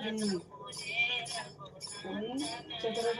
दी चतुर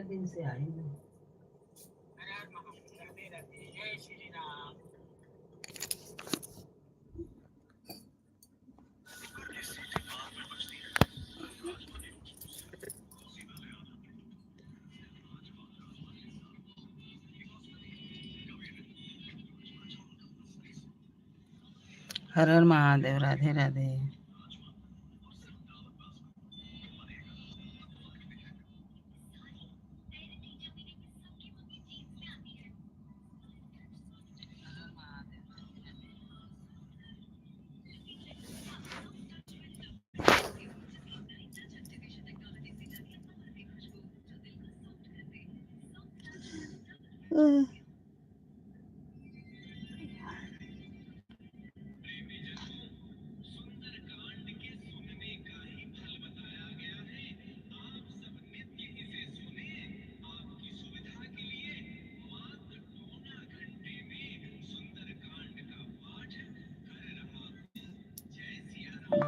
दिन से आई हूँ। हर हर महादेव, राधे राधे।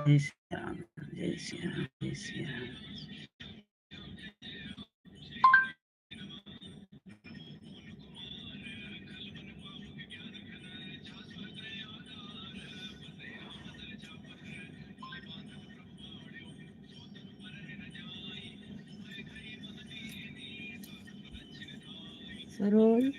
जय श्री राम, जय श्री राम, जय श्री राम। सरोज,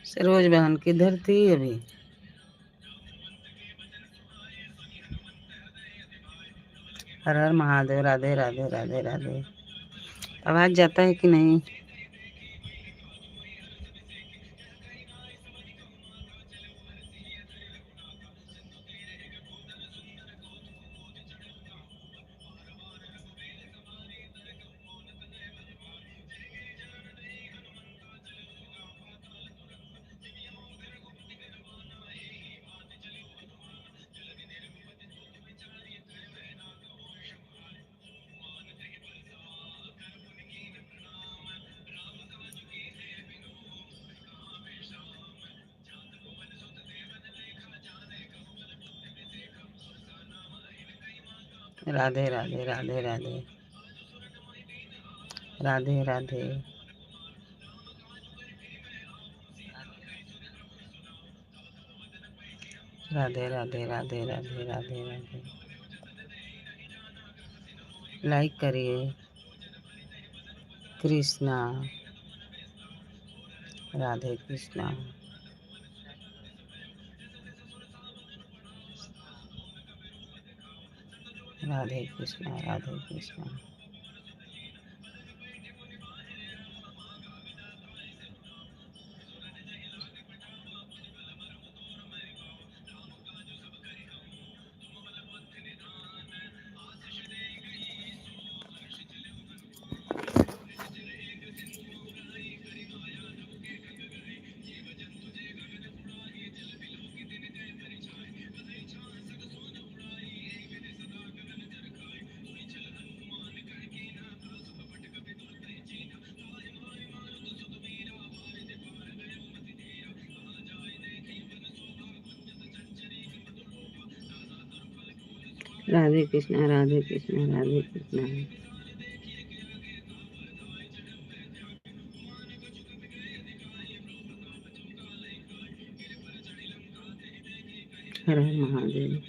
सरोज बहन किधर थी अभी? हर हर महादेव, राधे राधे, राधे राधे। आवाज जाता है कि नहीं? राधे राधे, राधे राधे, राधे राधे। राधे राधे, राधे राधे, राधे राधे। लाइक करिए। कृष्णा, राधे कृष्णा। राधे कृष्णा, राधे कृष्णा। राधे कृष्णा, राधे कृष्णा, राधे कृष्णा। हर हर महादेव।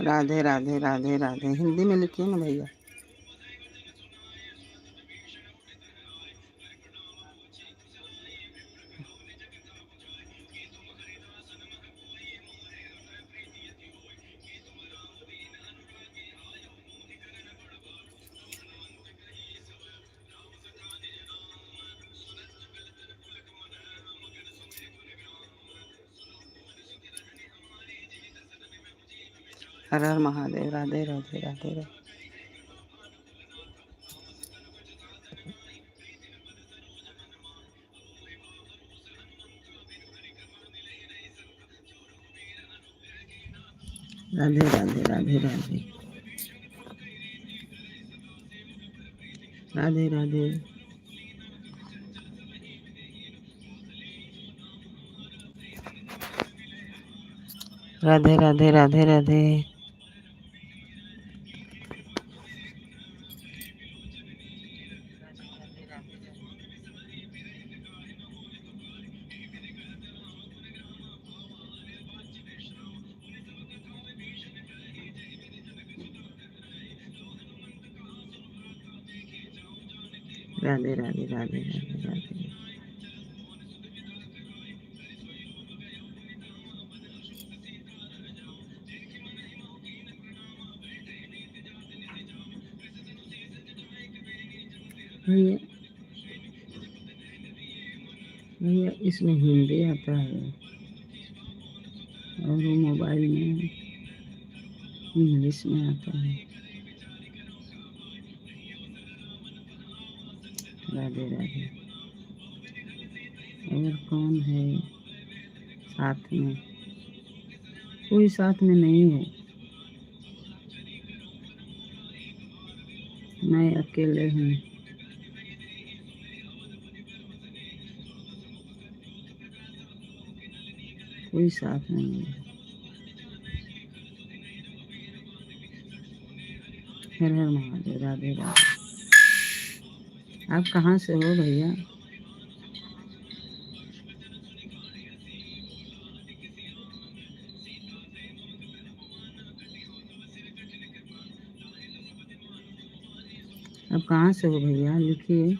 राधे राधे राधे राधे। हिंदी में लिखिए ना भैया। हर हर महादेव, राधे राधे राधे राधे। राधे राधे राधे राधे राधे राधे। राधे राधे राधे राधे। राधे राधे राधे राधे राधे। भैया भैया इसमें हिंदी आता है और वो मोबाइल में इंग्लिश में आता है। राधे राधे। और कौन है साथ में? कोई साथ में नहीं है, मैं अकेले हूँ। कोई साथ नहीं है। हर हर महादेव, राधे राधे। आप कहाँ से हो भैया? आप कहाँ से हो भैया? लिखिए।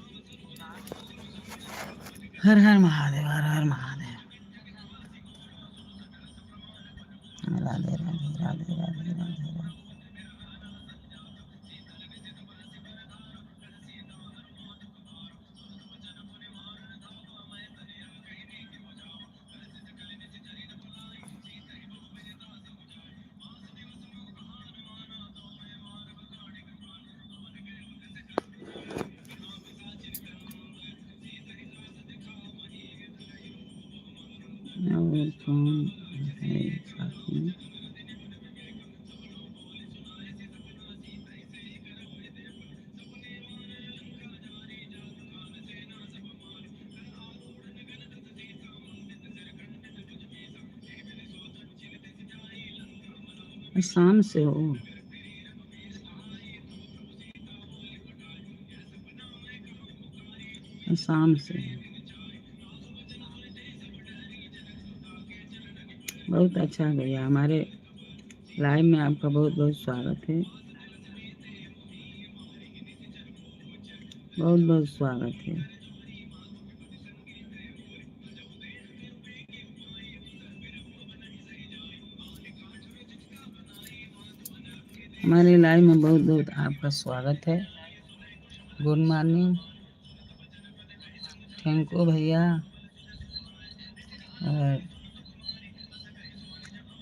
हर हर महादेव, हर हर महादेव। राधे राधे राधे राधे राधे राधे। और कौन है साथ में? आसाम से हो? आसाम से है। बहुत अच्छा भैया, हमारे लाइव में आपका बहुत बहुत स्वागत है। बहुत बहुत स्वागत है। हमारे लाइव में बहुत बहुत आपका स्वागत है। गुड मॉर्निंग, thank you भैया। और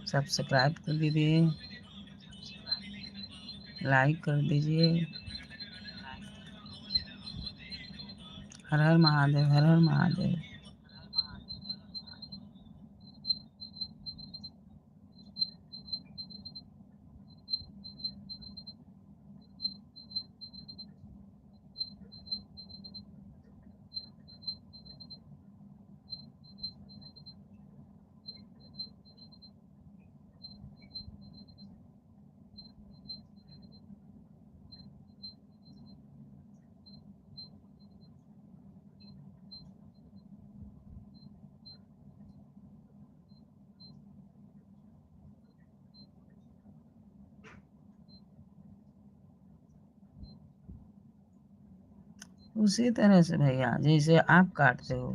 सब्सक्राइब कर दीजिए, लाइक कर दीजिए। हर हर महादेव, हर हर महादेव। उसी तरह से भैया जैसे आप काटते हो।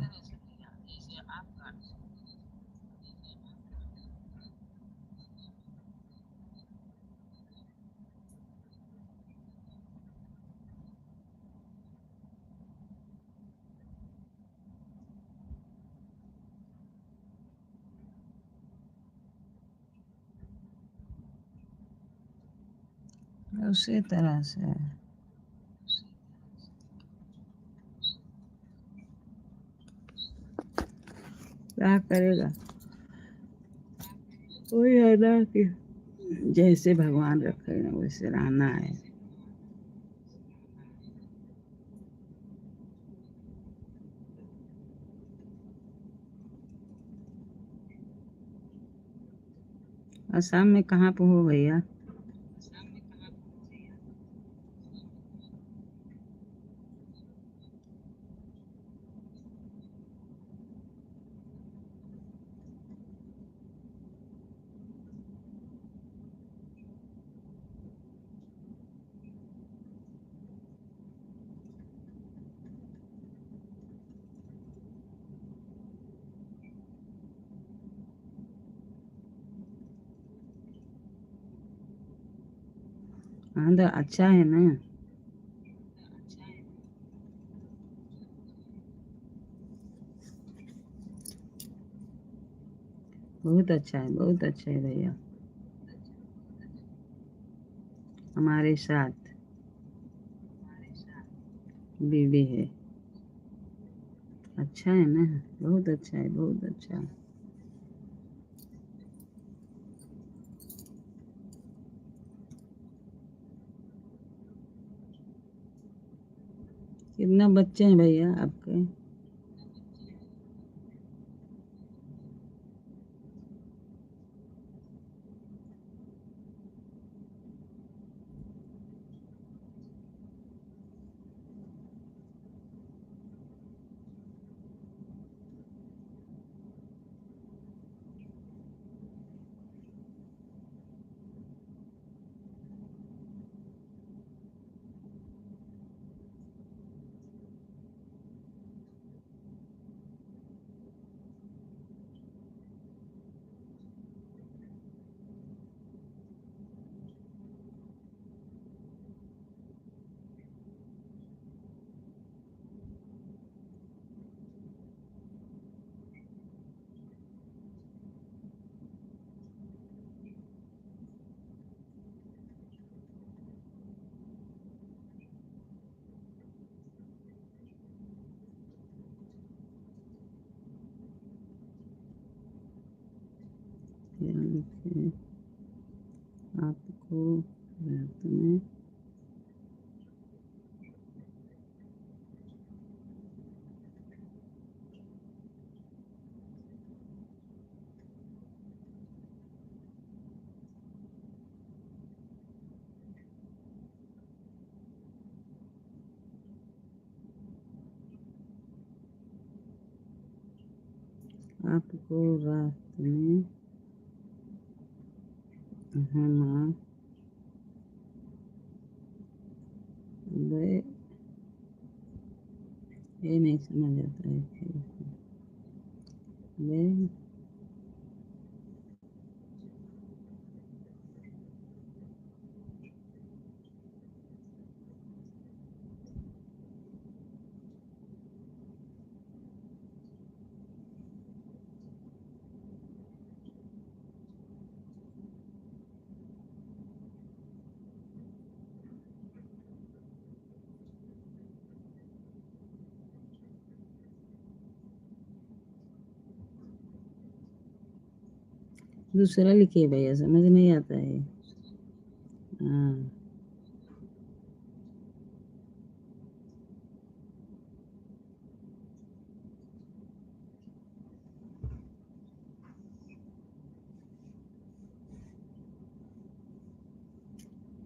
उसी तरह से क्या करेगा वही है ना कि जैसे भगवान रखे वैसे रहना है। असम में कहाँ पे हो भैया? हाँ तो अच्छा है ना। बहुत अच्छा है, बहुत अच्छा है भैया। हमारे साथ बीवी है, अच्छा है ना, बहुत अच्छा है, बहुत अच्छा है। कितना बच्चे हैं भैया आपके? आपको रात में आपको रात में हम ये नहीं समझ आता है वे दूसरा लिखिए भैया, समझ नहीं आता है। हाँ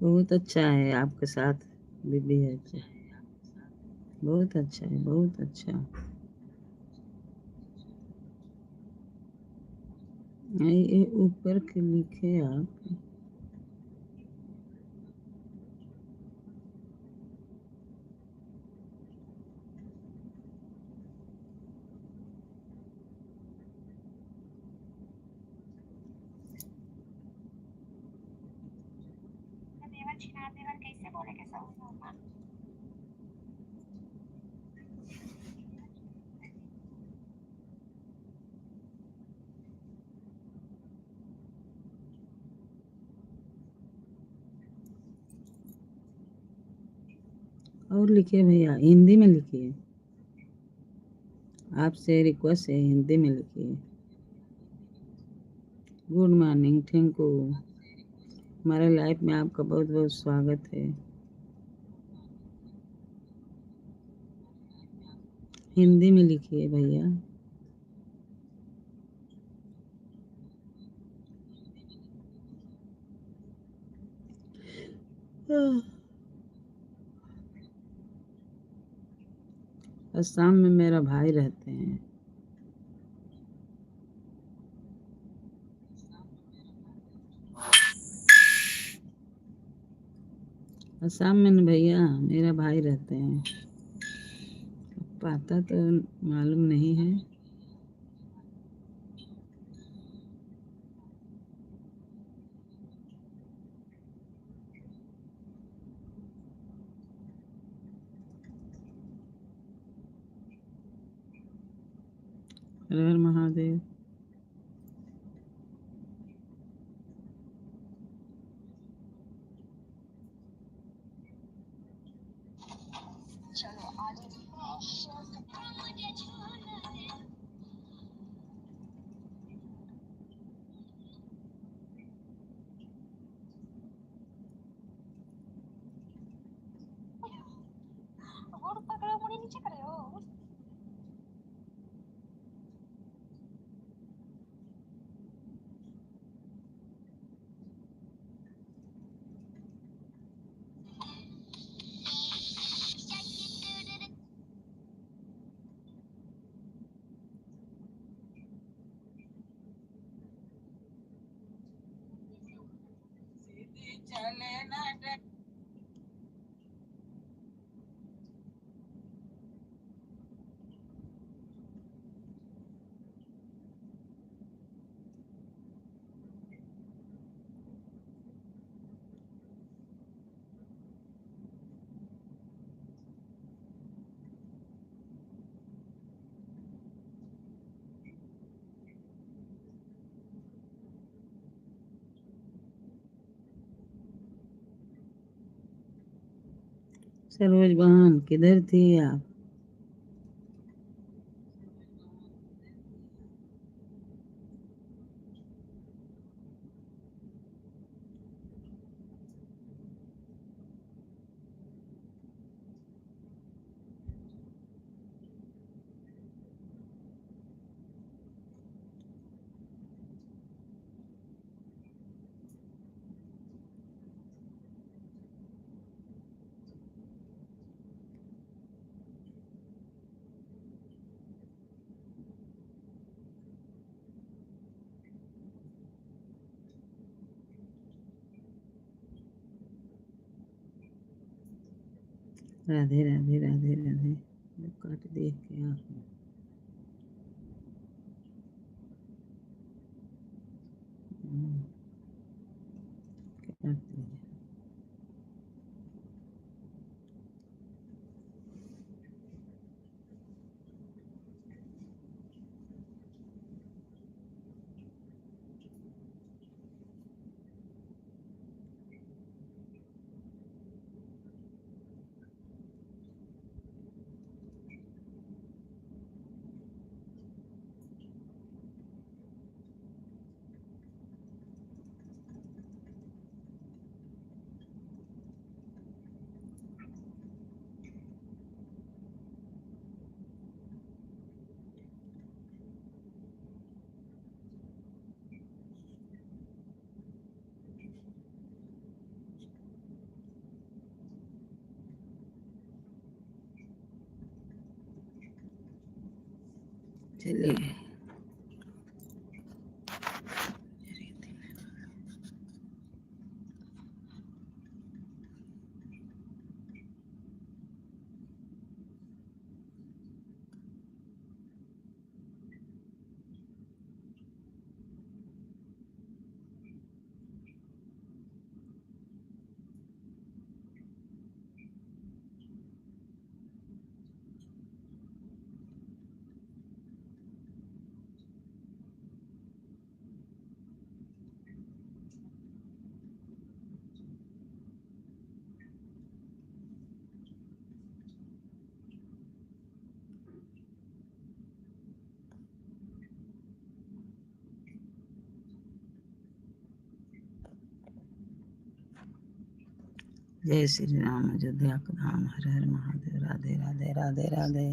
बहुत अच्छा है आपके साथ बीबी है, बहुत अच्छा है, बहुत अच्छा। ये ऊपर के लिखे आप। छिनार देवर कैसे बोले के सब और लिखिए भैया, हिंदी में लिखिए। आपसे रिक्वेस्ट है, हिंदी में लिखिए। Good morning, thank you. हमारे लाइफ में आपका बहुत बहुत स्वागत है। हिंदी में लिखिए भैया। असम में मेरा भाई रहते हैं। असम में न भैया मेरा भाई रहते हैं। पाता तो मालूम नहीं है। हर हर महादेव। गोड़ ऊपर करो, मुड़ी नीचे करो। सरोज बहन किधर थी आप? राधे राधे राधे राधे। काट दिए क्या? काट दिए। चलिए। जय श्री राम, अयोध्या के धाम, हर हर महादेव, राधे राधे राधे राधे।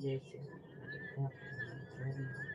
जय श्री राम। राधे राधे।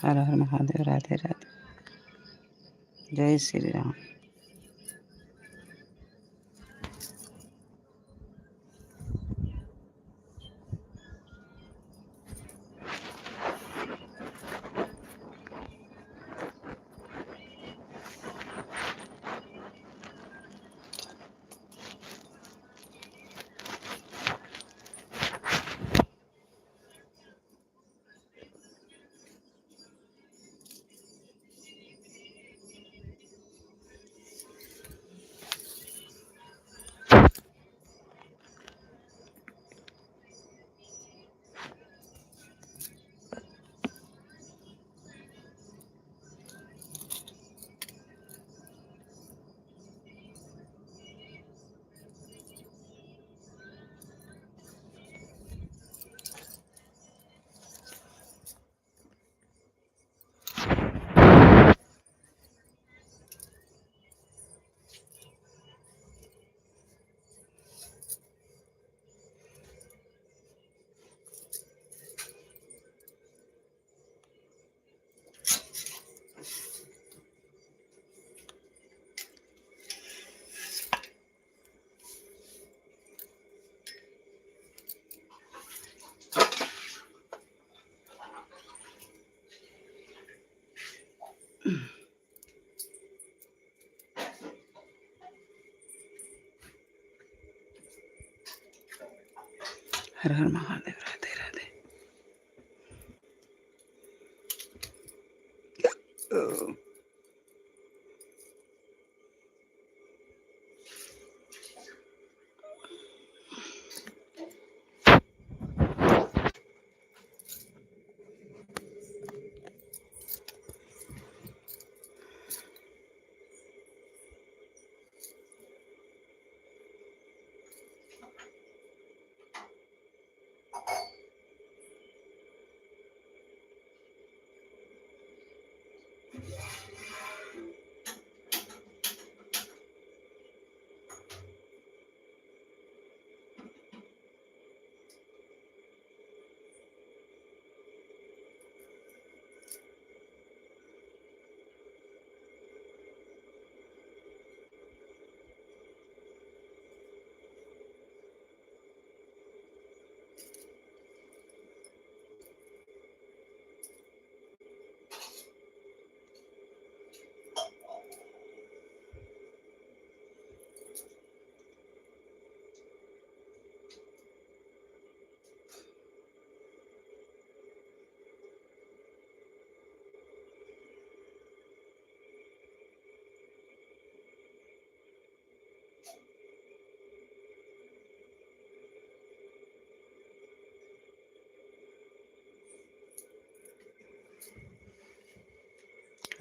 हर हर महादेव, राधे राधे, जय श्री राम। हर हर महादेव, राधे राधे।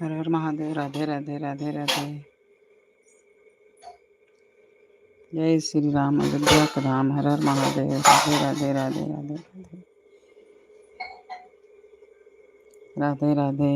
हर हर महादेव, राधे राधे, राधे राधे, जय श्री राम, अयोध्या का धाम। हर हर महादेव, राधे राधे, राधे राधे, राधे राधे।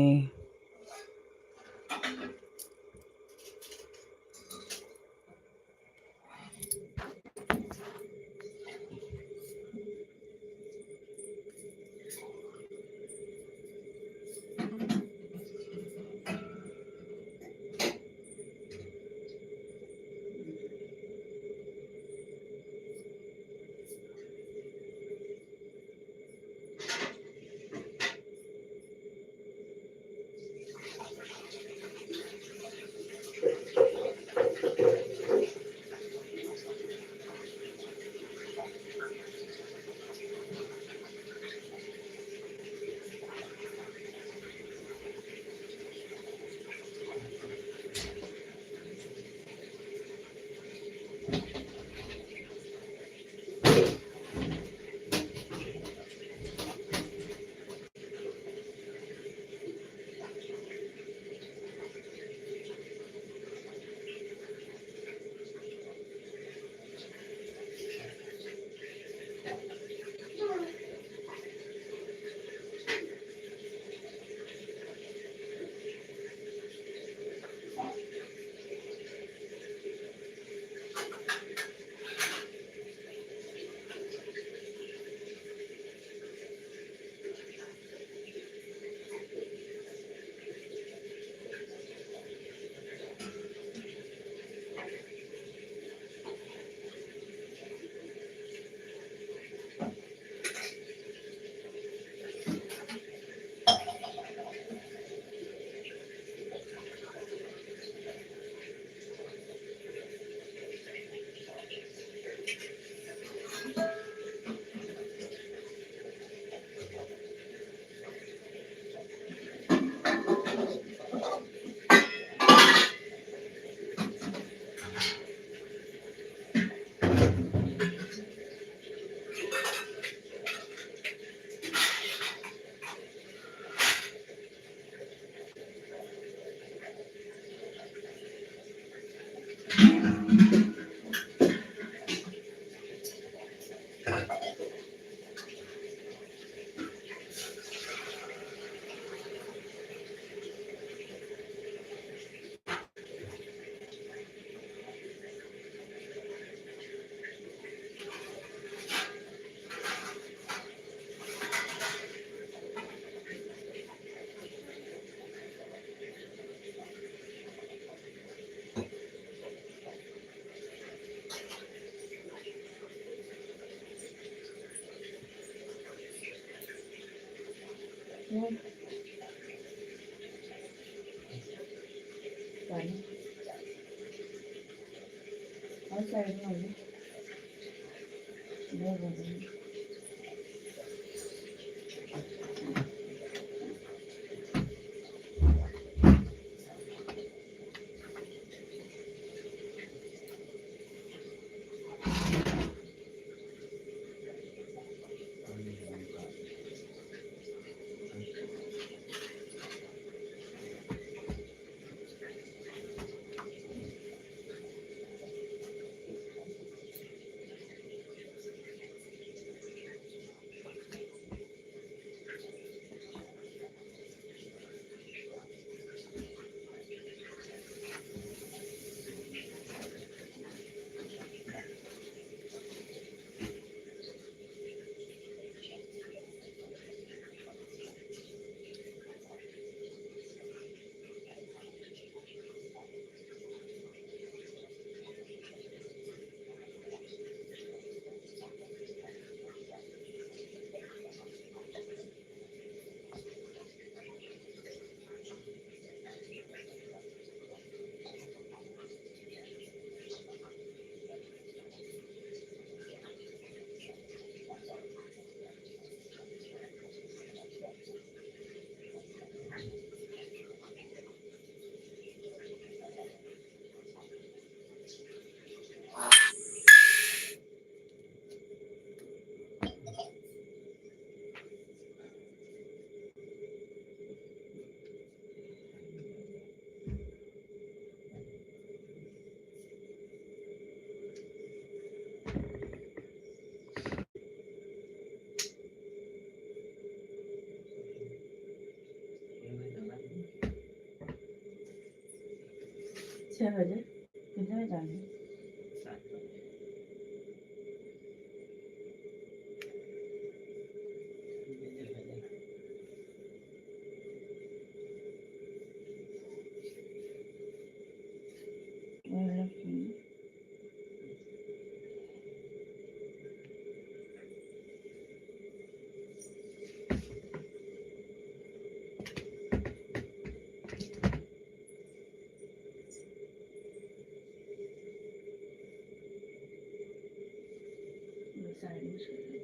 हम्म, पानी और साइड में हो गया। दो दो। 6 बजे कितने बजे जाएंगे? 7 बजे। और साइड में।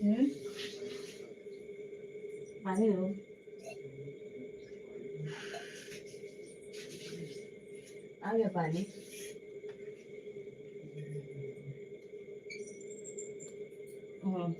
हम्म? पानी दो। आ गया पानी। हाँ।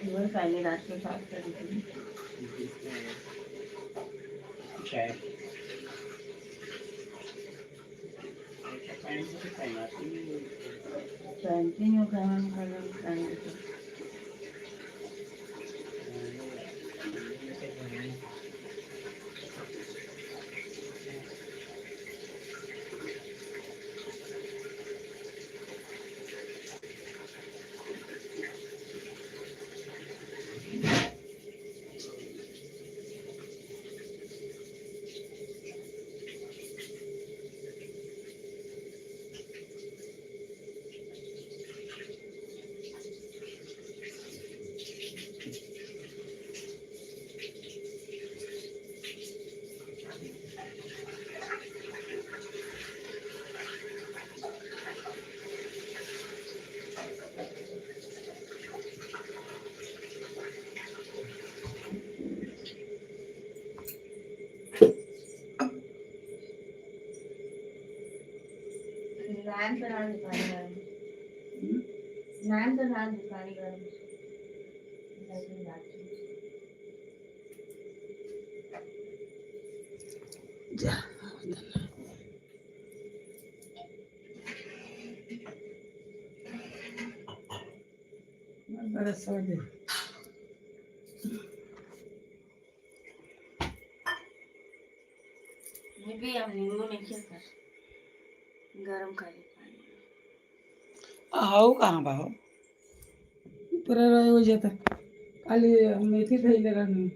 वही पहले रात को साफ कर दी। पहनती हूँ खाना खाना खाने तो। नान तो डाल दे पानी गरम। नान तो डाल दे पानी गरम। जा। बड़ा सो दे। भी हम नींबू नहीं खेलता, गरम खाली पानी। हाउ कहाँ बा हो? तोरा रहे हो जाता खाली मेथी थैले रहनी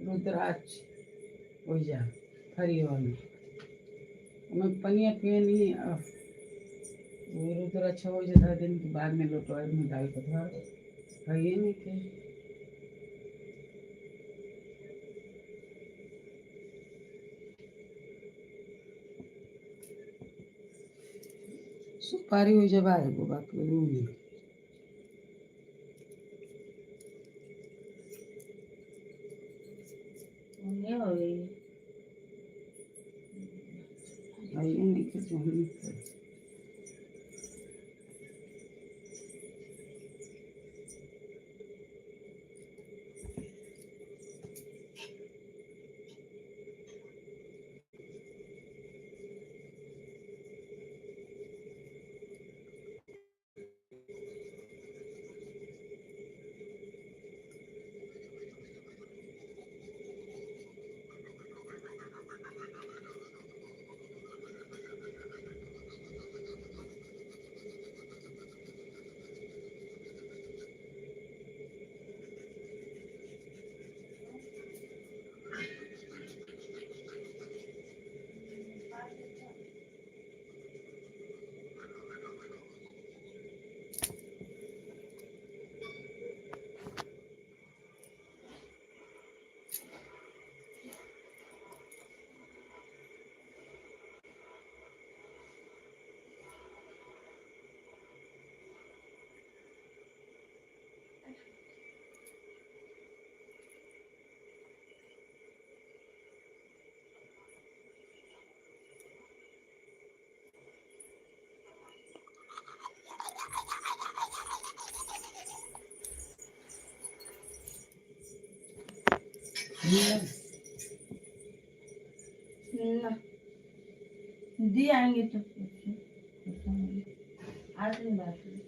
रुद्राक्ष हो जा फरिया में हमें पनिया पियनी। वो रुद्राक्ष हो जाता दिन के बाद में लोटवार में डाल के धर है नहीं के। सुपारी हो जाए एगो बाकी नहीं। ये हो गई। है नहीं के जो हम ना दी आएंगे तो आज नहीं बात हुई।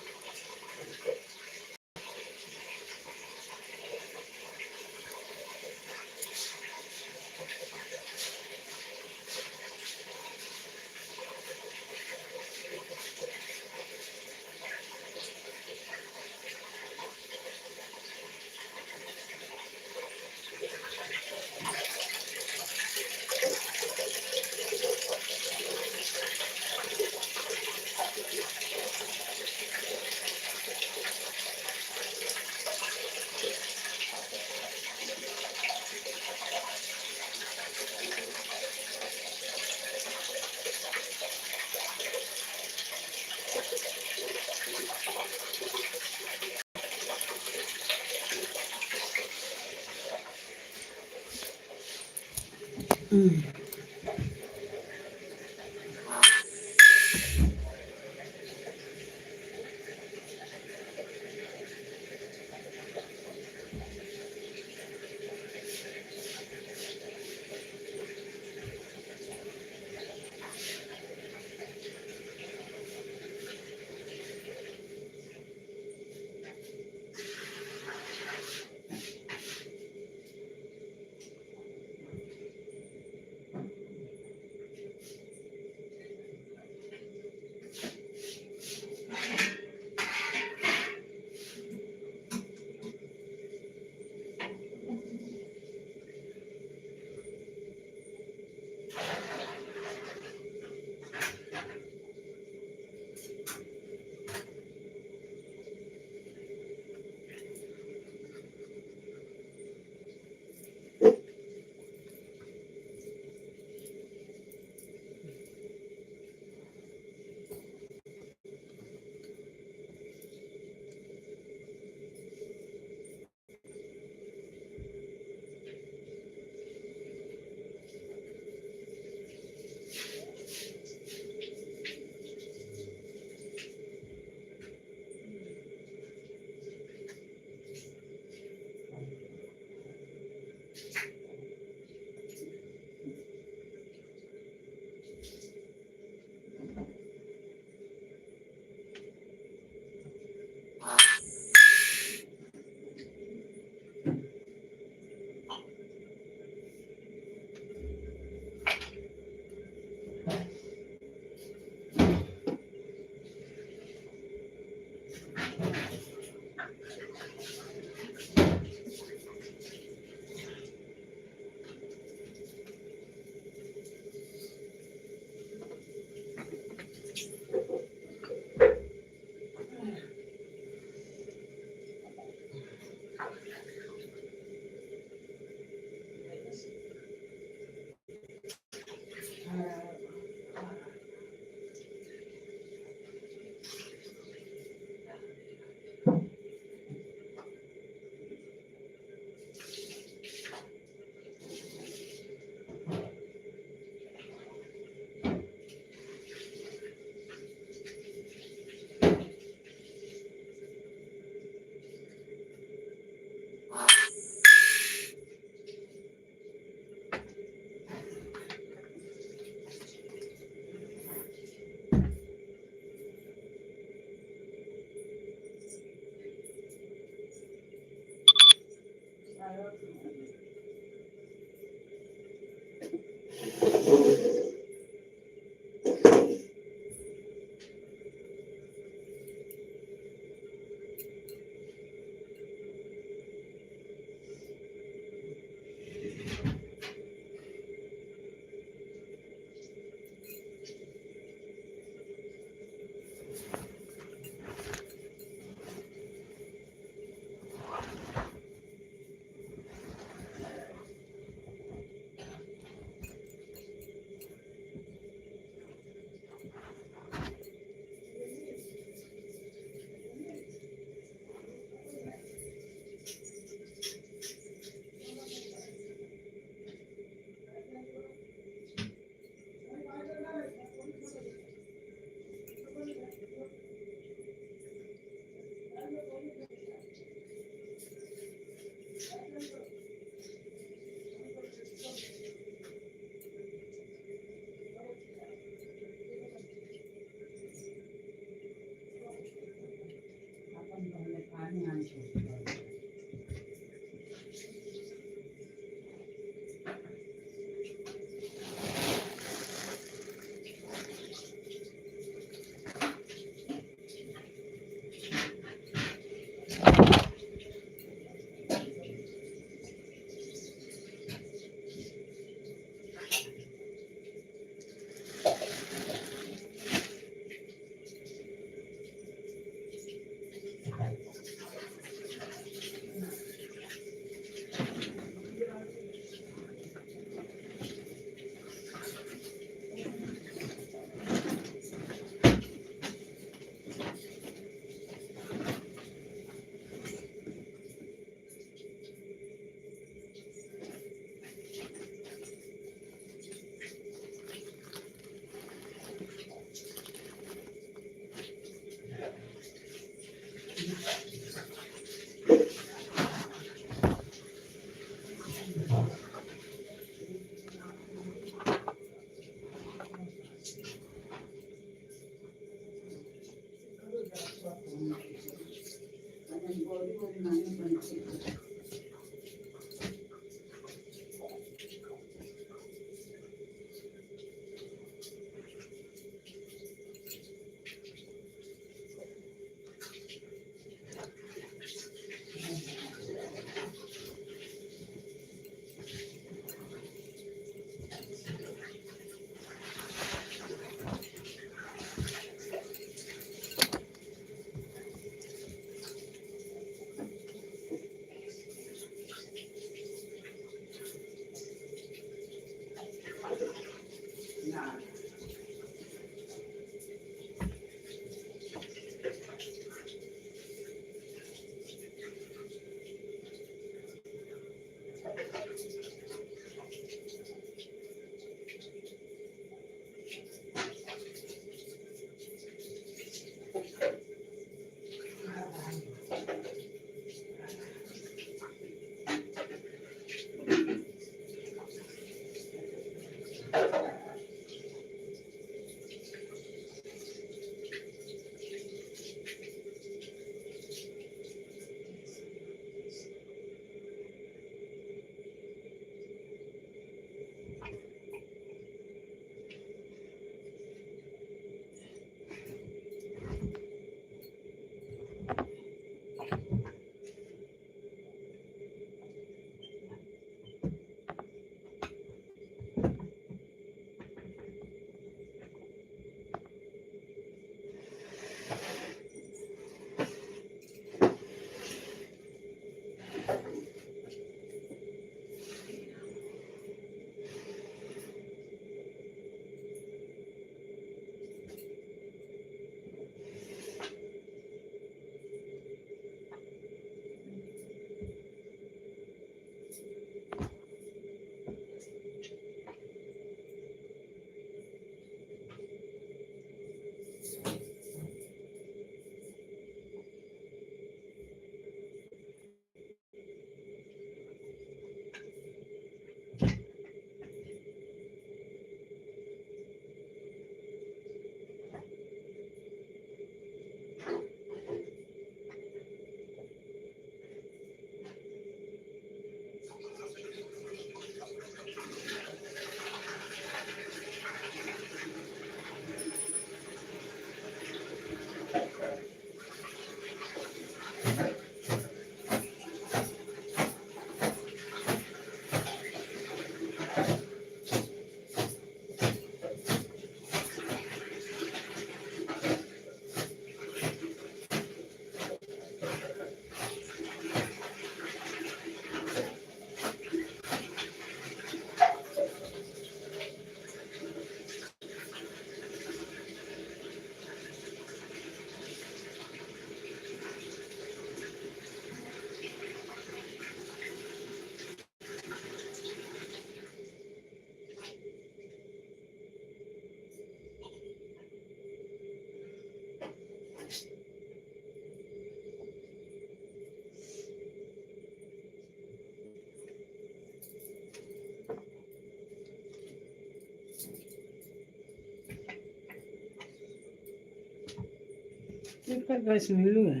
गैस मिलू है।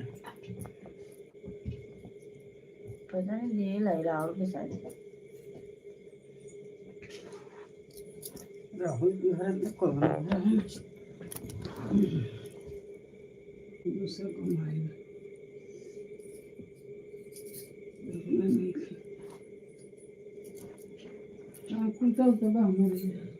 पता नहीं जेल है राहुल के साथ। राहुल के घर में कौन है? दूसरा कौन आएगा? नहीं कुर्ता उर्ता हमारे।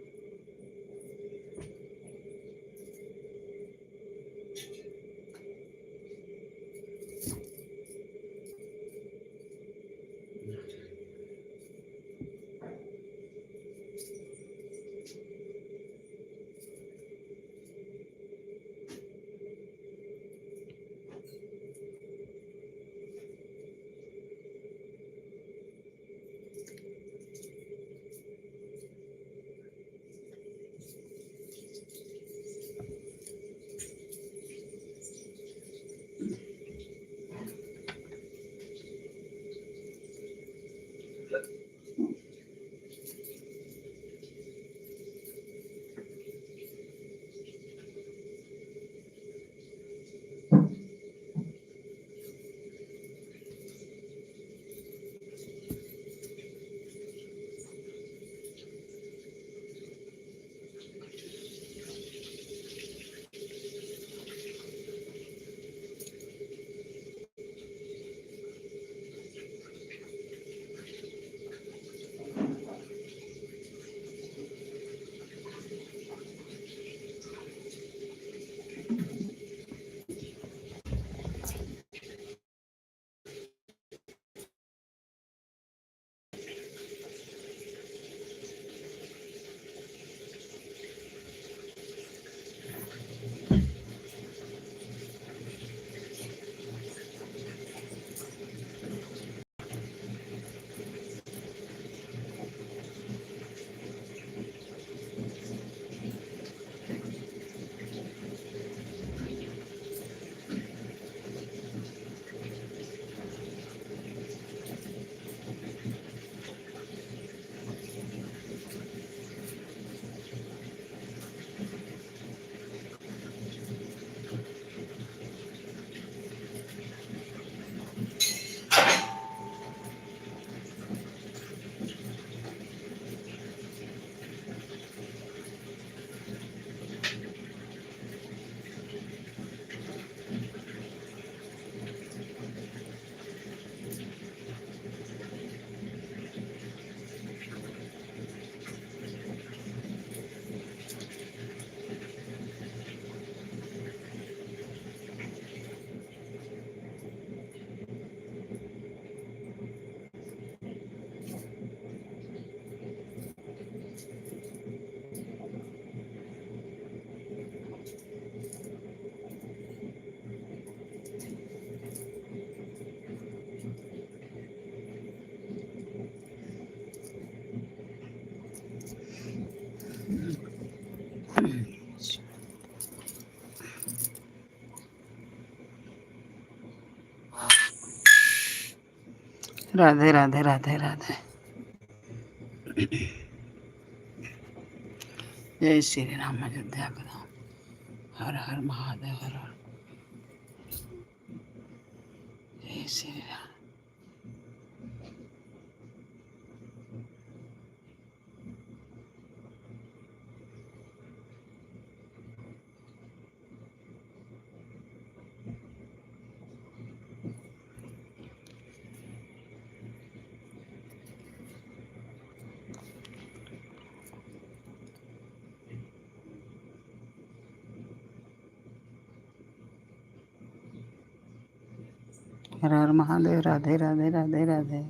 राधे राधे राधे राधे। जय श्री राम, अयोध्या का धाम। हर हर महादेव हर हर। जय श्री राम। हर हर महादेव, राधे राधे राधे राधे।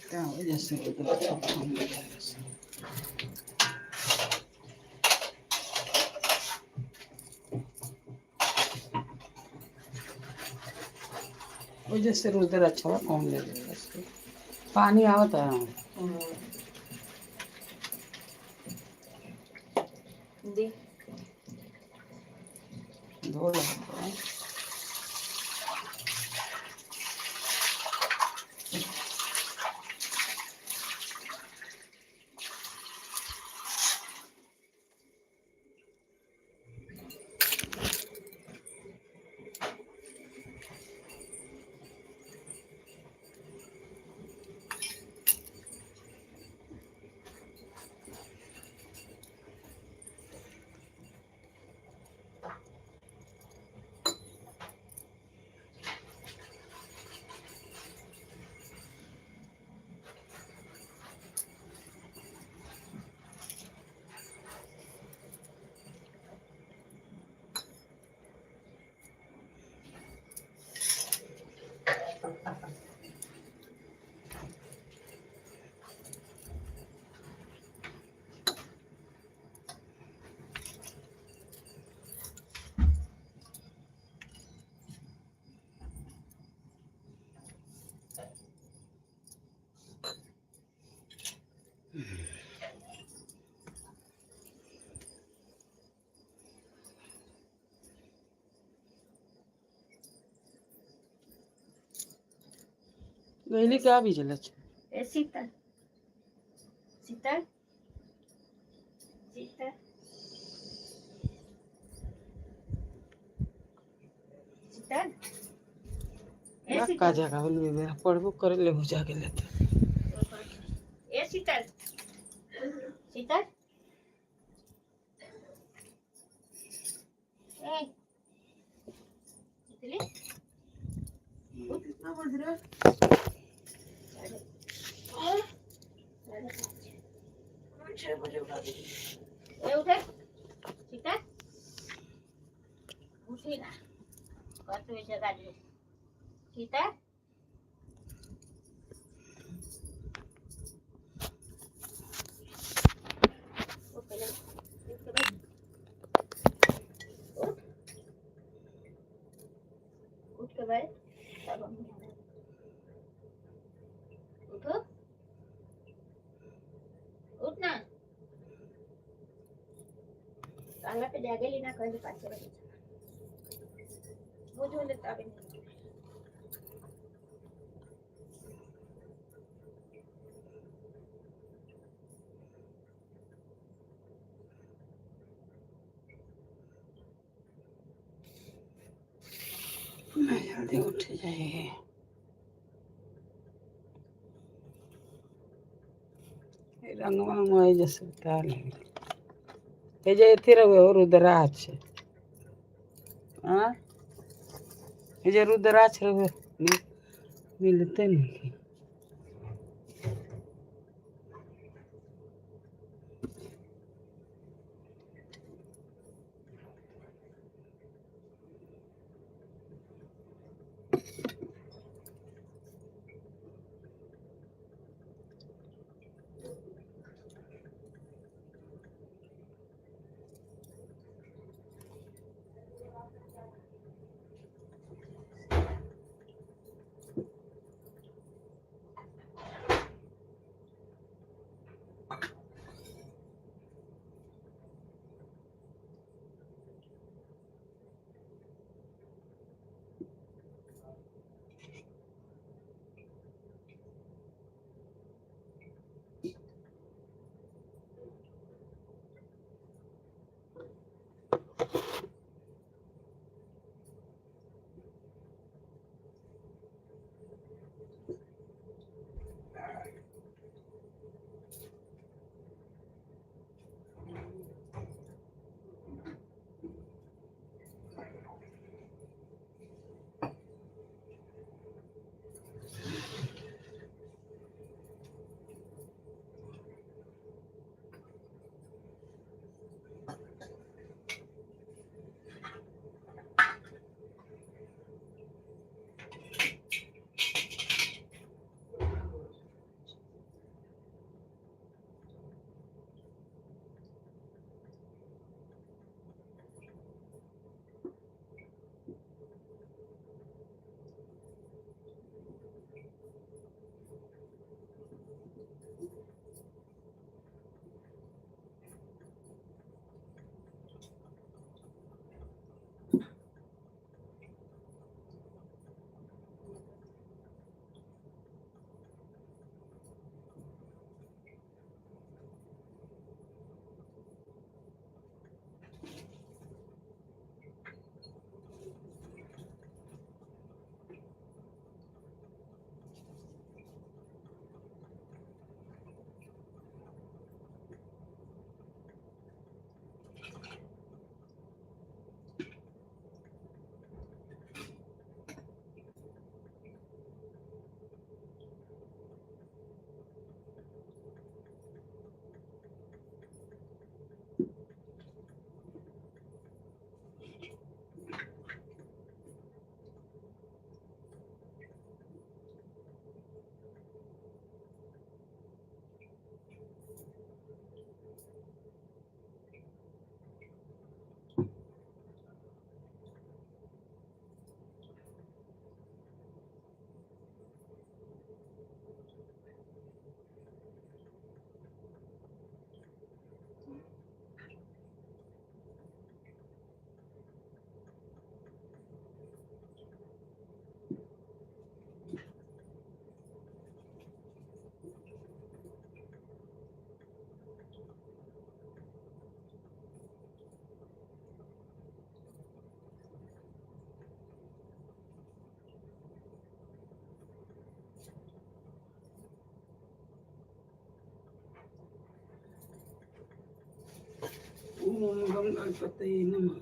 क्या वजह से रुद्र अच्छा काम हो जाएगा। वजह से रुद्र अच्छा कम ले जाएगा। पानी आवता है। दी। धो लो। गईली क्या भी चला। ए शीतल। शीतल, शीतल, शीतल, ए ना का शीतल, जगह मेरा पढ़बो करे ले हो जाके लेते। ए शीतल, शीतल, ए शीतली, कितना बज रहा है? 5:30। 6 बजे उठा दीजिए। ए उठे शीतल, उठी ना, कत जगा दिए शीतल। उठ पहले, उठ के बैठ, उठ, उठ के बैठ, तब हम उठो, उठ ना। काला पे जागे ना कहीं 5 बजे बुझो ले तब। मैं जल्दी उठ जाइए। रंगवा उंगवा जैसे उतार हे जे एथी रहुए रुद्राक्ष। हाँ, ये जे रुद्राक्ष रहुए मिलते नहीं। ओम गं गणपतये नमः।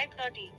5:30.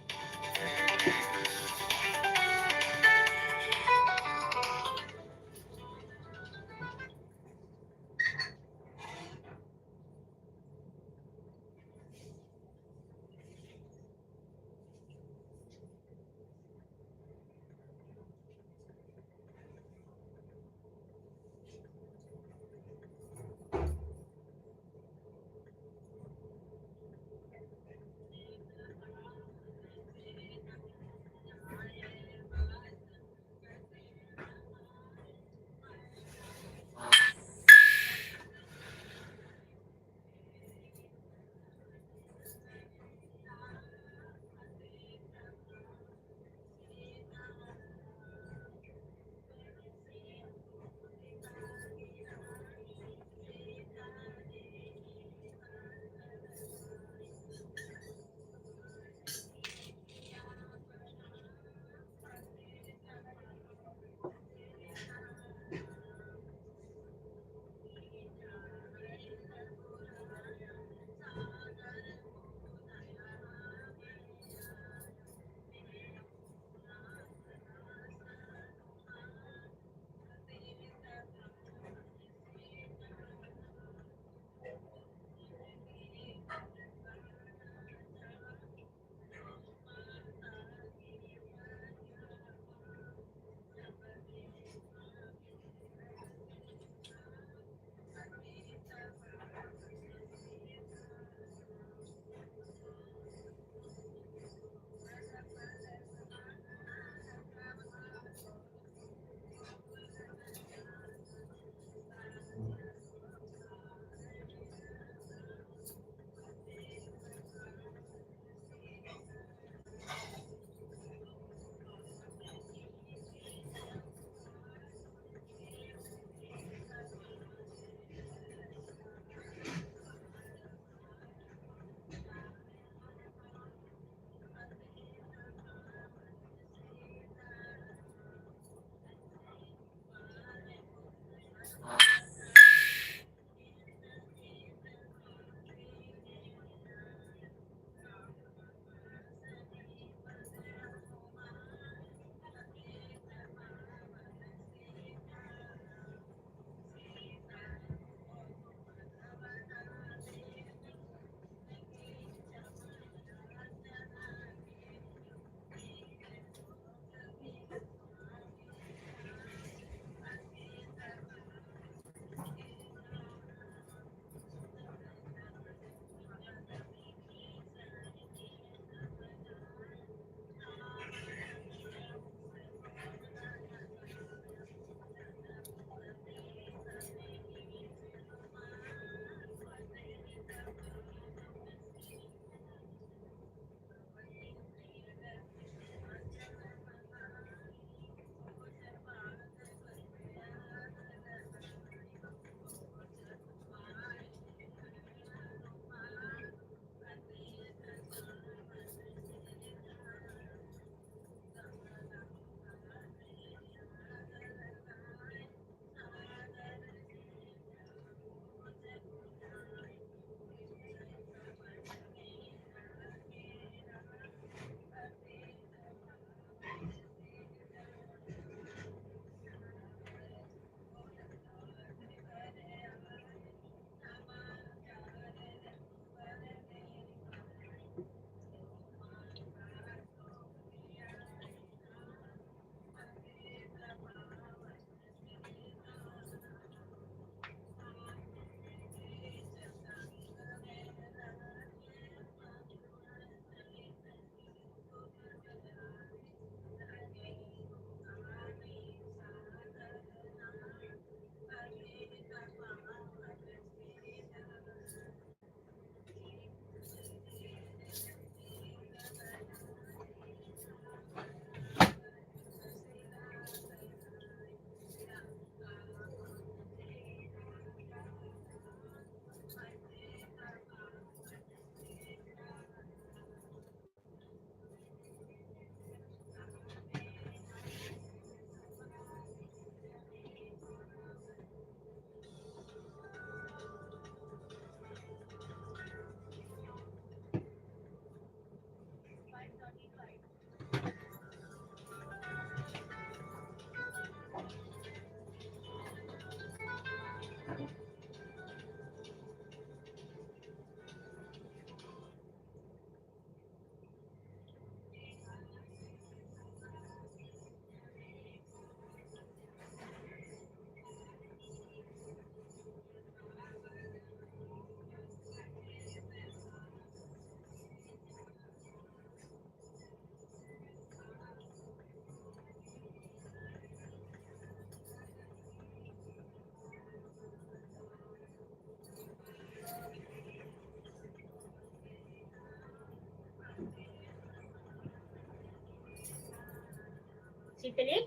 शीतली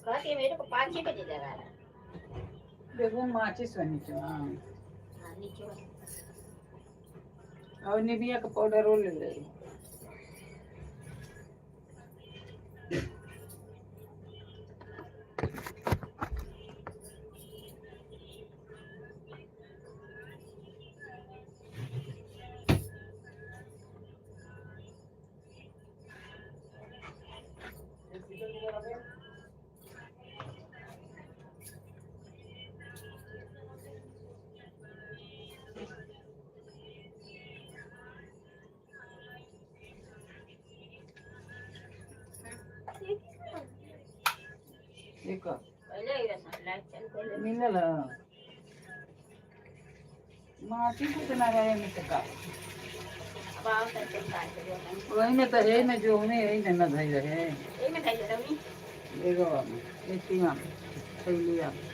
कहती है मेरे को 5 ही बजे जगा रहा। देखो माचिस बनी नीचे। हाँ। हाँ, नीचे वाला। और निबिया का पाउडर वो ले ले। देखो। पहले ही वैसा लाइट चालू कर ले। मिलल माचिस उतना रहे में तो का। अब आओ सर तुम काट के दो। वही में तो है ना, जो हमें यही ना धई रहे। ये में खाई रही। एगो में एटीमा में थैलिया में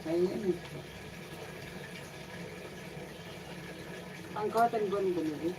थैलिया में पंखा तनी बंद कर दी।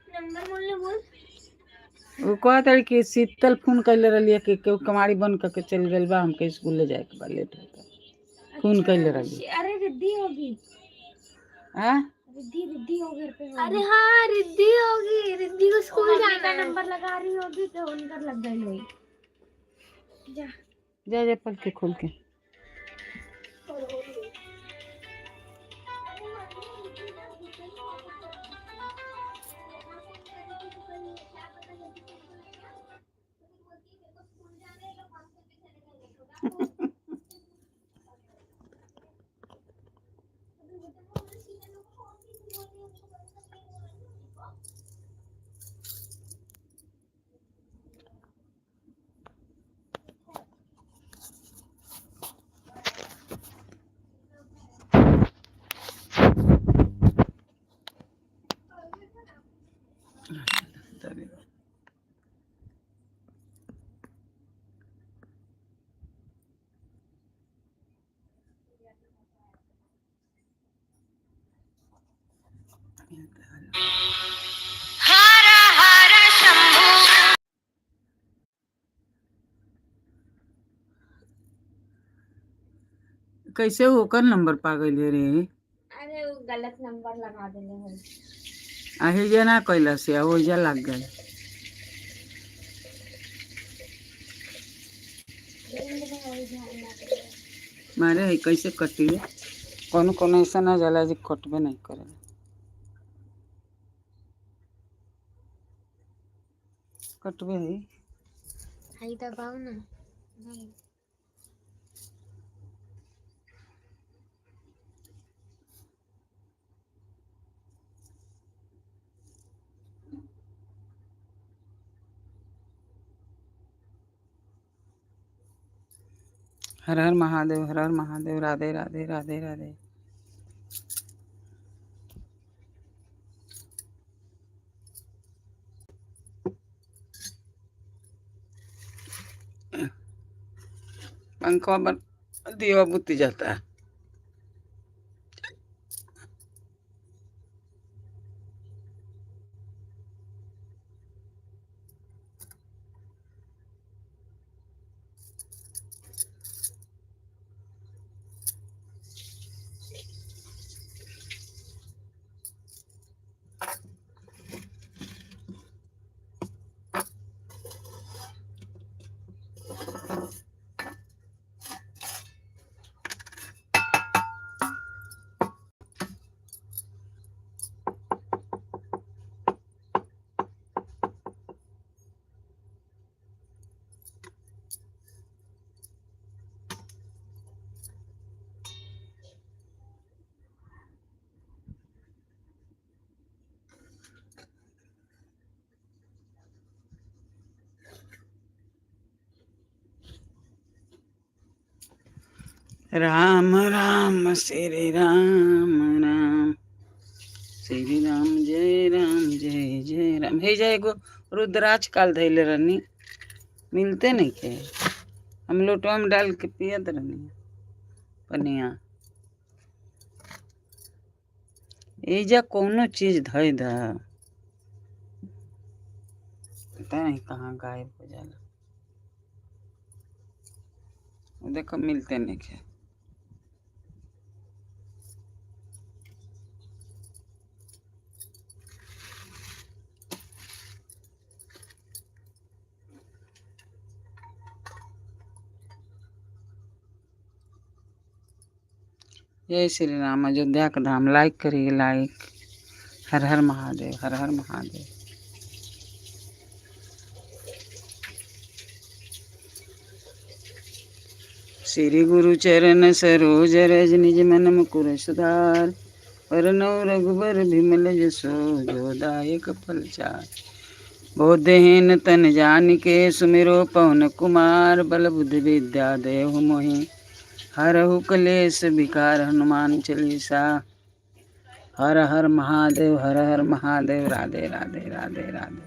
नंबर बोलने बोल। वो कहत रही कि शीतल फोन कैले रही कि केहू कमाड़ी बंद करके चल गइल बा, हमके स्कूल ले जाए के बा, लेट होता। फोन कैले रही। अरे रिद्धि होगी। हाँ। रिद्धि, रिद्धि हो घर पे। अरे हाँ, रिद्धि होगी, रिद्धि को स्कूल मम्मी जाना का है। नंबर लगा रही होगी तो उनका लग गई होगी। जा। जा जा पल के खोल के। कैसे ओकर नंबर पा गइल रे? अरे वो गलत नंबर लगा देने हो। आहे जे ना कैला से ओइजा लाग गए। नींद में वही ध्यान ना करे। मारे है कैसे कटी रे? कोनो कोनो ऐसा ना जाला जे कटबे नहीं करे। कटबे है। हाई दबाओ ना। नहीं। हर हर महादेव, हर हर महादेव, राधे राधे, राधे राधे। पंखा बन दिया बुत्ती जाता है। राम राम श्री राम राम श्री राम जय राम जय जय राम। हे जाए एगो रुद्राक्ष काल धैले रहनी, मिलते नहीं के। हम लोटवा में डाल के पियत रहनी पनिया। एजा कोनो चीज धइ द, पता नहीं कहाँ गायब हो जाला। देखो मिलते नहीं के। जय श्री राम। अयोध्या का धाम लाइक करिए, लाइक। हर हर महादेव, हर हर महादेव। श्री गुरु चरण सरोज रज निज मन मुकुर सुधार, वरनौ रघुबर बिमल जसो जो दायक फलचार। बोधहीन तन जान के सुमिरो पवन कुमार, बल बुद्धि विद्या देहु मोहि हरहु कलेश विकार। हनुमान चालीसा। हर हर महादेव, हर हर महादेव। राधे राधे राधे राधे।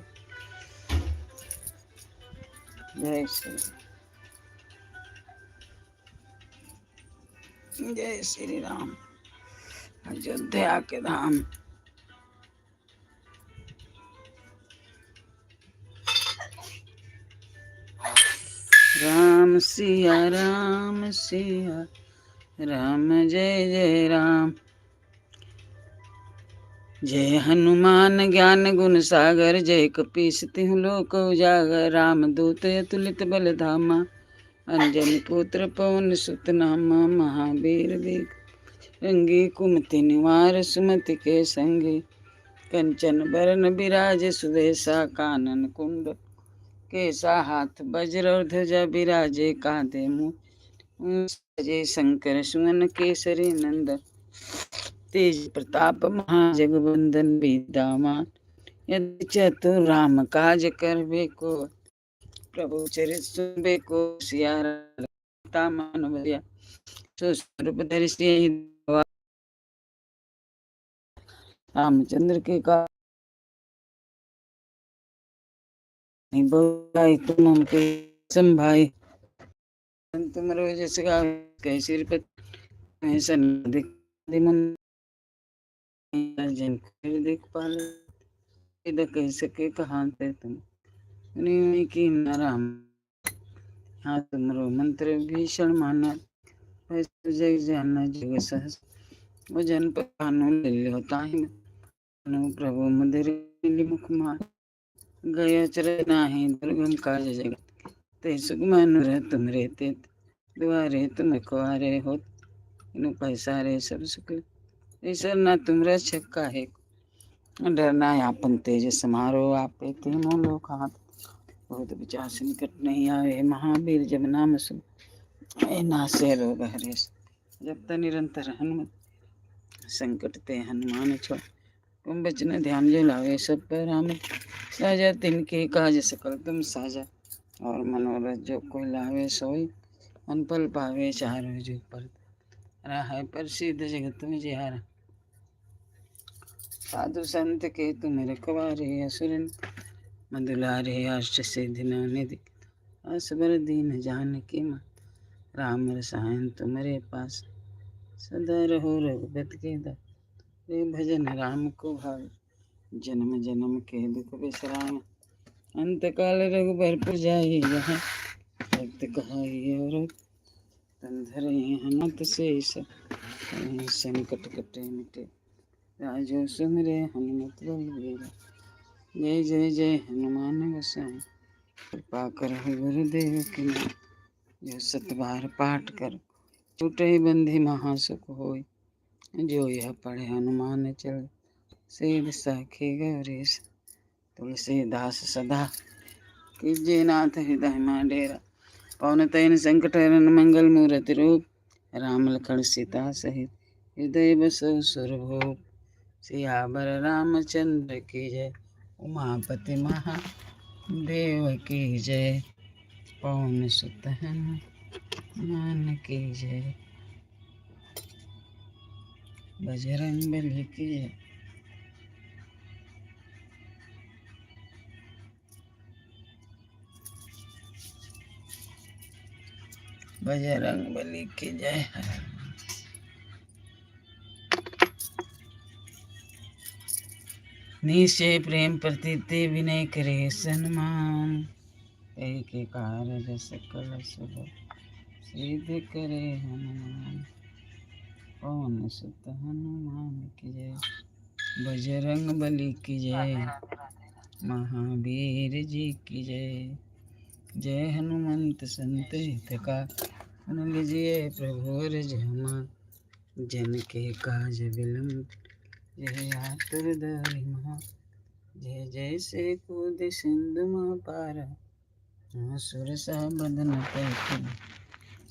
जय श्री जय श्री राम। अयोध्या के धाम। राम सिया राम सिया राम जय जय राम। जय हनुमान ज्ञान गुण सागर, जय कपीस तिहु लोक उजागर। राम दूत अतुलित बल धामा, अंजन पुत्र पवन सुत नामा। महावीर वीर रंगी, कुमति निवार सुमति के संगी। कंचन बरन विराज सुबेसा, कानन कुंड केसा। हाथ वज्र और ध्वजा विराजे, कांधे मुँह जय। शंकर सुमन केसरी नंद, तेज प्रताप महाजगवंदन। विद्यामान यदि चतुर राम काज करबे को, प्रभु चरित सुनबे को। सिया मन स्वरूप धरि रामचंद्र के का भाई, तुम हमके भाई। तुम रोज कैसे जन देख पाल कह सके कहाँ ते तुम की राम। हाँ तुमरो मंत्र भीषण माना, जग जाना जग सहस। वो जन पानो ले ताहि प्रभु मुद्र मुख मा गया चर नाही दुर्गम काज जगत। ते सुगमन रह तुम ते दुआरे तुम कुआरे हो नु पैसा रे सब सुख। ईश्वर ना तुमरा छक्का है डरना, आपन तेज समारो आपे तीनों लोक हाथ। बहुत विचार निकट नहीं आवे, महावीर जब नाम सुन नासे रोग हरेश। जब तक निरंतर हनुमत संकट ते हनुमान छो, तुम बचन ध्यान जो लावे। सब पर राम साजा, तिनके काज सकल तुम साजा। और मनोरथ जो कोई लावे सोई अनपल पावे। चारों जुग पर रहा प्रसिद्ध जगत में जिहारा। साधु संत के तुम रखवारे, असुर मधुलारे। अष्ट सिद्धि निधि असबर दीन जानकी माँ। राम रसायन तुम्हारे पास, सदा रहो रघुपत के दास। रे भजन राम को भावे, जन्म जन्म के दुख बिसराम। अंत काल रघुबर जाई, जहाँ भक्त कहाई और तन हनुमत से संकट कटे मिटे। राजो सुमरे हनुमत बलबीरा, जय जय जय हनुमान गोसाई। कृपा करो गुरुदेव की, जो सत बार पाठ कर छूटे बंधी महासुख होय। जो यह पढ़े हनुमान चल सिद्ध साखी गौरीश। तुलसीदास सदा कीजे नाथ हृदय मा डेरा। पवन तैन संकट हरन मंगल मूर्ति रूप, राम लखन सीता सहित हृदय बसो सुरभूप। सियावर रामचंद्र की जय, उमापति महादेव की जय। पवन सुत हनुमान की जय। बजरंग बली की जय। बजरंग बली की जय। निश्चय प्रेम प्रतीति विनय करे सन्मान, एक कार्य सकल शुभ सिद्ध करे हनुमान। पवन सुत हनुमान की जय, बजरंग बली की जय, महावीर जी की जय। जय हनुमंत संत हितकार, सुन लीजिए प्रभु जमा। जन के काज विलंब जय आतुर दरि महा। जय जय से कूद सिंधु मा पारा, सुर सा बदन पैठ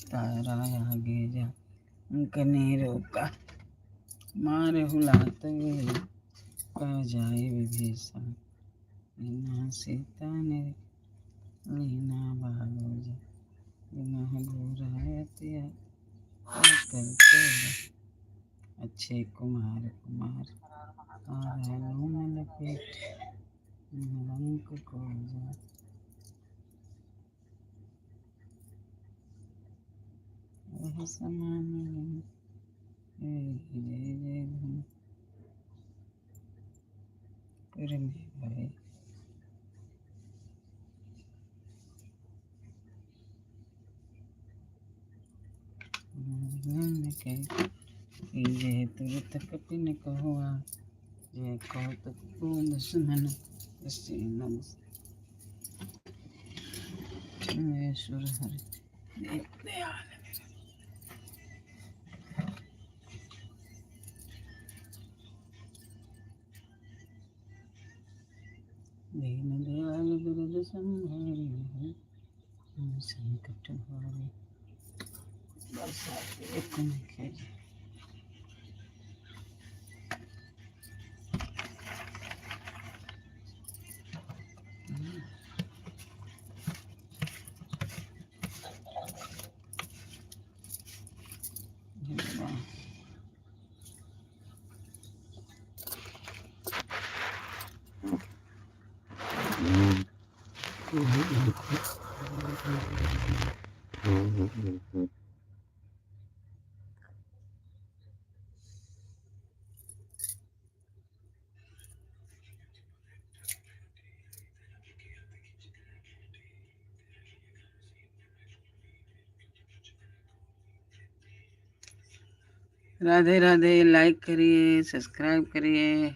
तारा आगे जा कने रोका। मार हुलात कह जाए विभीषण, लीना सीता ने लीना भागो जा। करते अच्छे कुमार कुमार लपेट लंक को जा। वह समान जय जय धन पुर में भय। जय तुरत कपिन कहुआ, जय कौतुक दुश्मन सुर हरि दयाल। दीन दयाल बिरद संहारी, संकट हारी। बरसात एक में राधे राधे। लाइक करिए, सब्सक्राइब करिए,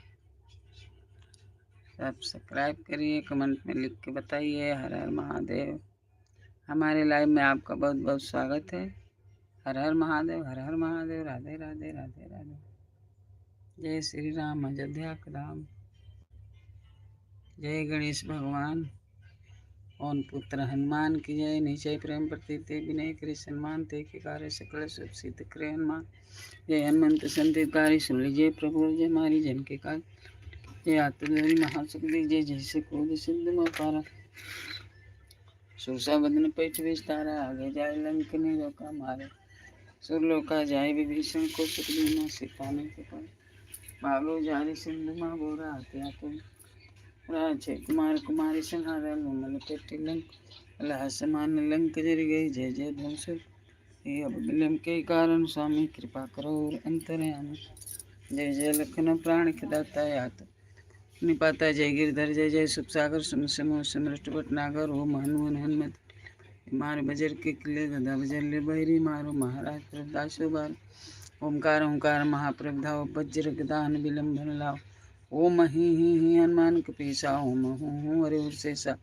सब्सक्राइब करिए, कमेंट में लिख के बताइए। हर हर महादेव। हमारे लाइव में आपका बहुत बहुत स्वागत है। हर हर महादेव, हर हर महादेव। राधे राधे, राधे राधे। जय श्री राम, अयोध्या के राम। जय गणेश भगवान, ओम पुत्र हनुमान की जय। निश्चय प्रेम प्रतीति विनय करे सन्मान, ते के कार्य सकल शुभ सिद्ध करे हनुमान। जय हनुमंत संतिकारी, सुन लीजिए प्रभु जय मारी जन के काल। जय आत्मधरी महासुख जय जैसे क्रोध सिद्ध पारा। सुरसा बदन पैठ विस्तारा, आगे जाय लंक ने रोका मारे। सुरलोका जाय विभीषण को सुख दीना, सीता ने कृपा। भागो जारी सिंधु मा बोरा, आते राज कुमार कुमारी संहारा। लोमल पेटी लंक अल्लाह समान लंक जर गई। जय जय ध्वंस अब विलम्ब के कारण, स्वामी कृपा करो अंतर्यामी। जय जय लखन प्राण के दाता, यात निपाता। जय गिरधर जय जय सुख सागर, सुम समो समृष्ट भटनागर। ओम हनुमन हनुमत मार बजर के किले, गदा बजर ले बहरी मारो। महाराज प्रभुदासो बार, ओमकार ओंकार महाप्रभु वज्र गदान विलंबन लाओ। ओम ही ही हनुमान कपीसा, ओम हूँ हूँ हरे उर्शेषा।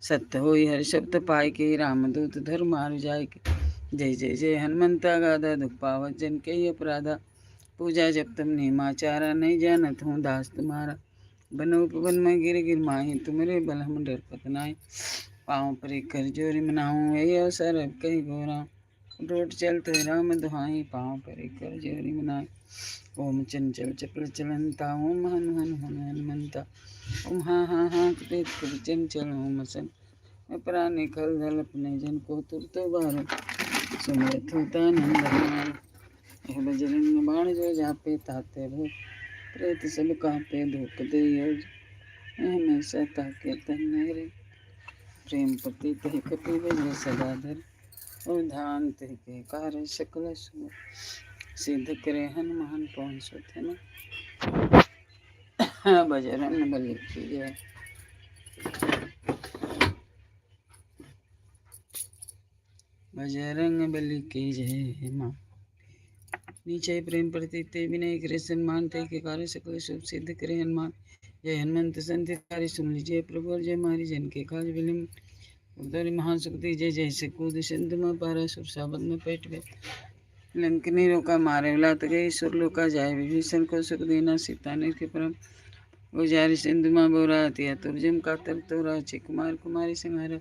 सत्य हो हर शब्द पाए के, रामदूत धर्म मार जाय के। जय जय जय हनुमंता गाधा, दुख पावत जन के अपराधा। पूजा जब तुम नियमाचारा, नहीं जानत हूँ दास तुम्हारा। बन उपवन में गिर गिर माही, तुमरे बल हम डर पतनाई। पाँव परे कर जोरी मनाऊँ, ये अवसर अब कही गोरा। रोट चलते राम दुहाई, पाँव परे कर जोरी मनाए। ओम चंचल चपल चलंता, ओम हनु हनु हनु हनुमंता। ओम हा हा हा कपित कपि चंचल, ओम सन प्राणी खल दल अपने जन को तुरत बारो। सुमरत होता नंद एह बजरंग बाण जो जापे ताते भूत प्रेत सब कांपे। धूप दे हमेशा ताके तन रे। प्रेम पति तहि कपि बजे सदा धर और धान तहि के कार्य सकल शुभ सिद्ध करे हनुमान पवन सुत बजरंग बली की जय। बजरंग बली की जय। माँ नीचे प्रेम प्रति ते विनय करे सन्मान ते के कार्य सकल शुभ सिद्ध करे हनुमान। जय हनुमंत संत कार्य सुन लीजिए प्रभु जय मारी जन के काज विलम्ब उदर महाशक्ति जय जय से कूद सिंधु में पारा सुर साबत में पेट में लंकनी रोका मारे लात गई सुरलोका जाय विभीषण को सुख देना सीता ने के परम गुजारी सिंधु में बोरा तिया तुर्जम कातर तोरा चे कुमार कुमारी संहारा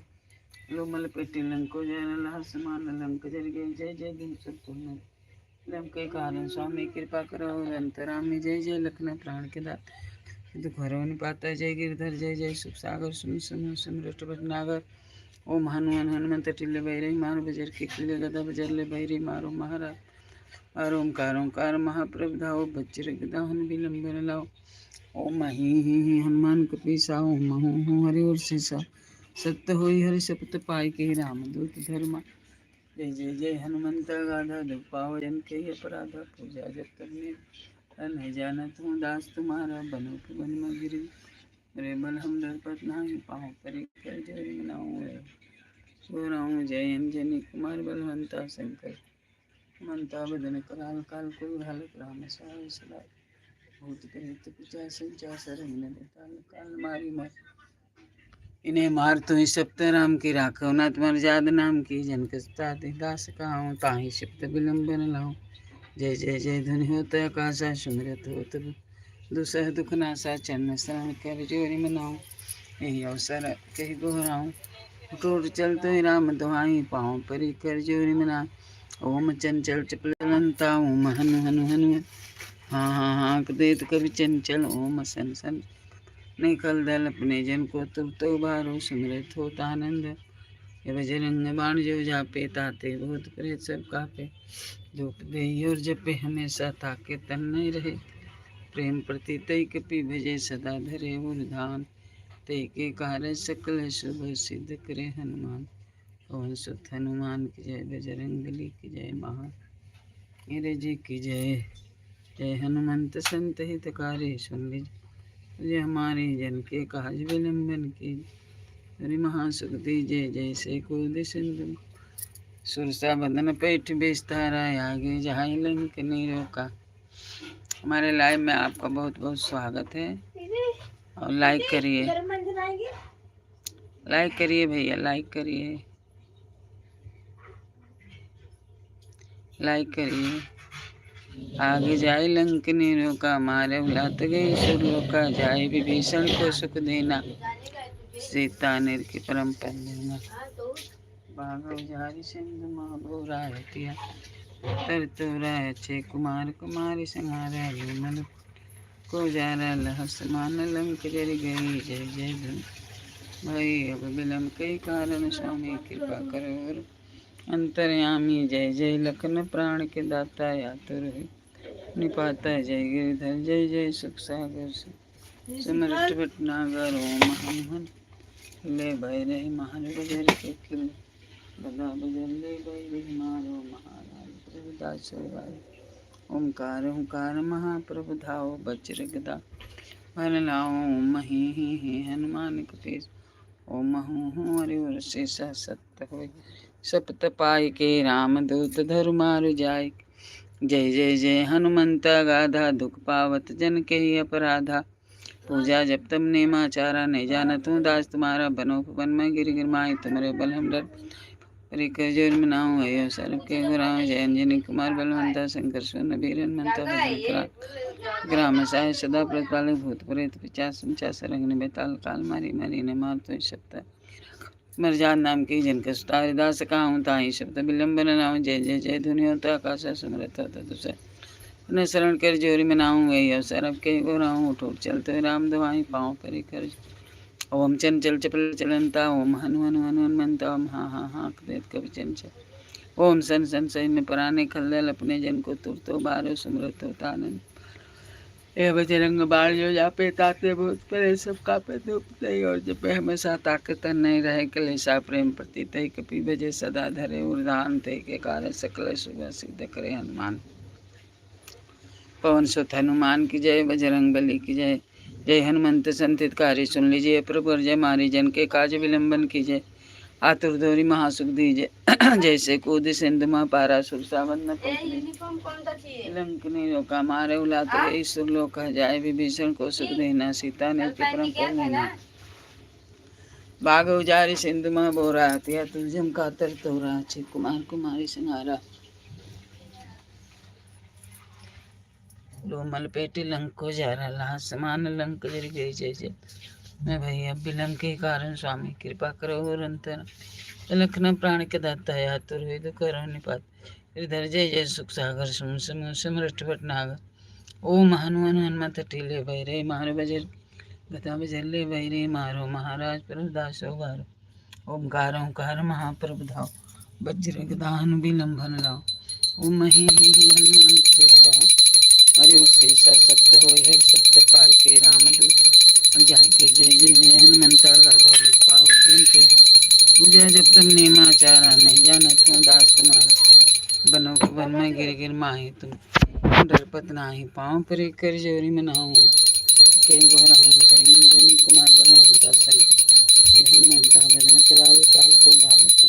लोमल पेटी लंको जय लाल समान लंक जल गई जय जय दिन सुर तुम लंके कारण स्वामी कृपा करो अंतरामी जय जय लखन प्राण के दात दुख हरवन पाता जय गिरधर जय जय सुख सागर सुम सुम सुमरट भटनागर। ओम हनुमान हनुमंत टिल्ले बैरी मारो बजर के किले गदा बजर ले बैरी मारो महाराज और ओमकार ओंकार महाप्रभु धाओ बज्र गदाहन विलंबन लाओ। ओम ही ही हनुमान कपीसा ओम हूँ हूँ हरि और सीसा सत्य होई हरि सपत पाई के राम दूत धर्मा। जय जय जय हनुमंत गाधा दुख पाओ जन के अपराध पूजा जब तुमने नहीं जानत हूँ दास तुम्हारा बनो बन में गिरी रे बल हम दरपत नाही पाँव परी कर जय मनाऊँ। जय अंजनी कुमार बलवंता शंकर मंता बदन कराल काल कुल घालक राम सहाय सदा भूत प्रेत पिचास संचासर काल मारी मार इन्हें मार तो ही सप्त राम की राखो नाथ मर्याद नाम की जन कस्ता दास कहाऊँ ताहि शब्द विलंबन लाऊं। जय जय जय धन होत आकाशा सुमरत होत दुसह दुख नासा चरण शरण कर जोरी मनाऊं। यही अवसर कही गोहराऊं टोट चल तो राम दुहाई पाँव परी कर जोरी मना। ओम चंचल चपलंता ओम हनु हनु हनु हाँ हाँ हाँ देत कवि चंचल ओम सन सन निकल दल अपने जन को तुम तो बारो सुमरत होत आनंद। ये बजरंग बाण जो जापे ताते भूत प्रेत सब कापे। धूप दे और जपे हमेशा ताके तन नहीं रहे। प्रेम प्रति तय कपि भजे सदा धरे उर धान तय के कार्य सकल शुभ सिद्ध करे हनुमान। पवन सुत हनुमान की जय बजरंग बली की जय महा जी की जय। जय हनुमंत संत हितकारी सुन लीजिए हमारे जन के काज विलंबन की हरि महासुख दीजे जैसे कूद सिंधु सुरसा बदन पेठ बिस्तारा आगे जहाँ लंक रोका। हमारे लाइव में आपका बहुत बहुत स्वागत है और लाइक करिए, लाइक करिए भैया, लाइक करिए, लाइक करिए। आगे जाए लंक रोका मारे लात गए सुरलोका जाए विभीषण को सुख देना सीता निर की परम पद देना। बाघव जारी सिंधु महाभोरायतिया तर तोरा छे कुमार कुमारी संहारा मन को जारा लहस मान लंक जर गई जय जय धन भाई अब विलम्ब कई कारण स्वामी कृपा करो अंतर्यामी। जय जय लखन प्राण के दाता यातुर निपाता जय गिरधर जय जय सुख सागर सुमरट भटनागर। ओम हनुमान ले भैरे महार बजर के खिल बदा बजर ले भैरे मारो महाराज प्रभु दास ओमकार ओंकार महाप्रभु धाओ बज्र गदा भर लाओ। ओम ही हनुमान कपीस ओम हूँ हूँ हरि और शेषा सत्य होय सप्त पाई के राम दूत धरु मारु जाय। जय जय जय हनुमंत गाधा दुख पावत जन के ही अपराधा। पूजा जब तम नेमाचारा नहीं जानत हूँ दास तुम्हारा बनो पवन में गिर गिरमाई तुम्हारे बल हम डर परिकर मनाऊँ अयो सर्व के गुराऊँ। जय अंजनी कुमार बलवंता शंकर सुन बीरन मंता ग्राम साय सदा प्रतिपालक भूत प्रेत पिचास संचास रंगन बेताल काल मारी मारी ने मार तो शब्द मरजाद नाम की जन कष्टारि दास काहूँ ताहि शब्द विलंबन नाम। जय जय जय धुनि होता आकाश सुमरत होता तुझे न शरण कर जोरी मनाऊँ वही अवसर अब के गोराऊँ। उठ उठ चलते राम दवाई पाँव परी कर ओम चंचल चपल चलंता ओम हनु हनु हनुमंता ओम हा हा हा देत कवि चंचल ओम सन सन सही में पराने खल्लल अपने जन को तुरतो बारो सुमरत होता आनंद। ए बजरंग बाण जो जापे ताते भूत परे सब कापे धूप तई और जपे हमेशा ताकत नहीं रहे कलेशा प्रेम प्रति तई कपि बजे सदा धरे उर्धान ते के कारण सकल सुबह सिद्ध करे हनुमान। पवन सुत हनुमान की जय, बजरंग बली की जय। जय हनुमंत संतित कार्य सुन लीजिए प्रभु, जय मारी जन के काज विलंबन कीजिए। आतुर धोरी महासुख दीजिए। जैसे कूद सिंधु मा पारा सुरसा बंद यूनिफॉर्म कौन सा चाहिए? लंकनी रोका मारे उलाते ईश्वर लोक जाए। विभीषण को सुख देना सीता ने परम पद देना। बाघ उजारी सिंधु मा बोरा तिया तुझम कातर तोरा छित कुमार कुमारी संहारा। लोमल पेटी लंक को जारा ला समान लंक जर गई जय जय। मैं भैया बिलंग के कारण स्वामी कृपा करो रंतर लखन प्राण के दाता आतुर वेद करो निपात। हृदय जय जय सुख सागर सुम सम समृष्ट भटनागर। ओम हनुमान हनुमत टीले भैरे मारो बजर गता बजले भैरे मारो महाराज प्रभु दासो बारो। ओमकार ओंकार महाप्रभु धाओ वज्र दान विलंबन लाओ। ओम ही हनुमान पेशा हरि से सक्त हो हर सक्त पाल के रामदूत जाय के जय जय जय हनुमंता गाधा पाओ जन के पूजा जब तुम नियमाचारा नहीं जानत हूँ दास तुम्हारा। बनो वन में गिर गिर माही तुम डरपत नाही पाँव पर कर जोरी मनाऊँ के गोहराऊँ। जय अंजनी कुमार बलवंता शंकर हनुमंता बदन करावे काल कुल भागत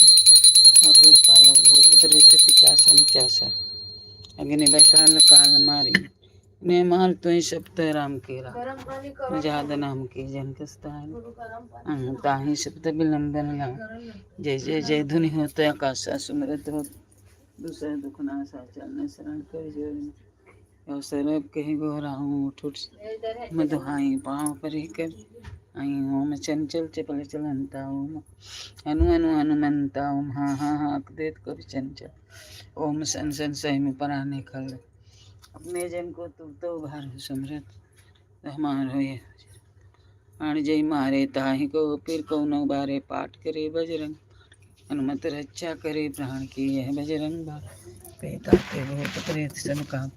पालक भूत प्रेत पिचासन चासर अग्नि बैताल काल मारी ने मार तुई शब्द राम केरा जाद नाम की जन कस्तान ताही शब्द विलंबन लाओ। जय जय जय धुनि होत आकाशा सुमरत हो दूसरे दुख नाशा चलने शरण कर जोरी। अवसर कही गोहराऊँ उठ उठ मधुहाई पाँव परी कर आई। ओम चंचल चपल चलंता ओम हनु हनु हनुमंता ओम हा हा हा देत कवि चंचल। ओम सन सन सही में पराने खल अपने जन को तुम तो भार समृत हमारो ये आण जय मारे ताहि को फिर कौनो बारे पाठ करे बजरंग हनुमत रक्षा करे प्राण की यह बजरंग बाण। पेताते भूत प्रेत सब काम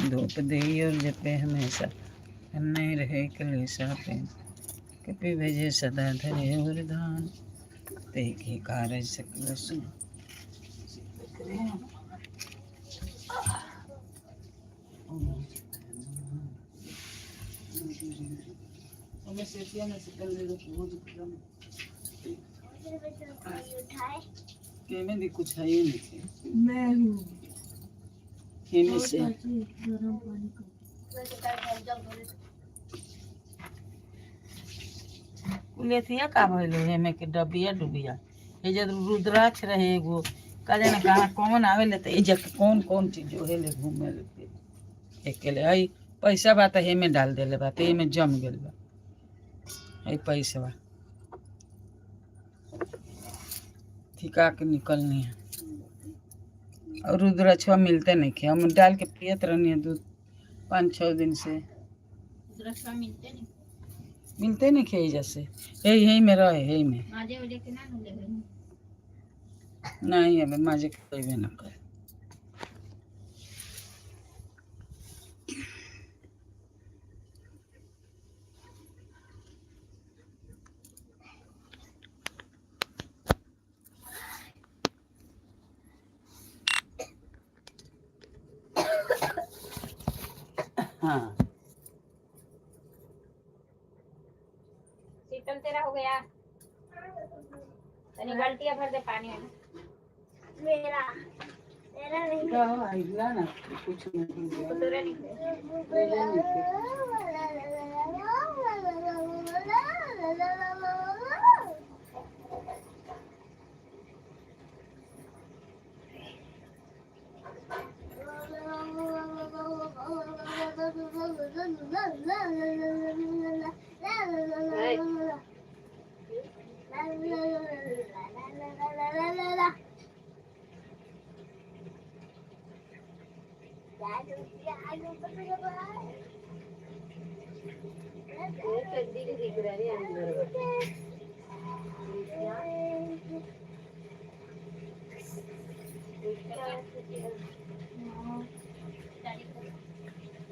धूप दे और जपे हमेशा नहीं रहे कलेशा प्रेम कपि भेजे सदा धरे और धान ते के कारज सकल सुन करे। कुछ है ही नहीं। मैं हूँ एमे से गरम पानी का। कुलेथिया का भइल एमे के डबिया डुबिया ए जब रुद्राक्ष रहे एगो का जाने कहाँ कौन आवेले त ए जग कौन कौन चीज जो है ले घूमे ले अकेले आई पैसा बा त एमे डाल देले बा त एमे जम गेल बा आई पैसा बा ठिका के निकलनी है। और रुद्राक्षवा मिलते नहीं खे हम डाल के पियत रहनी है दूध 5-6 दिन से रुद्राक्ष मिलते नहीं मिलते नहीं खे जैसे यही यही में रहे यही में माजे उजे के ना मिले नहीं अबे माजे कोई भी ना करे। हाँ शीतल तेरा हो गया तनी बाल्टिया भर दे पानी में। मेरा मेरा नहीं। आइला ना कुछ नहीं तोरा नहीं।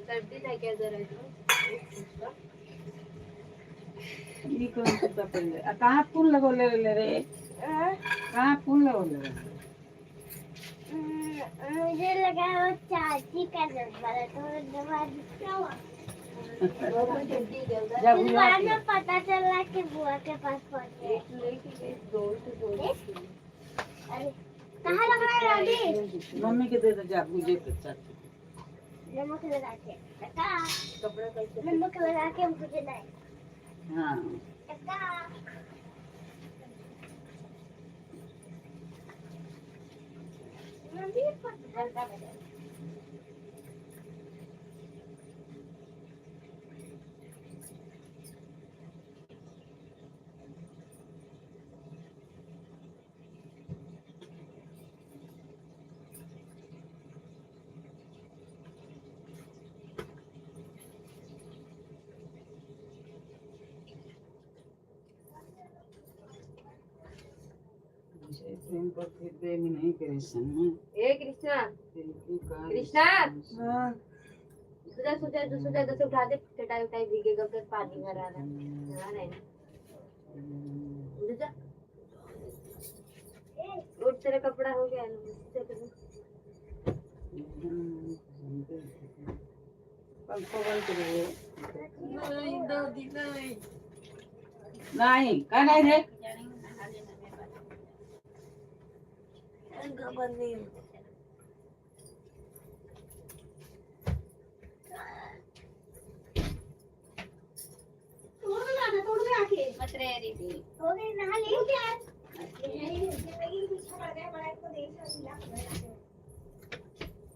सर्दी था क्या जरा इसको? ई कौन कुत्ता पहले आ कहाँ फूल लगोले ले रे? कहाँ फूल लगोले रे? मुझे लगा वो चाची का नंबर है तो मैं दबा दी। क्या हुआ? जा फिर बुआ बाद के। में पता चला कि बुआ के पास पहुंच गए। अरे कहाँ लग रहा है राधे? मम्मी के दे दे, जा बुझे के चाची। नमक लगा के काका, नमक लगा के मुझे लाए। हाँ। काका, मम्मी पत्थर का। मुझे प्रेम पर फिर प्रेम नहीं कृष्ण। ए कृष्णा, कृष्णा। हाँ। सुधा सुधा सुधा दस उठा दे, चटाई उठाई भीगेगा, फिर पानी भरा रहा है, हाँ नहीं, उठ जा, उठ, तेरा कपड़ा हो गया ना? पंखो बंद करो। नहीं दादी, नहीं। नहीं का नहीं रे। पंखा बंद नहीं होता। तोड़ दो ना, तोड़ दो आके। मत रे दीदी। हो गई, नहा ली क्या?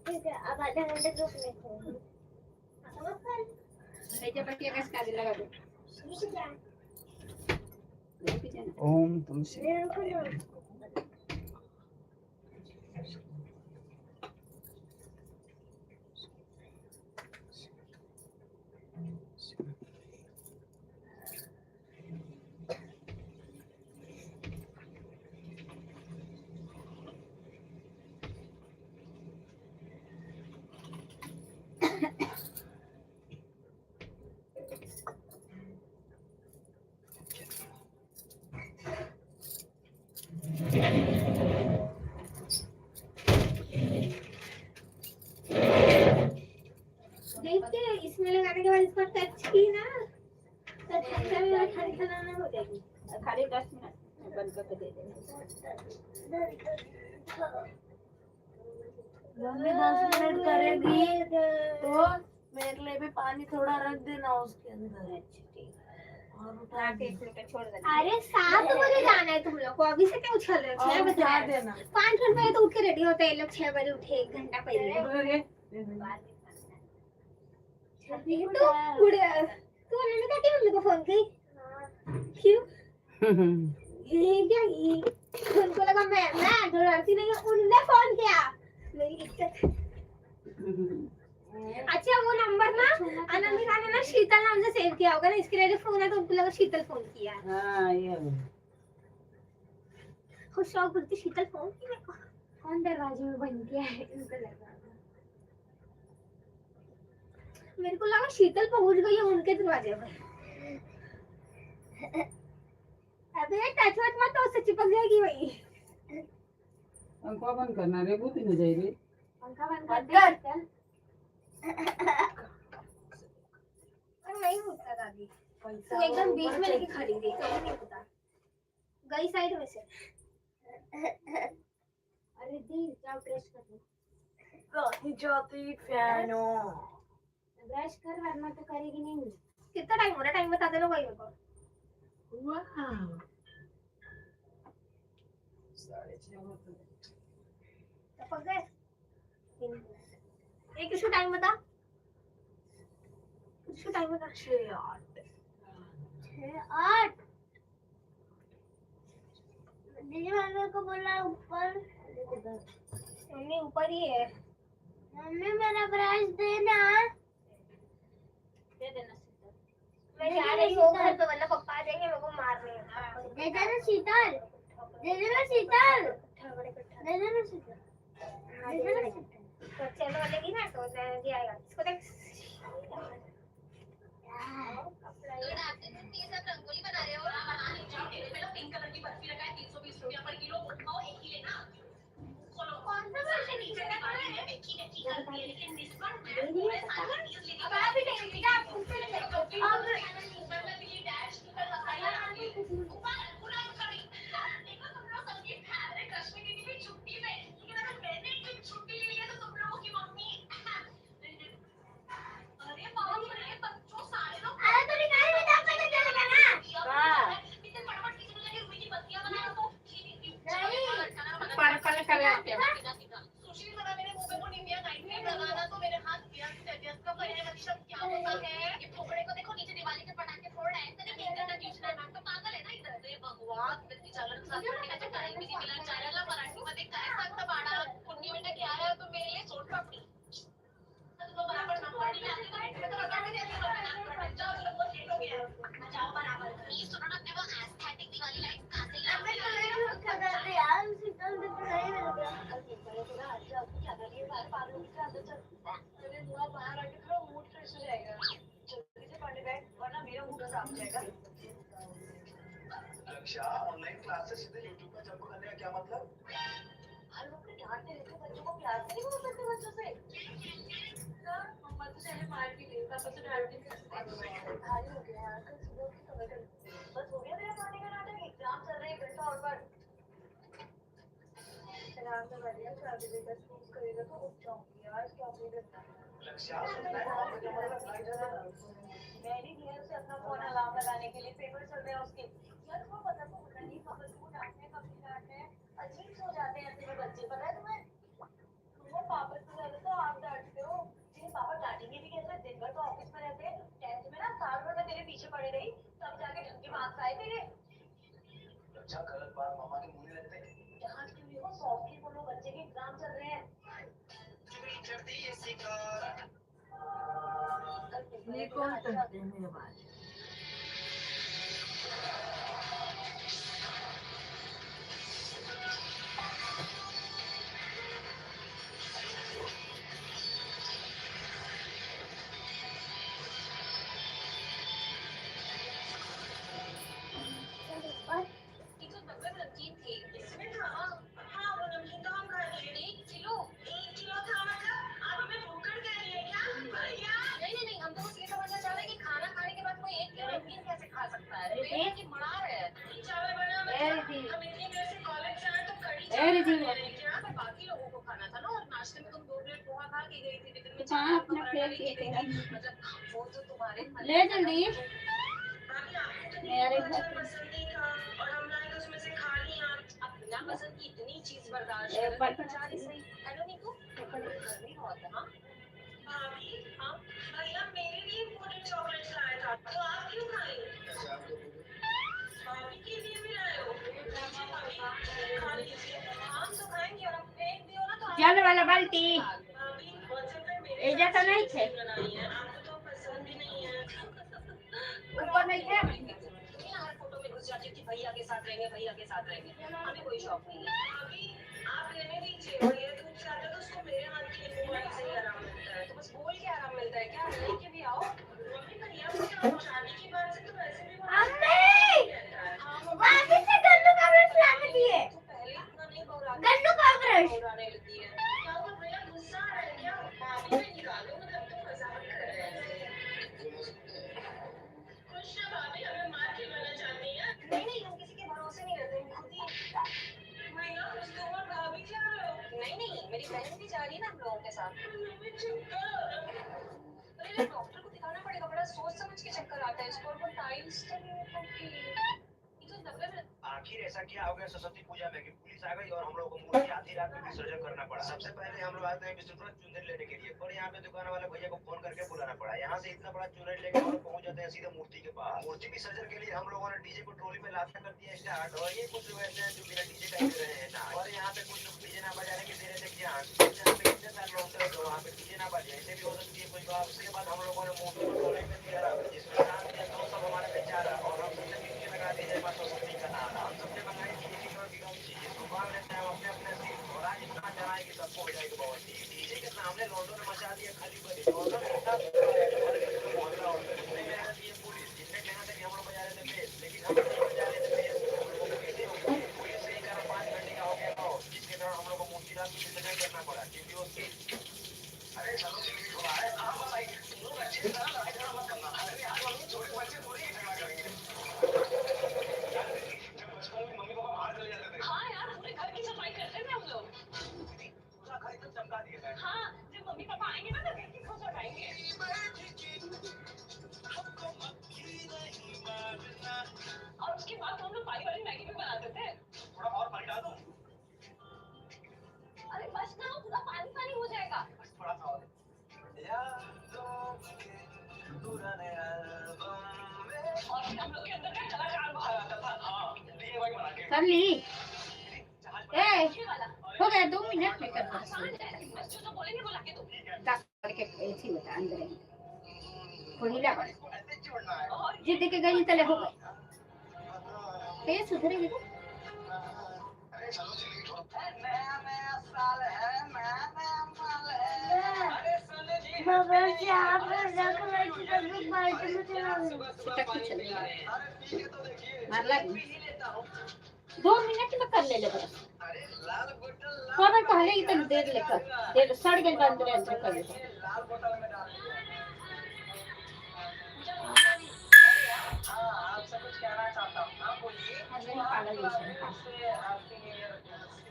ठीक है, अब आधा घंटे रुक लेते हैं। त्याच्या कस काजी लगा दे। रुक जा। ओम तुमसे। मेरे को लो। देखते हैं, इसमें लगाने के बाद इसको टच की ना तो ठंडा में ठंडा ना हो जाएगी। खाली 10 मिनट बंद करके दे देना। मम्मी 10 मिनट करेगी तो मेरे लिए भी पानी थोड़ा रख देना उसके अंदर और उठा हाँ, देना। 1 मिनट छोड़ देना। अरे 7 बजे जाना है तुम लोग को, अभी से क्या उछल रहे हो? छह और बजे उठा देना। 5 मिनट पहले तो उठ के रेडी होते हैं ये लोग। 6 बजे उठे, 1 घंटा पहले। रे। तू उड़, तू अनामिका की मम्मी को फोन की क्यों? ये क्या, ये उनको लगा मैं डरती नहीं हूँ, उनने फोन किया, मेरी इज्जत। अच्छा वो नंबर ना अनामिका ने ना शीतल नाम से सेव किया होगा ना, इसके लिए फोन है तो उनको लगा शीतल फोन किया। हाँ, ये खुश शौक बोलती शीतल फोन की मेरे को। कौन दरवाजे में बंद किया है, इनको लगा, मेरे को लगा शीतल पहुंच गई है उनके दरवाजे पर। अबे टच वच मत तो उससे चिपक जाएगी वही। पंखा बंद करना रे, बहुत हो जाए रे। पंखा बंद कर दे शीतल। पर नहीं होता दादी, तू एकदम बीच में लेके खड़ी थी, कभी नहीं होता, गई साइड में से। अरे दी, जाओ ब्रश कर लो। नहीं जाती फैन हो। ब्रश कर, वरना तो करेगी नहीं। कितना टाइम हो रहा है? टाइम बता देना कोई मेरे को। वाह। 6:30 होते। टपक गए। एक इसको टाइम बता, इसको टाइम बता। 6:08। 6:08। दीदी, मम्मी को बोला ऊपर, मम्मी ऊपर ही है। मम्मी मेरा ब्रश देना। दे देना शीतल। मैं जा रही हूँ घर पे, वरना पप्पा आ जाएंगे मेरे को मारने। दे देना शीतल, दे देना शीतल, दे देना शीतल। तो चलो बोलेगी ना तो एनर्जी आएगा। इसको देख। रंगोली बना रहे हो पिंक कलर की बर्फी रखा है 320 रुपया पर किलो। खाओ एक ही लेना। कौन सा वर्षन नीचे का पानी है देखी देखी करती है लेकिन इस बार मैं नहीं, पूरे नहीं, साल चीज लेके अब आप भी नहीं लेगा, आप खुद से ले लो। अब ऊपर पूरा करी। देखो तुम लोग सबकी फेवरेट कश्मीरी भी छुट्टी में, लेकिन अगर मैंने एक दिन छुट्टी ले लिया तो तुम लोगों की मम्मी। अरे बाप रे बच्चों सारे लोग अरे तो निकाल में तब पता चलेगा ना। इतने फटाफट किसी ने जाके रुई की बत्तियां बना तो नहीं। पर्पल कलर के। सुशील जरा मेरे मुंह पे वो निविया नाइट क्रीम लगाना तो मेरे हाथ गया का मतलब क्या होता है। ये टुकड़े को देखो नीचे दिवाली के पटाखे फोड़ रहे हैं। इतने केक का ट्यूशन है तो पागल है ना इधर। अरे भगवान इतनी चालन साफ करने का टाइम भी नहीं मिला। चालाला मराठीमध्ये काय सांगता बाळा। पुण्य बेटा क्या आया तो मेरे लिए सोन पापड़ी। तुमको बराबर नंबर नहीं आते तो मैं तो बता भी देती हूँ अपना। जाओ चलो बहुत लेट हो गया, जाओ बराबर। प्लीज सुनो ना अपने वो एस्थेटिक दिवाली लाइट्स कहाँ से अब मैं तो कर रही यार, सीता तो नहीं मिल गया। अरे बुआ बाहर आके थोड़ा मूड फ्रेश हो जाएगा। जल्दी से पढ़ने बैठ वरना मेरा मूड खराब हो जाएगा। लक्ष्या, ऑनलाइन क्लास से सीधे यूट्यूब पे जंप करने का क्या मतलब? हर वक्त डांटते रहते हो बच्चों को, प्यार से नहीं बोल सकते बच्चों से? हाँ, मम्मा तो चाहे मार भी ले, पापा तो डांट भी नहीं सकते। भारी हो गया यार, कल सुबह उठ के कवर कर। बस हो गया तेरा पढ़ने का नाटक। एग्जाम चल रहे हैं, एक घंटा और पढ़। आराम से बढ़िया 4 बजे का स्कूल करेगा तो उठ जाऊंगी यार। क्या भी करना। लक्ष्या, सुनना है पापा के मतलब लाइट है ना। मैंने दिया उसे अपना फोन अलार्म लगाने के लिए। पेपर चल रहे हैं उसके। यार तुम्हें पता तो होना नहीं, पापा तुमको डांटते हैं कब नहीं डांटते हैं। अजीब से हो जाते हैं ऐसे में बच्चे, पता है तुम्हें? तुम और पापा से ज्यादा तो आप डांटते हो। जिन्हें पापा डांटेंगे भी कैसे, दिन भर तो ऑफिस में रहते हैं। टेंथ में ना साल भर मैं तेरे पीछे पड़े रही, तब जाके ढंग के मार्क्स आए तेरे। लक्ष्या, गलत बात मामा के मुंह नहीं लगते। डांट क्यों रही हो? सॉफ्टली बोलो, बच्चे के एग्जाम चल रहे हैं। कल पेपर ये है कौन तेरा, अच्छा करते हैं मेरे पास? एक तो डब्बे में नमकीन थी इसमें था। हाँ वो नमकीन तो हम खाए थे। 1 किलो। 1 किलो था, मतलब आप हमें भूखड़ कह रही है क्या भैया? नहीं नहीं नहीं, हम तो बस ये समझना चाह रहे हैं कि खाना खाने के बाद कोई 1 किलो नमकीन कैसे खा सकता है। रिद्धि? पेट की मड़ा रहे हैं। चावल बना ए मतलब रिद्धि, हम इतनी देर से कॉलेज से आए तो कड़ी ए चावल रिद्धि, खाने रहे क्या? पर बाकी लोगों को खाना था ना। और नाश्ते में तुम 2 प्लेट पोहा खा के गई थी, टिफिन में हाँ चाय का अपना पराठा फेंक लेके के गई तेरा थी। मतलब वो तो तुम्हारे खाने ले का था। जल्दी। भाभी आपको तो मेरे नींबू का घर अचार पसंद नहीं था और हम लाए तो उसमें से खा लिया। अब बिना पसंद की इतनी चीज बर्दाश्त ए, करो पर अचार ही सही है ना नीकू? गर्मी बहुत है। हाँ भाभी, हाँ भैया मेरे लिए इम्पोर्टेड चॉकलेट्स लाया था तो आप क्यों खाई? ऐसे आप तो बोलो। भाभी के लिए भी लाए हो? लीजिए भाभी, खा लीजिए। हम तो खाएंगे और हम फेंक दियो ना तो हम जल वाला बाल्टी। भाभी व्हाट्सएप पे मेरे एजा तो नहीं थे। बनाई है, आपको तो पसंद भी नहीं है। ऊपर नहीं थे। तुम ना हर फोटो में घुस जाती हो कि भैया के साथ रहेंगे, भैया के साथ रहेंगे। हमें कोई शौक नहीं है। भाभी आप रहने दीजिए, भैया दूध से आता है तो उसको मेरे हाथ की नींबू पानी से ही आराम मिलता है। तो बस बोल के आराम मिलता है क्या? लेके भी आओ। मम्मी भैया मुझे आप शादी के बाद से तो वैसे भी बहुत अम्मी रहता है। हाँ मम्मी, वापस से गन्नू का ब्रश लाने दिए। तू पहले इतना नहीं बौराती गन्नू का ब्रश। बौराने लगी है। क्या हुआ भैया, गुस्सा आ रहा है क्या? भाभी ने निकालो, मतलब तुम मजाक कर रहे हैं। खुश है भाभी, हमें मार के मना चाहती है। नहीं नहीं, हम किसी के भरोसे नहीं रहते, हम खुद ही। भैया खुश तुम और भाभी जा रहे हो? नहीं नहीं, मेरी बहन भी जा रही है ना हम लोगों के साथ। मम्मी चक्कर आ रहा है। अरे यार, डॉक्टर को दिखाना पड़ेगा, बड़ा सोच समझ के चक्कर आता है इसको। और वो टाइल्स तो नहीं होती। ये तो डब्बे में आखिर ऐसा क्या हो गया सरस्वती पूजा में कि पुलिस आ गई और हम लोगों को मूर्ति आधी रात में विसर्जन करना पड़ा। सबसे पहले हम लोग आते हैं विष्णुपुर चुनरी लेने के लिए, पर यहाँ पे दुकान वाले भैया को फोन करके बुलाना पड़ा। यहाँ से इतना बड़ा चुनरी लेके हम लोग पहुंच जाते हैं सीधे मूर्ति के पास। मूर्ति विसर्जन के लिए हम लोगों ने डीजे को ट्रॉली में लादा कर दिया स्टार्ट, और ये कुछ लोग ऐसे हैं जो बिना डीजे का ही रहे हैं ना। और यहाँ पे कुछ लोग डीजे ना बजाने के दे रहे थे ज्ञान। जहाँ पे इतने सारे लोग थे तो वहाँ पे डीजे ना बजे ऐसे भी हो सकती है कोई बात। उसके बाद हम लोगों ने मूर्ति को ट्रॉली में दिया रख, जिसमें नाम दिया तो सब हमारे पे चारा, और हम सबने पीछे लगा दिया जय मां सरस्वती का नारा। हम सबने मंगाई थी एक एक की गमछी, जिसको बांध लेते हैं हम अपने अपने सिर, और आज इतना चना है कि सबको हो जाएगी बवासीर। डीजे के सामने लौंडों ने मचा दिया खली बली। लौंडों ने इतना है कि भर गया पूरा मोहल्ला और गली। मेहनत की है पुलिस, जिनका कहना था कि हम लोग बजा रहे थे बेस, लेकिन हम लोग बजा रहे थे बेस। हम लोगों को कैसे हो गया? पुलिस से ही कारण 5 घंटे का हो गया लॉस, जिसके कारण हम लोग को मूर्ति रात को विसर्जन करना पड़ा, क्योंकि वो अरे चलो थोड़ा है। हाँ बताइए, तुम लोग अच्छे से लड़ाई झगड़ा मत करना। अरे यार मम्मी, छोटे बच्चे थोड़ी ही झगड़ा करेंगे। जब बचपन में मम्मी पापा बाहर चले जाते थे। हाँ यार, पूरे घर की सफाई करते थे हम लोग। पूरा घर एकदम चमका दिया था। हाँ, जब मम्मी पापा आएंगे ना तो घर की खुश उठाएंगे। और उसके बाद हम लोग पानी वाली मैगी भी बनाते थे। थोड़ा और पानी डाल दूं? अरे बस करो, पूरा पानी पानी हो जाएगा। बस थोड़ा सा और। यादों के पुराने एल्बम में और फिर हम लोग के अंदर का कलाकार बाहर आता था। हाँ, DIY बना के। कर ली। जहाज ए, ये वाला हो गया, 2 मिनट में कर। आसान है, बस जो जो बोलेंगे वो लाके दो। करके ऐसी होता अंदर पहिला बना, इसको ऐसे जोड़ना है। और जिद के गई तले हो गए, ये सुधरेगी तो। अरे चलो जी, लेट हो। नया नया साल है, नया नया माल है। अरे सुन जी। बाबा जी, आप रख लो, बाल्टी में चला। सुबह सुबह चटक पानी चल पिला रहे हैं। अरे पी के तो देखिए। मार लगी। पी ही लेता हूँ। 2 मिनट में कर ले ले बस। अरे लाल बोतल लाल। खबर कहले इतन देर लेकर देर सड़ गई बा, अंदर अंदर कर ले। लाल बोतल में डाल दिया। हाँ, आपसे कुछ कहना चाहता हूँ। हाँ बोलिए। पागल जैसे। आपसे हैप्पी न्यू ईयर।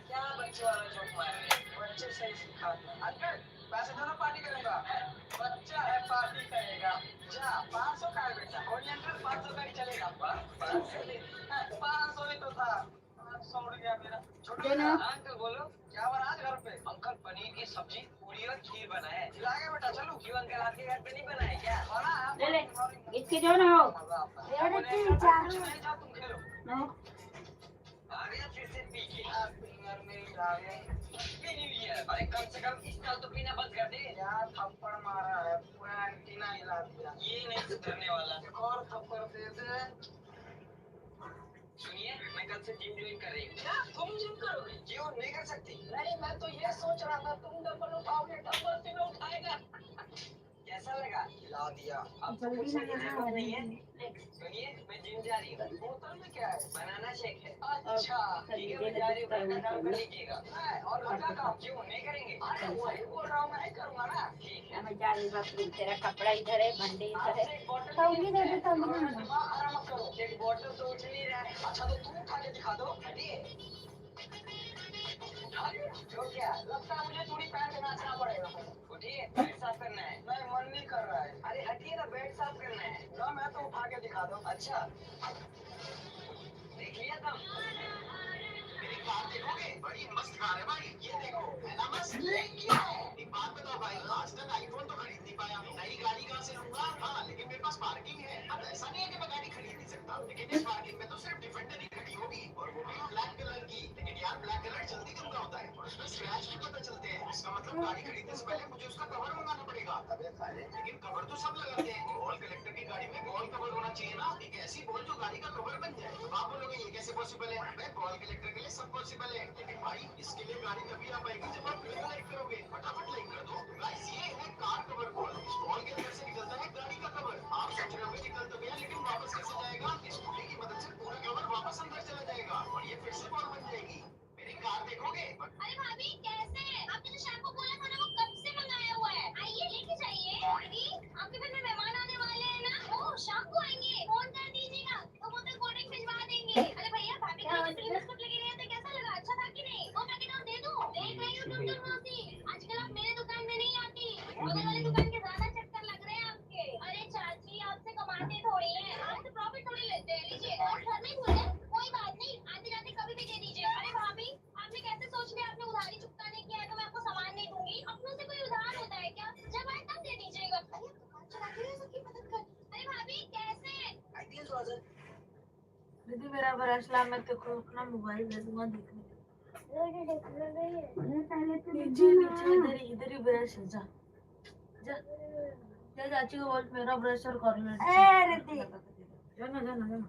क्या बच्चे वाला जोक मार रहे हैं? बच्चे सही सिखाते हैं। अंकल, पैसे दो ना, पार्टी करूंगा। बच्चा है, पार्टी करेगा। जा, 500 का है बेटा। ओरिएंटल 500 का ही चलेगा। 500, 500 ही तो था, 500 उड़ गया मेरा। छोटू। दोनों। अंकल बोलो, क्या बना आज घर पे? अंकल, पनीर की सब्जी, पूरी और खीर बनाए है। खिलाएगा बेटा? चलो। क्यों अंकल, आपके घर पे नहीं बनाए क्या? बना है। ले ले, इसके जो ना हो। मजा आता है। यार, तीन चार। कुछ नहीं, जाओ तुम खेलो। नो। आ गया फिर से पी के। हैप्पी न्यू ईयर मेरी डार्लिंग। Happy new year. अरे कम से कम इस साल तो पीना बंद कर दे। यार, थप्पड़ मारा है, पूरा एंटीना हिला दिया। ये नहीं सुधरने वाला। एक और थप्पड़ दे दे। सुनिए, मैं कल से जिम ज्वाइन कर रही हूँ। क्या तुम जिम करोगे? क्यों नहीं कर सकती? नहीं, मैं तो ये सोच रहा था तुम डंबल उठाओगे, डंबल तीनों उठाएगा। कैसा लगा? हिला दिया। अब तो जल्दी पूछने की ना। जरूरत नहीं है। सुनिए, मैं जिम जा रही हूँ। बोतल में क्या है? बनाना शेक है। अच्छा ठीक है, मैं जा रही हूँ। घर का काम कर लीजिएगा। मैं और घर का काम क्यों नहीं करेंगे? अरे वही बोल रहा हूँ, मैं ही करूँगा ना। ठीक है। मैं जा रही, बाप रे, तेरा कपड़ा इधर है, भांडे इधर है। आपसे एक बोतल तौली दे दे, तौली दे दे। आराम मत करो, एक बोतल तो उठ नहीं रहा है। अच्छा तो तुम उठा के दिखा दो। हटिए, उठा लिया? जो क्या लगता है, मुझे चूड़ी पहन के नाचना पड़ेगा। उठिए, बेड साफ करना है। नहीं, मन नहीं कर रहा है। अरे हटिए ना, बेड साफ करना है ना। मैं तो उठा के दिखा दो। अच्छा, देख लिया तुम। मेरी कार देखोगे? बड़ी मस्त कार है भाई। ये देखो, है ना मस्त? ये क्या है? एक बात बताओ भाई, आज तक आईफोन तो खरीद नहीं पाया, नई गाड़ी कहाँ से लूंगा? हाँ, लेकिन मेरे पास पार्किंग है। अब ऐसा नहीं है कि मैं गाड़ी खरीद नहीं सकता, लेकिन इस पार्किंग में तो सिर्फ डिफेंडर ही खड़ी होगी और वो भी ब्लैक कलर की। लेकिन यार, ब्लैक कलर जल्दी गंदा होता है और उसमें स्क्रैच भी पता चलते हैं। इसका मतलब गाड़ी खरीदने से पहले मुझे उसका कवर मंगाना पड़ेगा। अबे साले, लेकिन कवर तो सब लगाते हैं। बॉल कलेक्टर की गाड़ी में बॉल कवर होना चाहिए ना, एक ऐसी बॉल जो गाड़ी का कवर बन जाए। अब आप बोलोगे, ये कैसे पॉसिबल है? भाई, बॉल कलेक्टर के लिए सब पॉसिबल है। लेकिन भाई, इसके लिए गाड़ी तभी आ पाएगी जब आप वीडियो लाइक करोगे। फटाफट लाइक कर दो। गाइस, ये है कार कवर बॉल। इस बॉल के अंदर से निकलता है गाड़ी का कवर। आप सोच रहे होंगे, निकल तो गया, लेकिन वापस कैसे जाएगा? इस पुली की मदद से पूरा कवर वापस अंदर चला जाएगा और ये फिर से बॉल बन जाएगी। मेरी कार देखोगे? अरे भाभी, कैसे? आपने जो शैम्पू बोला था ना, वो कब से मंगाया हुआ है। आइए, लेके जाइए। दीदी, आपके घर में मेहमान आने वाले हैं ना? वो शाम को आएंगे, फोन कर दीजिएगा तो वो तक कोल्ड ड्रिंक भिजवा देंगे। अरे भैया, भाभी के लिए फ्री बिस्कुट लेके गए थे, कैसा लगा? अच्छा था कि नहीं? वो पैकेट और दे दूं? देख रही हूँ टुनटुन मौसी, आजकल आप मेरे दुकान में नहीं आती, बगल वाली दुकान के ज्यादा चक्कर लग रहे हैं आपके। अरे चाची, आपसे कमाते थोड़ी हैं, आपसे प्रॉफिट थोड़ी लेते हैं। लीजिए, और घर में भूल गए, कोई बात नहीं, आते जाते कभी भी दे दीजिए। अरे भाभी, आपने कैसे सोच लिया आपने उधारी चुकता नहीं किया है तो मैं आपको सामान नहीं दूंगी? अपनों से कोई उधार होता है क्या? जब आए तब दे दीजिएगा। अरे दुकान चला के सबकी मदद कर। अरे भाभी, कैसे? दीदी, मेरा ब्रश ला, मैं तेरे को अपना मोबाइल दे दूंगा देखने। नीचे नीचे, इधर ही, इधर ही ब्रश है। जा जा जा, चाची को बोल मेरा ब्रश और कॉर्नर। जा ना, जा ना, जा ना।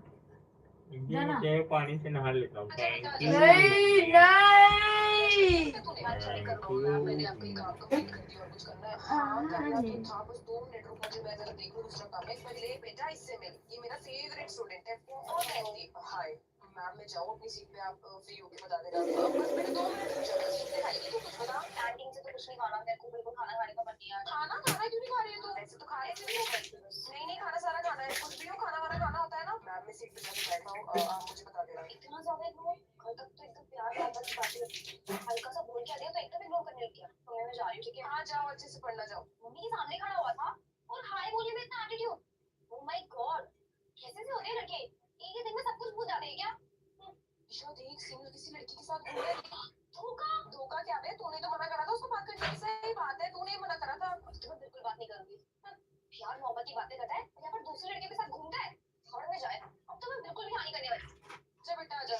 जी, जाना। मैं चाय पानी से नहा लेता हूँ। Thank you. नहीं नहीं। Thank you. हाँ करना तो था, बस 2 मिनट रुक मुझे, मैं जरा देख लूँ दूसरा काम है। एक बार ले बेटा, इससे मिल, ये मेरा फेवरेट स्टूडेंट है, बहुत एक्टिव। हाय मैम, मैं जाऊँ अपनी सीट पे, आप फ्री होके बता देना। बस बेटा 2 मिनट रुक जाओ, बस खाएगी तो कुछ बता। कैंटीन से तो कुछ नहीं खाना मेरे को, बिल्कुल खाना खाने का मन नहीं है। खाना खाना क्यों नहीं खा रही है तू? ऐसे तो खा रही थी। नहीं नहीं, खाना सारा खाना है, कुछ भी हो, खाना वाना खाना होता है ना। मैम, मैं सीट पे जाके बैठा हूँ, आप मुझे बता देना। इतना ज्यादा इग्नोर, घर तक तो एकदम प्यार मोहब्बत की बातें होती, हल्का सा बोल के आ गया तो एकदम इग्नोर करने लग गया। तो मैं जा रही हूँ, ठीक है? हाँ जाओ, अच्छे से पढ़ना, जाओ। मम्मी के सामने खड़ा हुआ था और हाय बोलने में इतना एटीट्यूड। ओ my God, कैसे से होते हैं लड़के, एक ही दिन में सब कुछ भूल जाते हैं क्या? ईशा देख, सिंह किसी लड़की के साथ घूम रहा है। धोखा। धोखा क्या बे, तूने तो मना करा था उसको बात करने की। सही बात है, तूने ही मना करा था। अब तो मैं बिल्कुल बात नहीं करूंगी। हाँ, प्यार मोहब्बत की बातें करता है और यहाँ पर दूसरे लड़के के साथ घूमता है। और में जाए, अब तो मैं बिल्कुल भी हानि करने वाली। चल बेटा आ जा।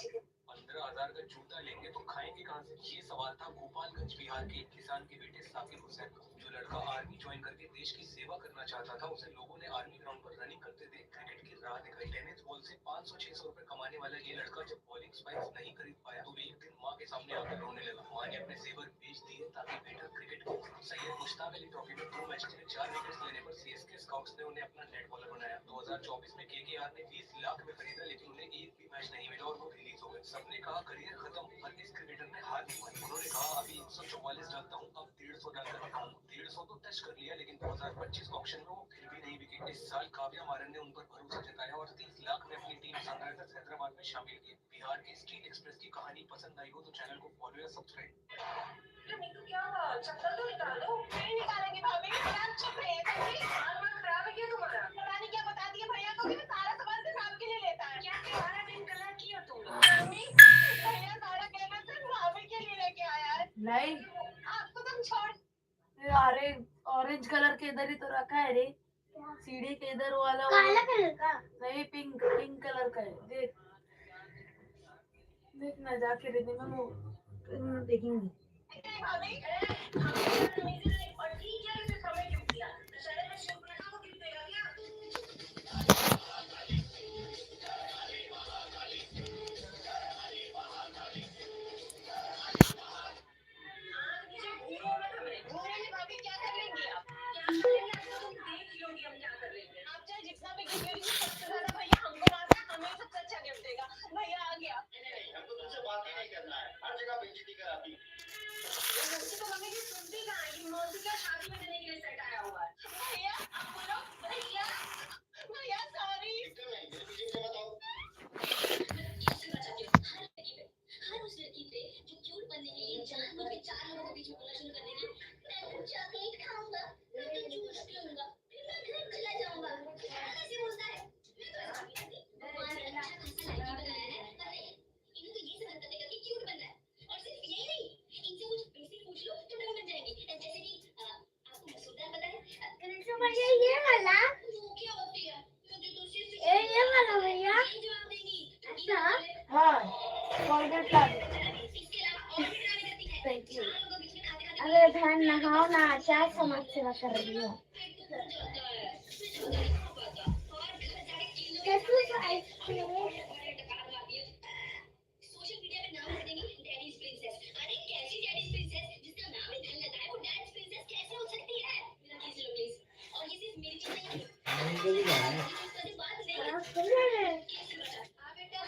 15,000 का जूता लेंगे तो खाएंगे कहाँ से? ये सवाल था गोपालगंज बिहार के एक किसान के बेटे साकिब हुसैन का। जो लड़का आर्मी ज्वाइन करके देश की सेवा करना चाहता था, उसे लोगों ने आर्मी ग्राउंड पर रनिंग करते देख क्रिकेट की राह दिखाई। टेनिस बॉल से 500-600 रुपए कमाने वाला ये लड़का जब बॉलिंग स्पाइक्स नहीं खरीद पाया तो एक दिन माँ के सामने आकर रोने लगा। माँ ने अपने जेवर बेच दिए ताकि बेटा क्रिकेट खेल सके। सैयद मुश्ताक अली ट्रॉफी में 2 मैच में 4 विकेट लेने पर सीएसके स्काउट्स ने उन्हें अपना नेट बॉलर बनाया। 2024 में केकेआर ने 20 लाख में खरीदा, लेकिन उन्हें एक भी मैच नहीं मिला और वो रिलीज हो गए। सबने कहा करियर खत्म, पर इस क्रिकेटर ने हार नहीं मानी। उन्होंने कहा अभी 144 डालता हूँ, अब 150 डालकर दिखाऊंगा। 150 तो टच कर लिया, लेकिन 2025 ऑक्शन में वो फिर भी नहीं बिके। इस साल काव्या मारन ने उन पर भरोसा जताया और 30 लाख में अपनी टीम सनराइजर्स हैदराबाद में शामिल की। बिहार के स्टील एक्सप्रेस की कहानी पसंद आई हो तो चैनल को फॉलो या सब्सक्राइब। नीतू क्या हुआ? चक्कर तो निकालो। नहीं निकालेंगे भाभी, यार चुप रहे भाभी। बार खराब है क्या तुम्हारा? पता नहीं क्या बता दिया भैया को कि सारा सामान सिर्फ आपके लिए लेता है। क्या सारा दिन गला किया तुमने? मम्मी, भैया सारा कहना सिर्फ भाभी के लिए लेके आया है। नहीं। आपको तुम छोड़। अरे ऑरेंज कलर के इधर ही तो रखा है रे, सीढ़ी के इधर वाला। काला कलर का? नहीं, पिंक पिंक कलर का है। देख देख ना जाके रिद्धि में वो देखेंगे। भाभी, और ठीक है, सिर्फ हमें क्यों दिया? दशहरे में शिव को गिफ्ट देगा क्या? भाभी क्या कर लेंगी आप? क्या कर लेंगी आप? तुम देख लोगी हम क्या कर लेंगे। आप चाहे जितना भी गिफ्ट दीजिए, सबसे ज्यादा भैया हमको मारता है, हमें सबसे अच्छा गिफ्ट देगा। भैया आ गया। हमको तुमसे बात ही नहीं करना है, हर जगह बेइज्जती कराती। मौसी तो मम्मी की सुनती कहाँ है? ये मौसी का शादी में देने के लिए सेट आया हुआ है। भैया आप बोलो, भैया भैया सॉरी। दिखते में मेरे पीछे पीछे मत आओ। हर उस लड़की पे जो क्यूट बनने के लिए जानबूझ के चार लोगों के बीच में बोलना शुरू कर देगी, मैं तो चॉकलेट खाऊंगा, मैं तो जूस पीऊंगा, फिर मैं घर चला जाऊंगा। ऐसे बोलता है। मैं तो ऐसा नहीं करती। भगवान ने अच्छा खासा लाइकी बनाया है, पर नहीं, इन्हें तो ये सब हरकतें करके क्यूट बनना है। और सिर्फ यही नहीं, इनसे कुछ बेसिक पूछ लो तो डर बन जाएंगे। जैसे कि आपको मसूर दाल पता है? तो भैया ये वाला। वो क्या होती है? मुझे तो सिर्फ ए ये वाला भैया। यही जवाब देंगी। अच्छा। हाँ, कोलगेट ला दे। इसके अलावा और भी ड्रामे करती है। Thank you. चार लोगों के बीच में खाते खाते अरे बहन नहाओ ना, क्या समाज सेवा कर रही हो? कैसे आइसक्रीम? सोशल मीडिया पे नाम रख देंगी डैडीज प्रिंसेस। अरे कैसी डैडीज प्रिंसेस? जिसका नाम ही धन लता है, वो डैडीज प्रिंसेस कैसे हो सकती है? मेरा खींच लो प्लीज। और ये सिर्फ मेरी चीज नहीं है, बात नहीं। कैसे बचा? हाँ बेटा,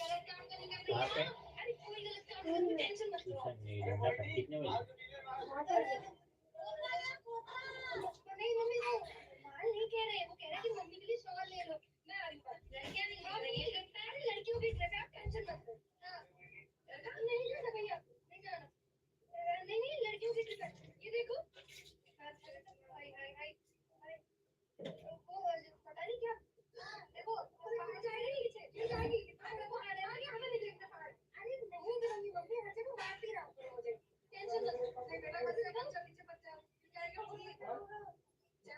गलत काम तो नहीं कर रही कहाँ पे? ना? अरे कोई गलत काम नहीं, टेंशन मत लो। ट्यूशन नहीं जाना था। कितने बजे? नहीं मम्मी, वो माल नहीं कह रहे, वो कह रहे कि मम्मी के लिए शॉल ले लो। मैं आ रही हूँ। लड़कियां नहीं खरीद रही है, अरे लड़कियों की ड्रेस है, आप टेंशन मत लो। हाँ नहीं जाना भैया, नहीं जाना। नहीं नहीं, लड़कियों की ड्रेस है, ये देखो। हाय हाय हाय हाय, वो पता नहीं क्या, देखो पहाड़ जाएगा नीचे, ये जाएगी पहाड़ है आगे, हमें नहीं देखना पहाड़। अरे नहीं करूंगी मम्मी, ऐसे वो मारती रहा मुझे, टेंशन मत लो। नहीं बेटा, बस बच्चा पीछे बच्चा जाएगा, जाए जाए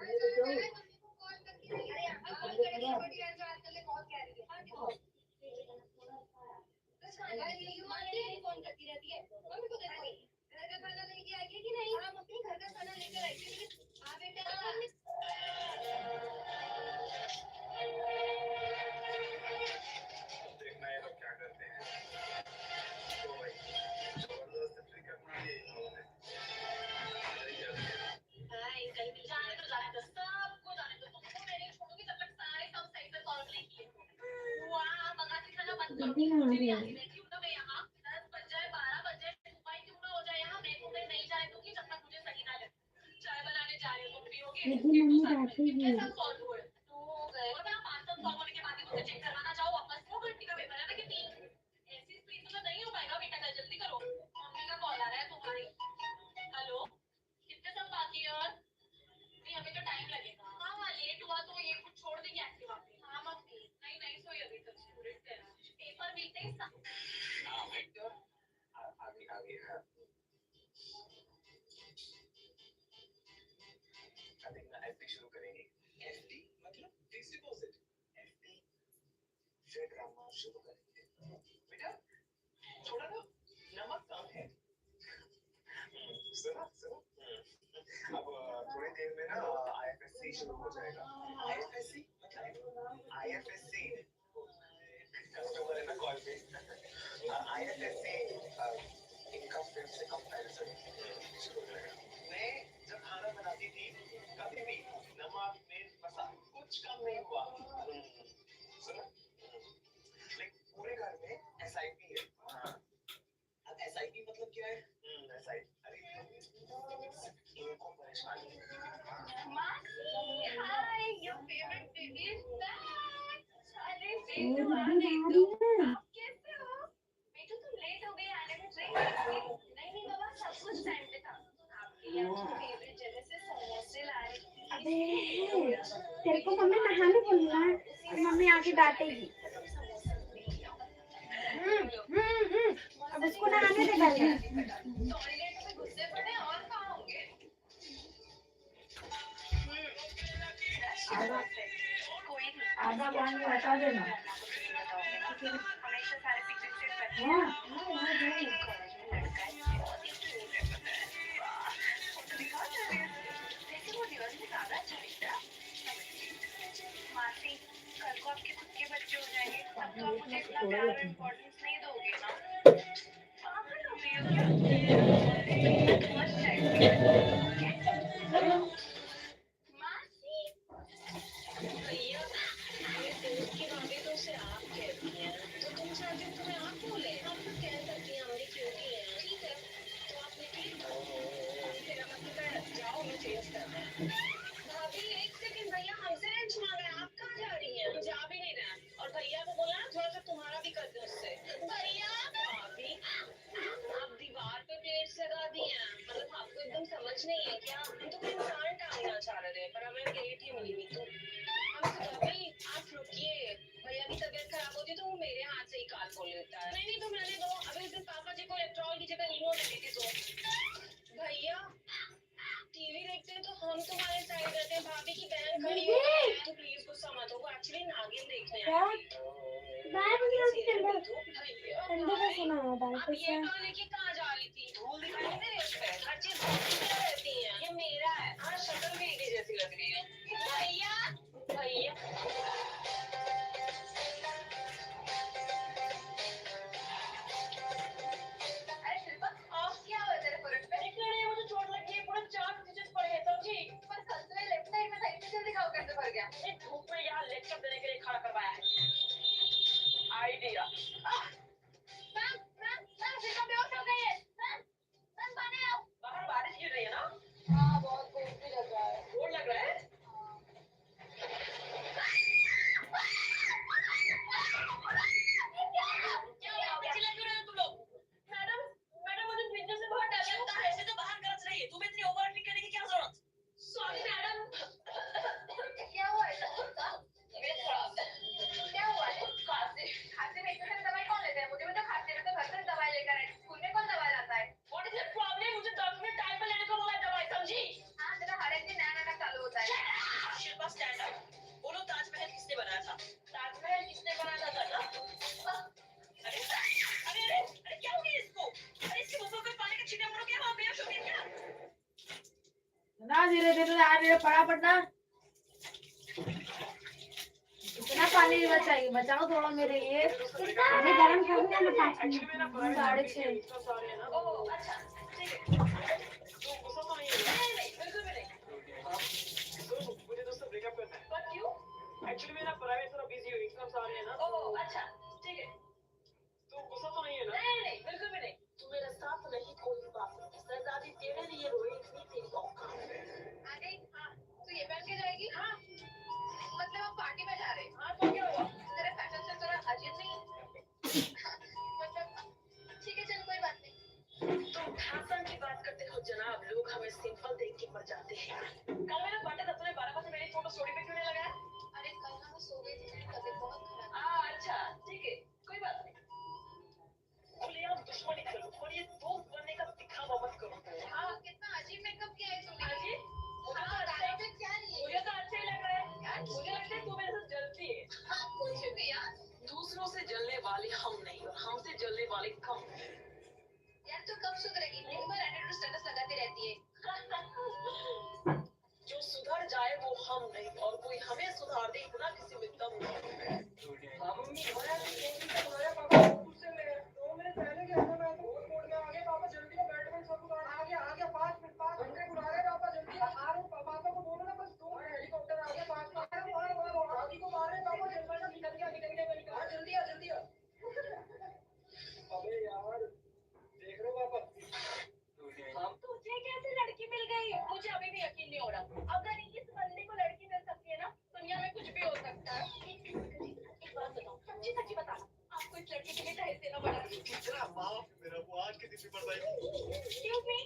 जाए, मम्मी को कॉल करके। अरे आप कॉल करेंगे, बड़ी आज कल बहुत कह रही है। हां देखो, फोन करती रहती है मम्मी को। देखो घर का खाना लेके आई है कि नहीं? हाँ मम्मी, घर का खाना लेकर आई थी, लेकिन हाँ बेटा। लेकिन मम्मी डांटेगी। शुरू करेंगे। एफडी मतलब फिक्स डिपॉजिट, एफडी फिर ड्रामा शुरू करेंगे। बेटा थोड़ा ना नमक कम है। सुना सुना, अब थोड़ी देर में ना आईएफएससी शुरू हो जाएगा। आईएफएससी मतलब आईएफएससी कस्टमर है ना कॉल पे। आईएफएससी इनकम फिर से कंपैरिजन शुरू हो जाएगा। मैं जब खाना बनाती थी कभी भी नमक मिर्च मसाला कुछ कम नहीं हुआ। सुना, लाइक पूरे घर में एसआईपी है। हाँ, अब एसआईपी मतलब क्या है? एसआईपी, अरे इनको परेशानी। Hi, your favourite baby is back. अरे और बेटू आ भी गई आ तुम। रही है। आप कैसे हो बेटू? तुम लेट हो गई आने में, ट्रेन मिस गई। नहीं नहीं बाबा, सब कुछ टाइम पे था। आपके लिए आपकी फेवरेट जगह से समोसे ला रही थी। अबे तेरे को मम्मी नहाने बोलना है, मम्मी आके डांटेगी। अब उसको नहाने दे पहले। टॉयलेट में घुसे पड़े और कहाँ होंगे? आधा कोई नहीं, आधा पानी हटा देना। हमेशा सारे सीक्रेट सेफ रखते हैं। हाँ हाँ हाँ। कॉलेज में लड़का है, बहुत ही क्यूट है, पता है। वाह, फोटो दिखाओ जरा। वैसे वो दिवाली में ज्यादा अच्छा दिखता है। मासी, कल को आपके खुद के बच्चे हो जाएंगे, तब तो आप मुझे इतना प्यार और इम्पोर्टेंस नहीं दोगे ना? पागल हो गई हो क्या? मैं तो मस्त है। मासी, भैया, मेरे दोस्त की भाभी तो उसे आप कहती हैं, तो तुम चाहते हो तुम्हें आप बोले? हम तो कह सकती हैं, हमारी क्यूटी है। ठीक है, तो आप निकले, मेरा मतलब है जाओ, हमें चेंज करना है। भाभी एक सेकंड, भैया हमसे रेंच मांग रहे हैं, आप कहाँ जा रही हैं? हम जा भी नहीं रहे हैं। और भैया को बोला ना थोड़ा सा तुम्हारा भी कर दो उससे। भैया, भाभी आप दीवार पे प्लेट्स लगा दी हैं, मतलब आपको एकदम समझ नहीं है क्या? हम तो कोई इंसान टांगना चाह रहे थे, पर हमें प्लेट ही मिली नहीं। तो हम तो भाभी आप रुकिए, भैया की तबीयत खराब होती है तो वो मेरे हाथ से ही काल खोल लेता है। नहीं नहीं तुम रहने दो, अभी उस दिन पापा जी को इलेक्ट्रॉल की जगह इनो दे दी थी। तो भैया टीवी देखते हैं तो हम तुम्हारे साइड रहते हैं, भाभी की बहन खड़ी हो तो प्लीज गुस्सा मत हो, वो एक्चुअली नागिन देखने क्या? आई थी। बाय मुझे उसके अंदर भैया अंदर का सुना दाल आप ये कैसा। टॉय लेके कहाँ जा रही थी? धूल दिखाई नहीं दे रही उस पे? हर चीज धूल की तरह रहती है। ये मेरा है। हाँ, शक्ल भी एक ही जैसी लग रही है। भैया, भैया। अरे शिल्पा, ऑफ क्या हुआ तेरे फोरहेड पे? निकले मुझे चोट लगी है, पूरे 4 स्टिचेस पड़े हैं, समझी? पर कल तो ये लेफ्ट साइड में था, इतनी जल्दी घाव कैसे भर गया? ये धूप में यहाँ लेक्चर देने के लिए खड़ा करवाया है। Idea. Ma'am ma'am ma'am, Shilpa बेहोश हो गई है। मैम मैम, पानी लाओ। बाहर बारिश गिर रही है ना? हाँ, बहुत कोल्ड भी लग रहा है। कोल्ड लग रहा है? क्या हुआ? चिल्ला क्यों रहे हो तुम लोग? मैडम मैडम, मुझे विंडो से बहुत डर लगता है। ऐसे तो बाहर गरज रही है, तुम्हें इतनी ओवर एक्टिंग करने की क्या जरूरत? Sorry madam. क्या हुआ है? तबीयत खराब है। क्या हुआ है? खांसी। खांसी में इतनी सारी दवाई कौन लेता है? मुझे भी तो खांसी में तो घर से दवाई लेकर आए। स्कूल में कौन दवाई लाता है? What is your problem? मुझे डॉक्टर ने टाइम पर लेने को बोला है दवाई, समझी? हाँ, तेरा हर एक दिन नया नाटक चालू होता है। Shilpa stand up. बोलो ताजमहल किसने बनाया था? ताजमहल किसने बनाया था दादा? अरे अरे अरे अरे, क्या हो गया इसको? अरे इसके मुंह पर पानी का छींटा पड़ गया, वहाँ बेहोश हो गया क्या? ना धीरे धीरे आ रही है फटाफट ना। इतना पानी बचाएगी, बचाओ थोड़ा मेरे लिए। अभी गरम करूंगा मैं 5 मिनट। 6:30। ओह अच्छा, ठीक है। तो गुस्सा तो नहीं है? नहीं नहीं, बिल्कुल भी नहीं। तो मुझे दोस्तों ब्रेकअप करना है। पर क्यों? एक्चुअली मेरा प्राइवेट थोड़ा बिजी हो, एग्जाम्स आ रहे हैं ना। ओह अच्छा, ठीक है। तो गुस्सा तो नहीं है ना? नहीं नहीं, बिल्कुल भी नहीं। तू मेरा साथ नहीं कोई बात, सरदारी तेरे लिए रोई इतनी तेरी औकात। आ गई? हाँ, तो ये लोग हमें सिंपल देख के मर जाते हैं। कल मेरा बर्थडे था, तूने 12 बजे मेरी फोटो स्टोरी पे क्यों नहीं लगाया? अरे कल ना मैं सो गई थी, मेरी तबीयत बहुत खराब। हाँ अच्छा ठीक है, कोई बात नहीं। खुलेआम दुश्मनी करो और ये दोस्त बनने का दिखावा मत करो। हाँ कितना अजीब मेकअप किया है तूने। अजीब? हाँ, गालों पे क्या लिए? मुझे तो अच्छा ही लग रहा है यार, मुझे लगता है तू मेरे साथ जलती है। हाँ कुछ भी यार। दूसरों से जलने वाले हम नहीं और हमसे जलने वाले कम। यार तू कब सुधरेगी? दिन भर एटीट्यूड स्टेटस लगाती रहती है। जो सुधर जाए वो हम नहीं और कोई हमें सुधार दे इतना किसी में दम नहीं। हाँ मम्मी, पापा गुस्से में है। 2 मिनट पहले गया था मैं, बहुत मूड में आ गया। पापा जल्दी ना, बैडमिंटन सब उतार। आ गया 5 मिनट, 5 घंटे बुला रहे पापा, जल्दी आ रहा हूँ। पापा को बोलो ना बस 2 मिनट, हेलीकॉप्टर आ गया 5 मिनट। आ रहा हूँ, दादी को मार रहे पापा, जल्दी निकल गया, निकल गया, निकल गया, जल्दी आ, जल्दी आ। अबे यार देख रहे हो पापा, तुझे कैसे लड़की मिल गई? मुझे अभी भी यकीन नहीं हो रहा। अगर इस बंदे को लड़की मिल सकती है ना, दुनिया में कुछ भी हो सकता है। एक बात बताओ, सच्ची सच्ची बताना, आपको इस लड़के के लिए दहेज देना पड़ा? इतना बाप मेरा वो आज के दिन भी पड़ता है। एक्सक्यूज मी,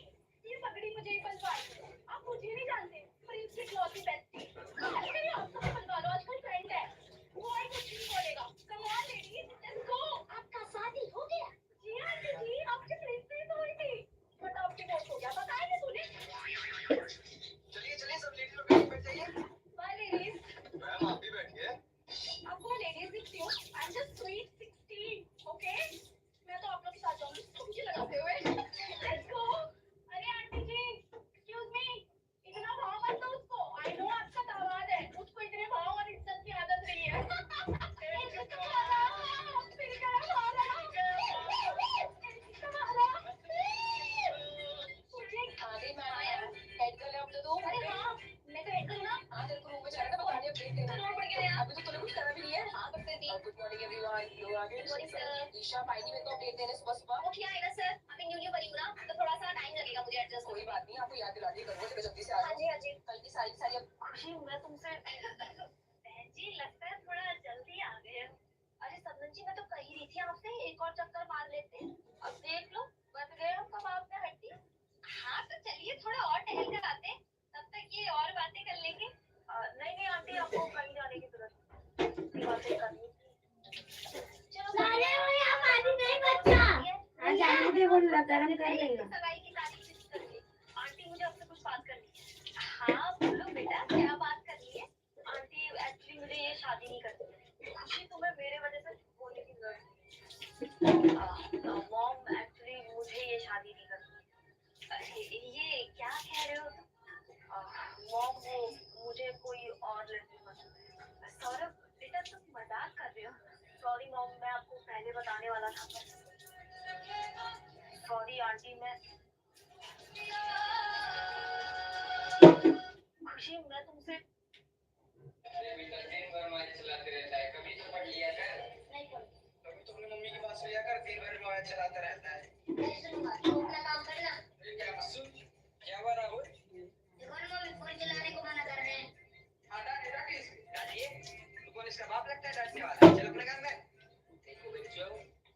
ये पगड़ी मुझे ही बनवाई। आप मुझे नहीं जानते, पर इसकी इकलौती बेस्टी। अरे आप सब बनवा लो, आजकल ट्रेंड है। कोई कुछ नहीं बोलेगा। Come on ladies, let's go. आपका शादी हो गया? जी आंटी जी, आपकी प्रेगनेंसी तो हुई थी, बट अब डिवोर्स हो गया। बताया ना तूने? चलिए चलिए सब लेडीज लोग बैठ जाइए। बाय लेडीज। मैम आप भी बैठिए। आपको लेडीज दिखती हूँ। I am just sweet 16, okay? मैं तो आप लोग के साथ जाऊंगी, मुझे लगाते हुए। Let's go. अरे आंटी जी, एक्सक्यूज मी, इतना भाव मत दो उसको। I know आपका दामाद है, उसको इतने भाव और इज्जत की आदत नहीं है। अरे हाँ, मैं तो हेड करूँ ना। हाँ तेरे को रूम में जाना था, बता दिया अपडेट देना। करोड़ पड़ गया यार। अभी तो तूने कुछ करा भी नहीं है। हाँ करते थी। गुड मॉर्निंग एवरीवन, लोग आ गए। Good morning sir. Isha पाइनी मेरे को अपडेट देने सुबह सुबह। वो क्या है ना सर, अभी न्यू न्यू बनी हूँ ना, तो थोड़ा सा टाइम लगेगा मुझे एडजस्ट। कोई बात नहीं, आपको याद दिला दी करूँगा, चलो जल्दी से आ हाँ जाओ। जी हाँ जी। कल की सारी सारी खुशी हुआ तुमसे। बहन जी लगता है थोड़ा जल्दी आ गए हो। अरे सबनम जी मैं तो कह ही रही थी आपसे, एक और चक्कर मार लेते हैं। अब देख लो बन गए हम कबाब में हड्डी। हाँ तो चलिए थोड़ा और टहल कर आते हैं, तब तक ये और बातें कर लेंगे। नहीं नहीं आंटी, आपको कहीं जाने की जरूरत नहीं, बातें करनी। चलो अरे वो यहाँ पानी नहीं बचा। हाँ जाने दे, वो गरम कर लेगा। सगाई की तारीख फिक्स कर ली। आंटी मुझे आपसे कुछ बात करनी है। हाँ बोलो बेटा, क्या बात करनी है? आंटी एक्चुअली मुझे ये शादी नहीं करनी। खुशी तुम्हें मेरे वजह से बोलने की जरूरत नहीं। मॉम एक्चुअली मुझे ये शादी नहीं करनी। अरे, ये क्या कह रहे हो तुम? मॉम वो मुझे कोई और लड़की पसंद है। सौरभ बेटा तुम मजाक कर रहे हो? सॉरी मॉम, मैं आपको पहले बताने वाला था। सॉरी आंटी, मैं खुशी मैं तुमसे दिन भर मोबाइल चलाते रहता है, कभी तो पढ़ लिया कर। नहीं पढ़ती। कभी तो अपनी मम्मी की बात सुन लिया कर, दिन भर मोबाइल चलाता रहता है। नहीं सुनूंगा, तू अपना काम करना। ये क्या मसूद, क्या हुआ राहुल? देखो ना मम्मी फोन चलाने को मना कर रहे हैं। हाँ डांट डांट इसको, डांटिए। तू कौन इसका बाप लगता है डांटने वाला? चल अपने घर में। देखो बच्चों,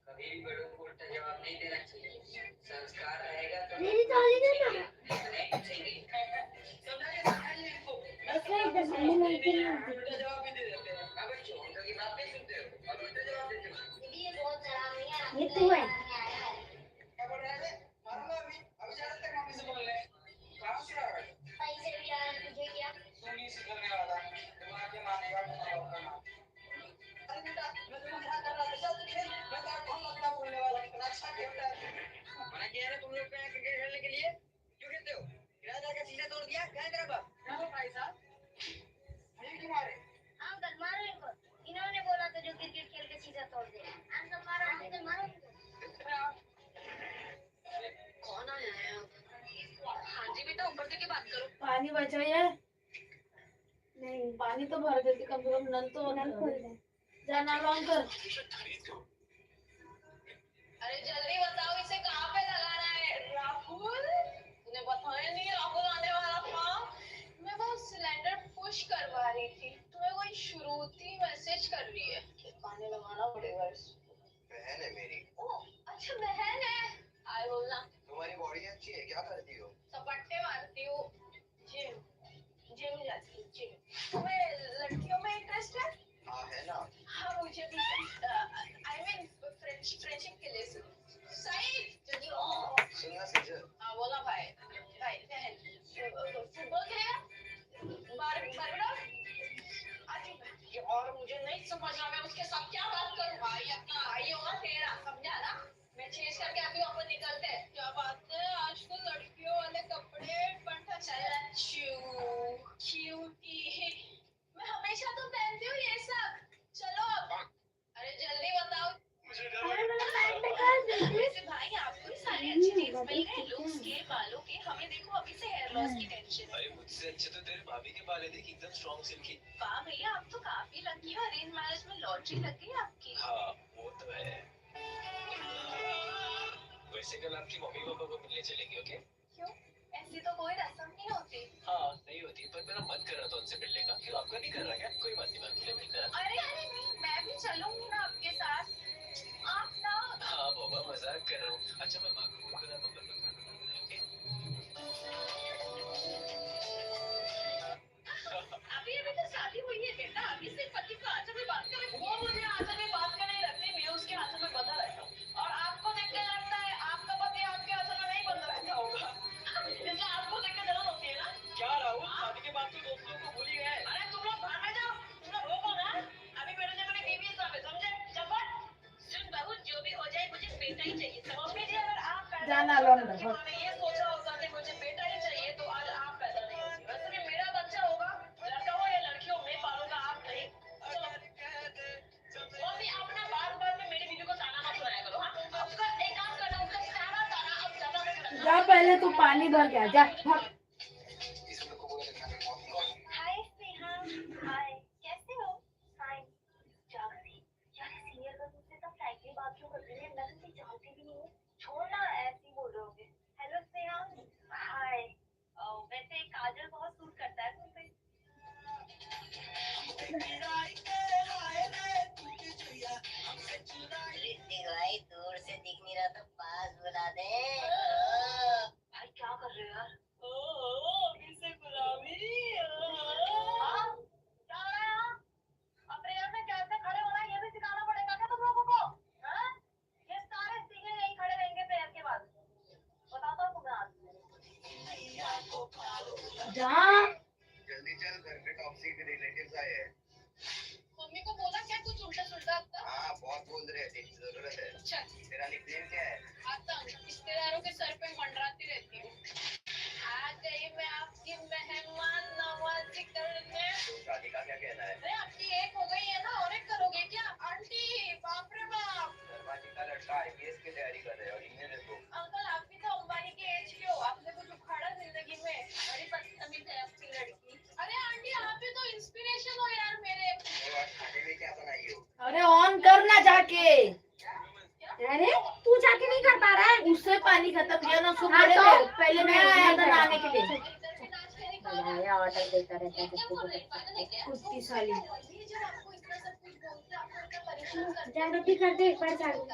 कभी भी बड़ों को उल्टा जवाब नहीं देना चाहिए। संस्कार रहेगा तो मेरी थाली दे ना। नहीं पूछेंगे। समझाइए समझाइए इनको। ऐसे ही तो सामने नहीं थी ना। उल्टा जवाब भी दे देते हैं। हाँ बच्चों, उनका की बात नहीं सुनते हो और उल्टा जवाब देते हो। दीदी ये बहुत हरामी है। ये तू है। आया है। क्या बोल रहा है? मारूंगा अभी, अभी जा रहा तक मम्मी से बोलने। कहाँ से आ रहा है? कहीं से भी आ रहा है, तुझे क्या? तू नहीं सुधरने वाला, तुम्हारा क्या मानेगा तुम्हारा बाप का नाम। अरे बेटा, मैं तुम्हें मना कर रहा था, चल तू खेल। मैं तो कौन लगता बोलने वाला, कितना अच्छा खेलता है। मना किया ना तुम लोग को यहाँ क्रिकेट खेलने के लिए? क्यों खेलते हो? किराएदार का सीना तोड़ दिया, क्या है तेरा बाप? क्या हुआ भाई साहब? मुझे क्यों मारे? अंकल मारो इनको, इन्होंने बोला तो जो क्रिकेट खेल के सीधा तोड़ दे। अंकल मारो, अंकल मारो इनको। कौन आया है अब? हाँ जी बेटा, ऊपर से बात करो। पानी बचा यार? नहीं, पानी तो भर देती कम से कम, नल तो नल खोल दे। जा नल ऑन कर। अरे जल्दी बताओ इसे कहाँ पे लगाना है? राहुल तूने बताया नहीं, राहुल आने वाला था। मैं वो सिलेंडर पुश करवा रही थी, तुम्हें कोई श्रुति मैसेज कर रही है। गाने लगाना पड़ेगा इसको। बहन है मेरी। ओ अच्छा बहन है, आए बोलना। तुम्हारी बॉडी अच्छी है, क्या करती हो? सपट्टे मार फुटबॉल खेलेगा, बारबडॉल। अरे और मुझे नहीं समझ रहा मैं उसके साथ क्या बात करूं। भाई अपना भाई होगा तेरा, समझा ना। मैं चेंज करके अभी अपन निकलते हैं। क्या बात है, आजकल लड़कियों वाले कपड़े पंटा क्यूटी। मैं हमेशा तो पहनती हूँ ये सब। चलो अब, अरे जल्दी बताओ। अरे मेरा पैंट निकाल दे। वैसे भाई आपको ही सारी अच्छी चीज मिल गई, लुक्स के, बालों के। हमें देखो अभी से हेयर लॉस की टेंशन है। अरे मुझसे अच्छे तो तेरे भाभी के बाल है, देख एकदम स्ट्रॉन्ग सिल्की। वाह भैया आप तो काफी लकी हो, अरेंज मैरिज में लॉटरी लग गई आपकी। हाँ वो तो है। वैसे कल आपकी मम्मी पापा को मिलने चलेंगे, ओके? क्यों, ऐसी तो कोई रस्म नहीं होती। हाँ नहीं होती, पर मेरा मन कर रहा था उनसे मिलने का। क्यों आपका नहीं कर रहा क्या? कोई बात नहीं, मैं अकेले मिलकर आता। अरे अरे नहीं, मैं भी चलूंगी ना आपके साथ। आप ना। हाँ बाबा मजाक कर रहा हूँ। अच्छा मैं माँ को फोन कराता हूँ, कल तक खाना बना देना, ओके? अभी अभी तो शादी हुई है बेटा, अभी से पति को आंचल में बात करें। वो मुझे आंचल में बात करने रखती, मैं उसके आंचल में बंधा रहता हूँ। और आपको देख के लगता है आपका पति आपके आंचल में नहीं बंधा रहता होगा, इसलिए आपको देख के जलन होती है ना। क्या राहुल, शादी के बाद तो दोस्तों को भूल ही गए। अरे तुम लोग भाग में जाओ, तुम लोग हो कौन? हाँ अभी बेटे ने मैंने बीवी साहब है, समझे? चपट सुन बहू, जो भी हो जाए मुझे बेटा ही चाहिए। मम्मी जी अगर आप पैदा जाना होते लोन तो आपकी बहुत। माँ ने ये सोचा होता कि मुझे बेटा ही चाहिए, तो आज आप पैदा नहीं होती। वैसे भी मेरा बच्चा होगा, लड़का हो या लड़की हो, मैं पालूंगा, आप नहीं। चलो मम्मी आप ना बार बार में मेरी बीवी को ताना मत सुनाया करो। हाँ उसका एक काम करना, उसका सारा ताना आप ज्यादा मत सुनाना। जा पहले तू पानी भर के आ जा। भाग। हाय स्नेहा। हाय, कैसे हो? हाय जागृति, यार सीनियर का तुमसे इतना फ्रैंकली बात क्यों कर रही है? मैं तुमसे जानती भी नहीं हूँ। छोड़ ना, ऐसे ही बोल रहे होंगे। हेलो स्नेहा। हाय, वैसे काजल बहुत सूट करता है तुम पे। ऋतिक भाई दूर से दिख नहीं रहा तो पास बुला दे। भाई क्या कर रहे हो यार? अभी से गुलाबी। हाँ, क्या हो रहा है यहाँ? अपने घर में कैसे खड़े होना है ये भी सिखाना पड़ेगा क्या तुम लोगों को? हाँ? ये सारे सीनियर यहीं खड़े रहेंगे प्रेयर के बाद। बताता हूँ तुम्हें आज। जा। जल्दी चल, घर पे टॉप सीक्रेट रिलेटिव्स आए हैं। मम्मी को बोला क्या कुछ उल्टा सुल्टा आपका? हाँ बहुत बोल रहे हैं, तेरी जरूरत है। चल तेरा निकनेम क्या है? आतंक, रिश्तेदारों के सर पे मंडराती रहती हूँ। आ गई मैं आपकी मेहमान नवाजी करने। तो शादी का क्या कहना है? अरे आपकी एक हो गई है ना, और एक करोगे क्या? आंटी बाप रे बाप। शर्मा जी का लड़का आईपीएस की तैयारी कर रहा है और इन्हें देखो। अंकल आप भी तो अंबानी के एज के हो, आपने कुछ उखाड़ा जिंदगी में? बड़ी बदतमीज है आपकी लड़की। अरे आंटी आप भी तो इंस्पिरेशन हो यार मेरे। तो आज खाने में क्या बनाई हो? अरे ऑन करना जाके। अरे तू जाके नहीं कर पा रहा है। उससे पानी खत्म किया ना उसको हाँ बोले तो? पहले मैं आया था नहाने के लिए। बनाया ऑर्डर देता रहता है सबको। कुत्ती साली। जा रोटी कर दे एक बार चालू।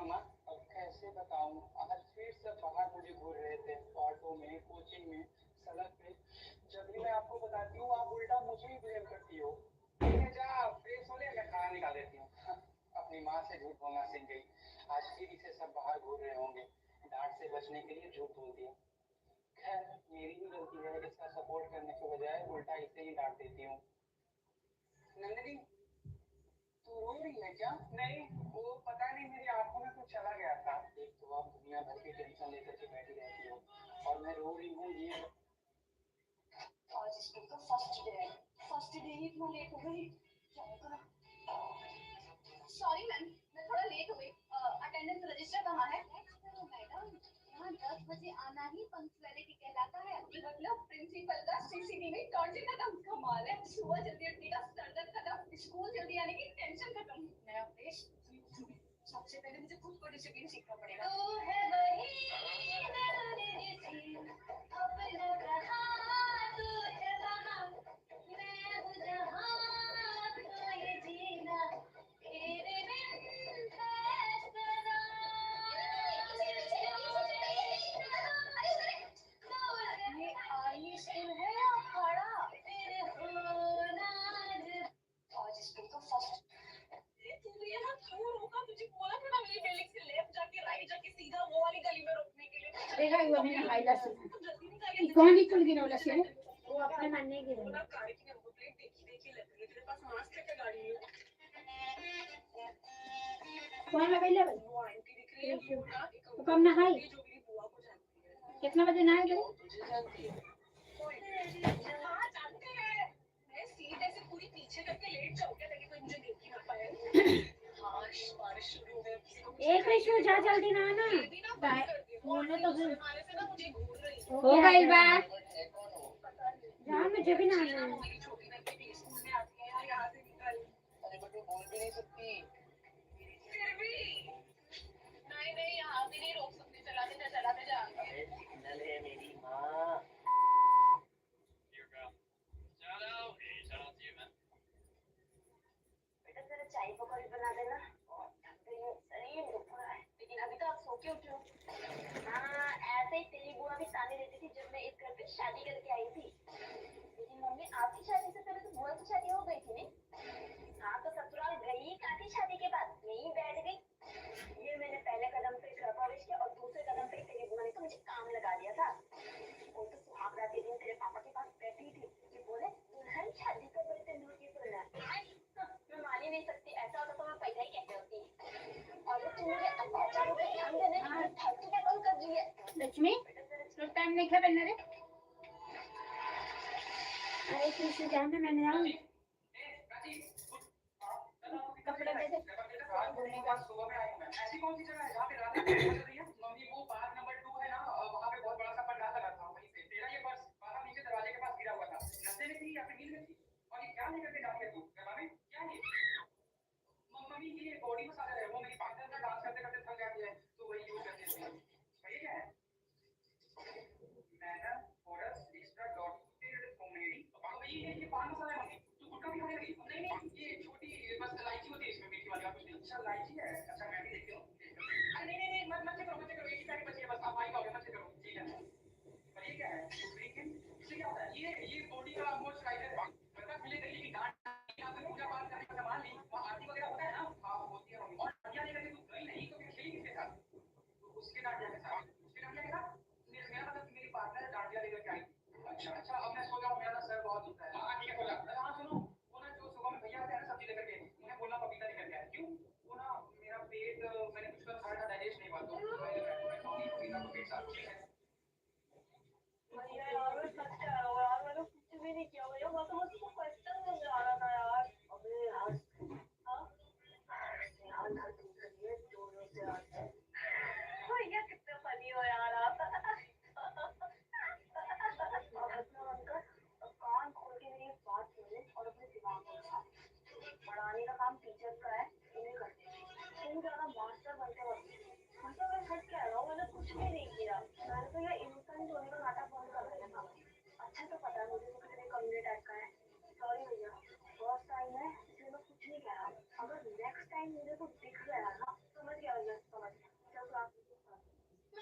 मामा, अब कैसे बताऊं, आज फिर सब बाहर मुझे घूर रहे थे, ऑटो में, कोचिंग में, सड़क पे। जब भी मैं आपको बताती हूँ आप उल्टा मुझे ही ब्लेम करती हो। ठीक है जा, फ्रेश हो ले, मैं खाना निकाल देती हूँ। अपनी माँ से झूठ बोलना सीख गई। आज फिर इसे सब बाहर घूर रहे होंगे, डांट से बचने के लिए झूठ बोल दिया। खैर मेरी ही गलती है, इसका सपोर्ट करने के बजाय उल्टा इसे ही डांट देती हूँ। नंदिनी तू रो रही है क्या? नहीं, वो पता नहीं मेरी आंखों में कुछ चला गया था। एक तो आप दुनिया भर की टेंशन लेकर के बैठी रहती हो और मैं रो रही हूँ। ये आज स्कूल का फर्स्ट डे है, फर्स्ट डे ही इतना लेट हो गई, क्या करा? सॉरी मैम, मैं थोड़ा लेट हो गई। अटेंडेंस रजिस्टर कहाँ है? मैडम, यहाँ 10 बजे आना ही पंक्चुअलिटी कहलाता है। मतलब प्रिंसिपल का सीसीटीवी टॉर्च खत्म। कमाल है, सुबह जल्दी उठने का सरदर्द खत्म, स्कूल जल्दी आने की टेंशन खत्म। नया देश, सबसे पहले मुझे खुद को डिसिप्लिन सीखना पड़ेगा। तू है वही अपना कहाँ, तू है वहाँ, मैं हूँ जहाँ, तू ये जीना तेरे बिन फैसला। ये आर्मी स्कूल है या अखाड़ा? तेरे होना आज स्कूल का फर्स्ट। तूने यहाँ क्यों रोका? तुझे बोला था ना मेरी बिल्डिंग से लेफ्ट जाके राइट जाके सीधा वो वाली गली में रोकने के लिए। देखा हुआ मैंने हाईला से तू जल्दी नहीं गाड़ी कौन निकल गई वाला से वो अपने मन नहीं गिरे। वो ना कार की नंबर प्लेट देखी देखी लग रही है। तेरे पास मास्क है क्या गाड़ी में? कौन लगाइले भाई? वो आंटी दिख रही है, वो ना एक तो कब नहाई? जो मेरी बुआ को जानती है। कितना बजे नहाए गए? तुझे जानती है? हाँ जानते हैं। मैं सीट ऐसे पूरी पीछे करके लेट जाऊँ क्या ताकि कोई मुझे देख ही ना पाए? हाँ बारिश शुरू हो गई, किसी को कुछ एक रेशो जा जल्दी ना ना ये भी ना बंद कर दे। वो मैंने तो आंटी फिर दूसरे वाले से ना मुझे घूर रही है। हो गई बात। है कौन हो? पता नहीं। जा मुझे भी नहाना ना है। वो मेरी छोटी नन्ही भी स्कूल में आती है यार, यहाँ से निकल। अरे बट वो बोल भी नहीं सकती। फिर भी नहीं नहीं, यहाँ भी नहीं रोक सकते, चलाते जा चलाते जा। अरे सिग्नल है मेरी माँ। बेटा जरा चाय पकौड़ी बना देना, और थक गई हूँ, शरीर दुख रहा है। लेकिन अभी तो आप सो के उठे हो। हाँ ऐसे ही तेरी बुआ भी ताने देती थी जब मैं इस घर पे शादी करके आई थी। लेकिन मम्मी आपकी शादी से पहले तो बुआ की शादी हो गई थी नहीं? हाँ तो ससुराल गई काकी शादी के बाद यहीं बैठ गई। ये मैंने पहले कदम पे घर प्रवेश किया और दूसरे कदम पे ही तेरी बुआ ने तो मुझे काम लगा दिया था। और तो सुहाग रात के दिन तेरे पापा के पास बैठी थी कि बोले दुल्हन शादी का बर्तन धो के सोना। मैं मान ही नहीं सकती, ऐसा होता तो मैं पहले ही कहती होती। अरे तू मुझे अत्याचारों पे ध्यान देने फालतू क्या कॉल कर रही है? लक्ष्मी तो टाइम नहीं खा बनना रे। अरे कृष्ण जान ना मैंने जाऊँ कपड़े दे दे। सुबह में आई हूँ मैं। ऐसी कौन सी जगह है जहाँ पे रात में चल रही है? मम्मी वो पार्क नंबर 2 है ना, वहाँ पे बहुत बड़ा सा पंडाल लगा था, वहीं पे तेरा ये पर्स बाहर नीचे दरवाजे के पास गिरा हुआ था। नशे में थी या फिर नींद में थी? और ये क्या लेकर के जा रही है तू गरबा में? क्या ये? मम्मी ये बॉडी मसाजर है, वो मेरी पार्टनर ना डांस करते करते थक जाती है तो वही यूज करती है। और ये क्या है? Madam forces extra dotted comedy. ये पान मसाला है मम्मी। तू गुटखा भी खाने लगी? नहीं नहीं, ये छोटी बस इलायची होती है इसमें, मीठी वाली और कुछ नहीं। अच्छा इलायची है, अच्छा मैं भी देखती हूँ। अरे नहीं नहीं नहीं, मत मत करो मत करो, एक ही पैकेट बची है बस, आप आई खाओगे, मत करो। ठीक है। और ये क्या है? लुब्रिकेंट। इससे क्या होता है? ये बॉडी का मॉइस्चराइजर है। मतलब मिले दिल्ली की डांट यहाँ पे पूजा पाठ करने का सामान ली, वहाँ आरती वगैरह होता है ना? हाँ होती है मम्मी। और डांडिया लेकर के तू गई नहीं तो फिर खेली किसके साथ? तो उसके डांडिया के साथ। उसके डांडिया के साथ? मेरा मतलब मेरी पार्टनर डांडिया लेकर के आई थी। अच्छा अच्छा, अब मैं सो जाऊँ, मेरा ना सर बहुत दुखता है। हाँ ठीक है सो जा। हाँ सुनो, वो ना जो सुबह में भैया आते हैं ना सब्जी लेकर के, उन्हें बोलना पपीता लेकर के आए। क्यों? वो ना मेरा पेट, मैंने कुछ कल खाया था डाइजेस्ट नहीं हुआ, तो मैं खाऊंगी पपीता तो पेट साफ। ठीक है। भैया यार मैं सच कह रहा हूँ यार, मैंने कुछ भी नहीं किया भैया, बस मुझे क्वेश्चन मिल जा रहा था यार। अबे यार, हाँ सिहान हर देख रही है जोरों से आज। भैया कितने फनी हो यार आप। अब हंसना बंद कर और कान खोल के मेरी एक बात सुन ले और अपने दिमाग में उठा। पढ़ाने का काम टीचर का है, इन्हें करते हैं। तुम ज्यादा मास्टर बनते हो। मतलब मैं सच कह रहा हूँ, मैंने कुछ भी नहीं किया। मैंने तो ये इनोसेंट होने का नाटक बंद कर दिया था। अच्छा तो पता है मुझे तो कितने कमीने टाइप का है। सॉरी भैया, फर्स्ट टाइम है इसलिए मैं कुछ नहीं कह रहा। अगर नेक्स्ट टाइम मुझे कुछ दिख गया ना, समझ गया भैया, समझ गया।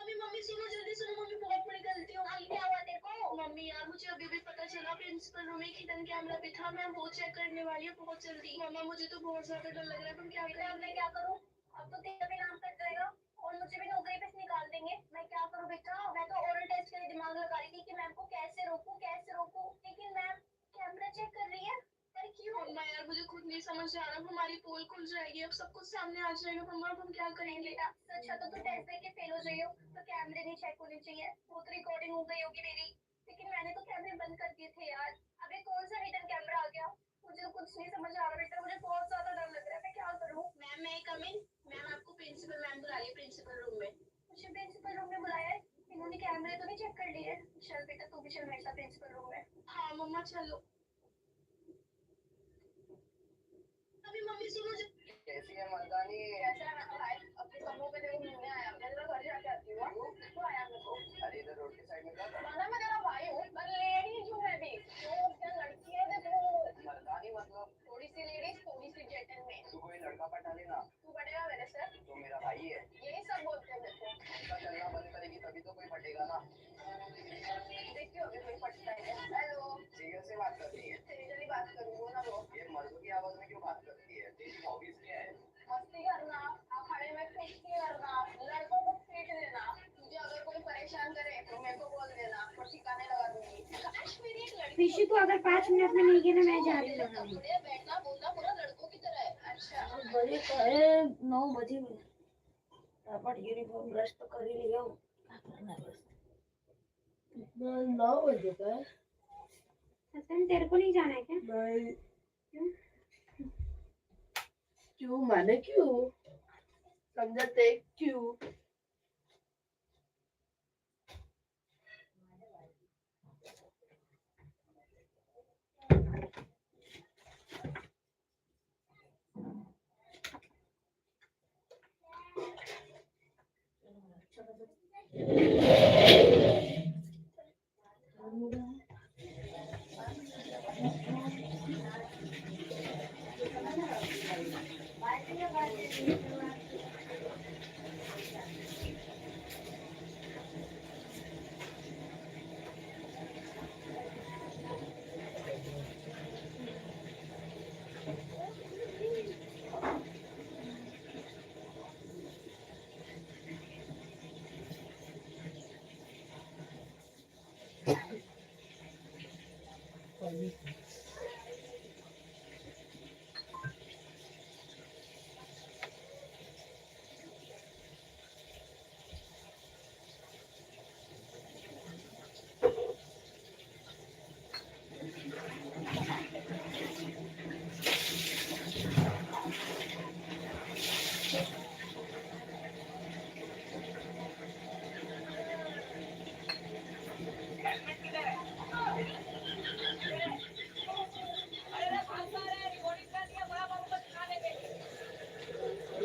मम्मी मम्मी सुनो, जल्दी सुनो मम्मी, बहुत बड़ी गलती हो गई। क्या हुआ तेरे को? मम्मी यार, मुझे अभी भी पता चला प्रिंसिपल रूम में एक हिडन कैमरा भी था। मैम वो चेक करने वाली है बहुत जल्दी। मम्मा मुझे तो बहुत ज्यादा डर लग रहा है, तुम क्या बेटा अब करेंगे? मैं क्या करूँ? अब तो तेरा भी नाम कट जाएगा और मुझे भी नौकरी पे से निकाल देंगे। मैं क्या करूँ बेटा? मैं तो ओरल टेस्ट के लिए दिमाग लगा रही थी कि मैम को कैसे रोकूं कैसे रोकूं, लेकिन मैम कैमरा चेक कर रही है। पर क्यों? मम्मा यार, मुझे खुद नहीं समझ आ रहा, हमारी पोल खुल जाएगी, अब सब कुछ सामने आ जाएगा। मम्मा अब हम क्या नहीं करेंगे? बेटा, इससे अच्छा तो तू टेस्ट दे के फेल हो जाइयो, तो कैमरे नहीं चेक होने चाहिए। वो तो रिकॉर्डिंग हो गई होगी मेरी, लेकिन मैंने तो कैमरे बंद कर दिए थे यार। अबे कौन सा हिडन कैमरा आ गया? मुझे तो कुछ नहीं समझ आ रहा बेटा, मुझे बहुत ज्यादा डर लग रहा है, मैं क्या करूँ? मैम मैं कम इन? मैम आपको प्रिंसिपल मैम बुला रही है प्रिंसिपल रूम में। मुझे प्रिंसिपल रूम में बुलाया है? इन्होंने कैमरे तो नहीं चेक कर लिए? चल बेटा तू भी चल मेरे साथ प्रिंसिपल रूम में। हाँ मम्मा चलो। अभी मम्मी सुनो। कैसी है मर्दानी? कैसा है भाई? अपने समूह पे तेरे को मिलने आया। मैं तेरा घर जाके आती हूँ। तू आया मेरे को। अरे इधर रोड के साइड में था। माना मैं तेरा भाई हूँ, पर लेडीज हूँ मैं भी। तो क्या लड़की है देखो। मर्दानी मतलब थोड़ी सी लेडीज, थोड़ी सी जेंटलमैन। तू कोई लड़का पटा लेना। तू पटेगा मेरे से? तो मेरा भाई है। यही सब बोलते हैं मेरे को। उसका चलना बंद करेगी तभी तो कोई पटेगा ना। देखियो अभी कोई पटता है। हेलो, जिगर से बात कर रही है। तेरी जल्दी बात करूँ वो ना वो। ये मर्दों की आवाज में क्यों बात करती है? तेरी हॉबीज क्या है? मस्ती करना, अखाड़े में कुश्ती करना, लड़कों को पीट देना। तुझे अगर कोई परेशान करे तो मेरे को बोल देना, मैं ठिकाने लगा दूंगी। काश मेरी एक लड़की विशु को अगर 5 मिनट में नहीं गया ना, मैं जा रही हूँ। कपड़े बैठना बोलना पूरा लड़कों की तरह है। अच्छा बजे 9 बजे में फटाफट यूनिफॉर्म ब्रश तो कर ही लिया हूँ। क्या करना है बस इतना 9 बजे का है। हसन तेरे को नहीं जाना है क्या? नहीं। क्यों? क्यों माने क्यों समझते क्यों?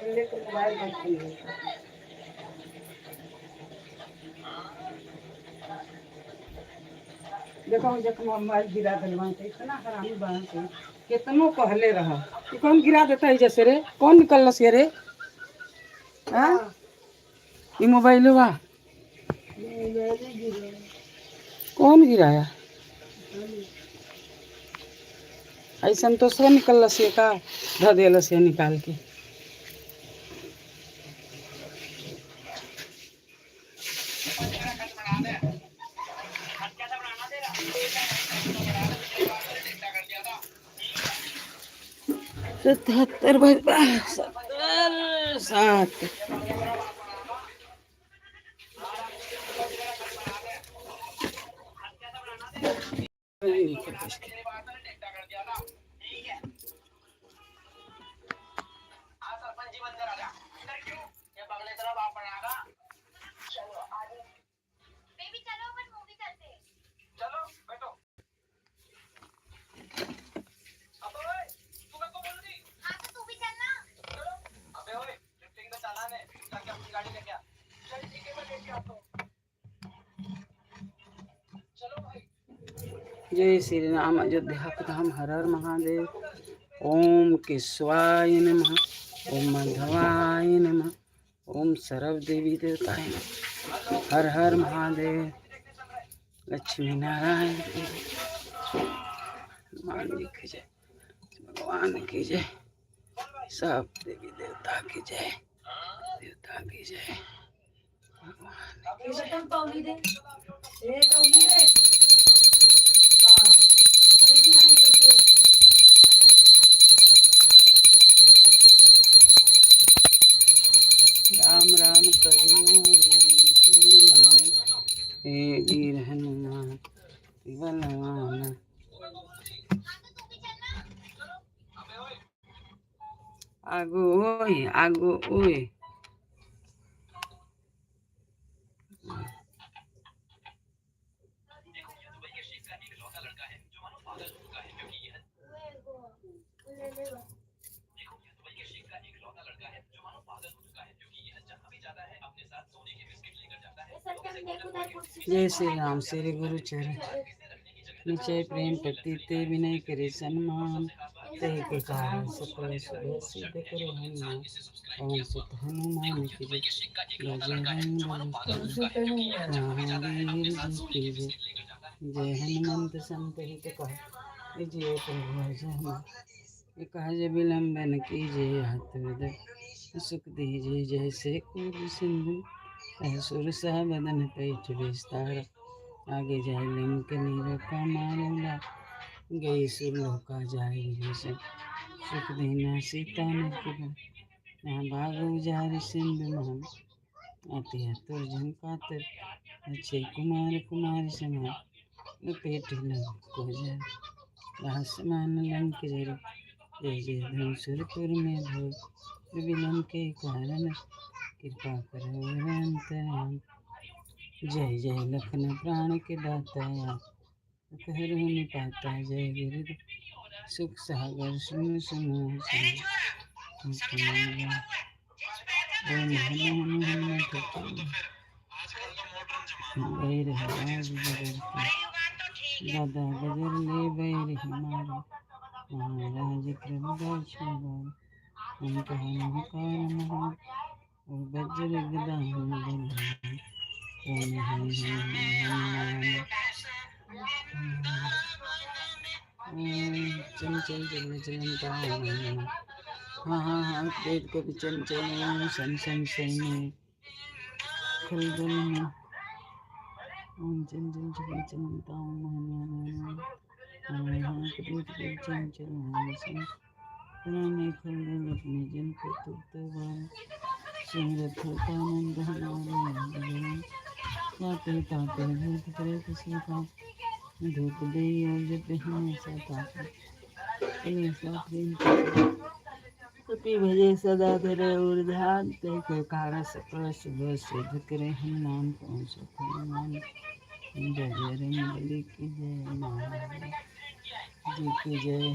मेरे को मोबाइल मत चाहिए। देखो जब मोबाइल गिरा दिलवा तो इतना हरामी बहन से कितनो कहले रहा कि कौन गिरा देता है जैसे रे, कौन निकल से रे? हाँ ये मोबाइलवा कौन गिराया? ऐसा तो सब निकल से का धर दिल से निकाल के। 77 70 7। बेबी चलो अपन मूवी चलते हैं। चलो बैठो। अबे ओए, तू मेरे को बोल रही? हाँ तो तू भी चलना। चलो। अबे ओए, लिफ्टिंग का चालान है, जाके अपनी गाड़ी लेके आ। चल ठीक है, मैं लेके आता हूँ। चलो भाई। जय श्री राम, अयोध्या धाम, हर हर महादेव। ओम केशवाय नमः, ओम माधवाय नमः, ओम सर्व देवी देवताय नमः। हर हर महादेव। लक्ष्मी नारायण की जय, हनुमान जी की जय, भगवान की जय, सब देवी देवता की जय, देवता की जय, भगवान की जय। तौली दे, ए तौली दे। हाँ, देखी नहीं जरूर। राम राम कहियो हे वीर हनुमान बलवान। आगू ओए, आगू ओए। जय श्री राम। श्री गुरु चरण निचय प्रेम प्रतीत विनय करे सन्मान, ते के कारण सकल शुभ सिद्ध करे हनुमान। पवन सुत हनुमान की जय, बजरंग महावीर जी की जय। जय हनुमंत संत हित कह जय प्रभु जय कह विलंबन कीजिए, हाथ विद सुख दीजिए। जैसे कूद सिंधु सुर सह बदन पेट विस्तार, आगे जाय लिंक नीर कमारूला गई सुरलोका जाय विभीषण। सुख दीना सीता निकुल यहाँ बाघ उजार सिंधु महल, अति अतुर जन कातर अच्छे कुमार कुमार समान लपेट लंक को जर रासमान लंक जर। जय जय धन सुरपुर में भो विलम्ब के कारण, कृपा करो अंतराम। जय जय लखन प्राण के दाता, कहरु निपाता। जय गिरध सुख सागर सुन सुनो दादा गजर ले बैर मारो, महाराज प्रभु महा वज्र गदा चल चल चल चलता। हाँ हाँ हाँ वेद को भी चल चल सन सन सन खलबल में ओम चल चल चल चलता। हाँ हाँ वेद को चल चल सन पुराने खलबल अपने जन को तुक्त सिंह ताते ताते भूत प्रेत सीता धूप दे और जप हमेशा तापे पति भजे सदा धरे और ध्यान ते के कारण सकल शुभ सिद्ध करे हनुमान पहुँच हनुमान। बजरंग बली की जय, महाराज जी की जय।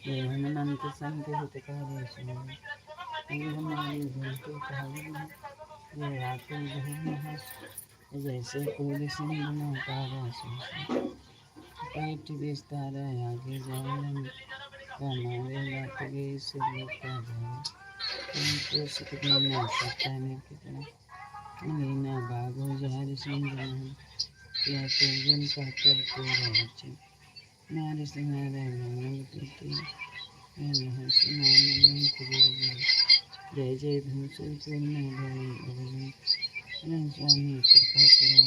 जय हनुमंत संत हितकारी सुनो हमारे धन के जय आकुल जैसे कोल सिंह तारा पेट विस्तार आगे जाए हमारे गए सुख देना सत्ता कितना लीना बागो जहर सिंह या जन कातर को नार सिंह जय जय धनुषपुर में भई स्वामी कृपा करो।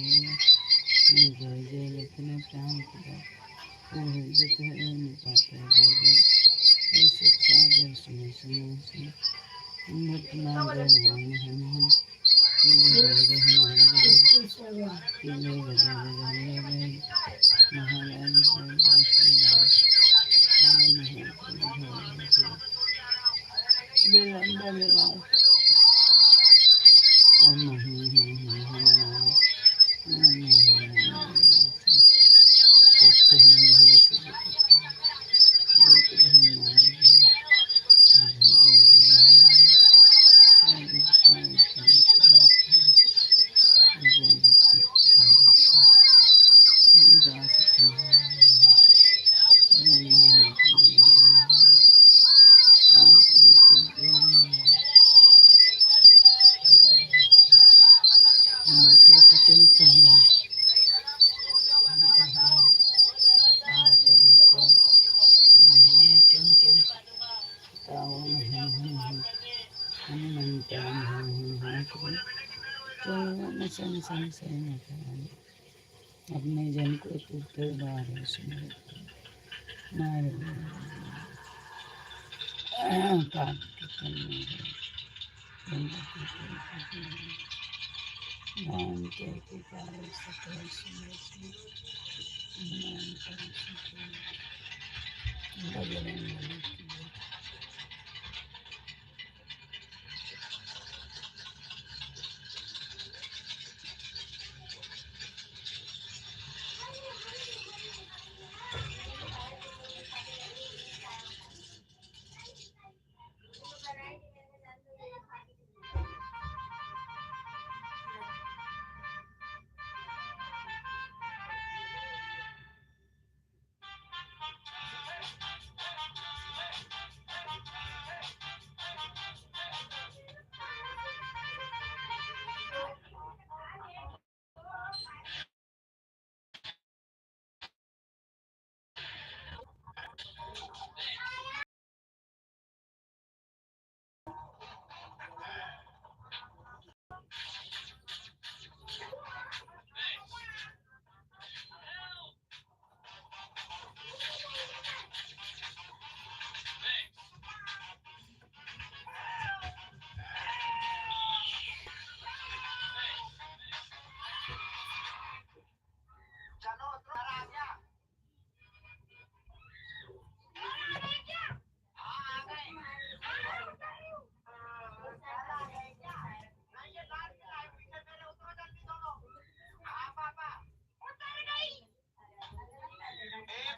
जय जय लखन प्राण पाता। जय जय सुख सागर सुनो सुनो हनुमन्तं तुम संशय अपने जन को तुझ बार मार पाप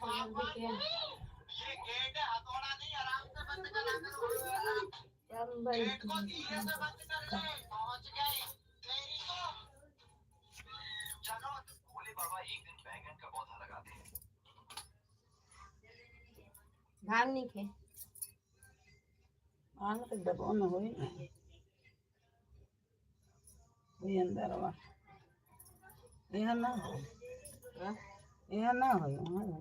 राम के बजरंग। ये गेट है, हथौड़ा नहीं, आराम से बंद करा करो। गेट को धीरे से बंद कर ले। पहुंच गए तेरी तो। चलो भोले बाबा एक दिन बैंगन का पौधा लगाते हैं। भाग नहीं खे भांग तो डबो न होई ना, वही अंदर वा यहाँ ना हो, यहाँ ना हो, वहाँ हो।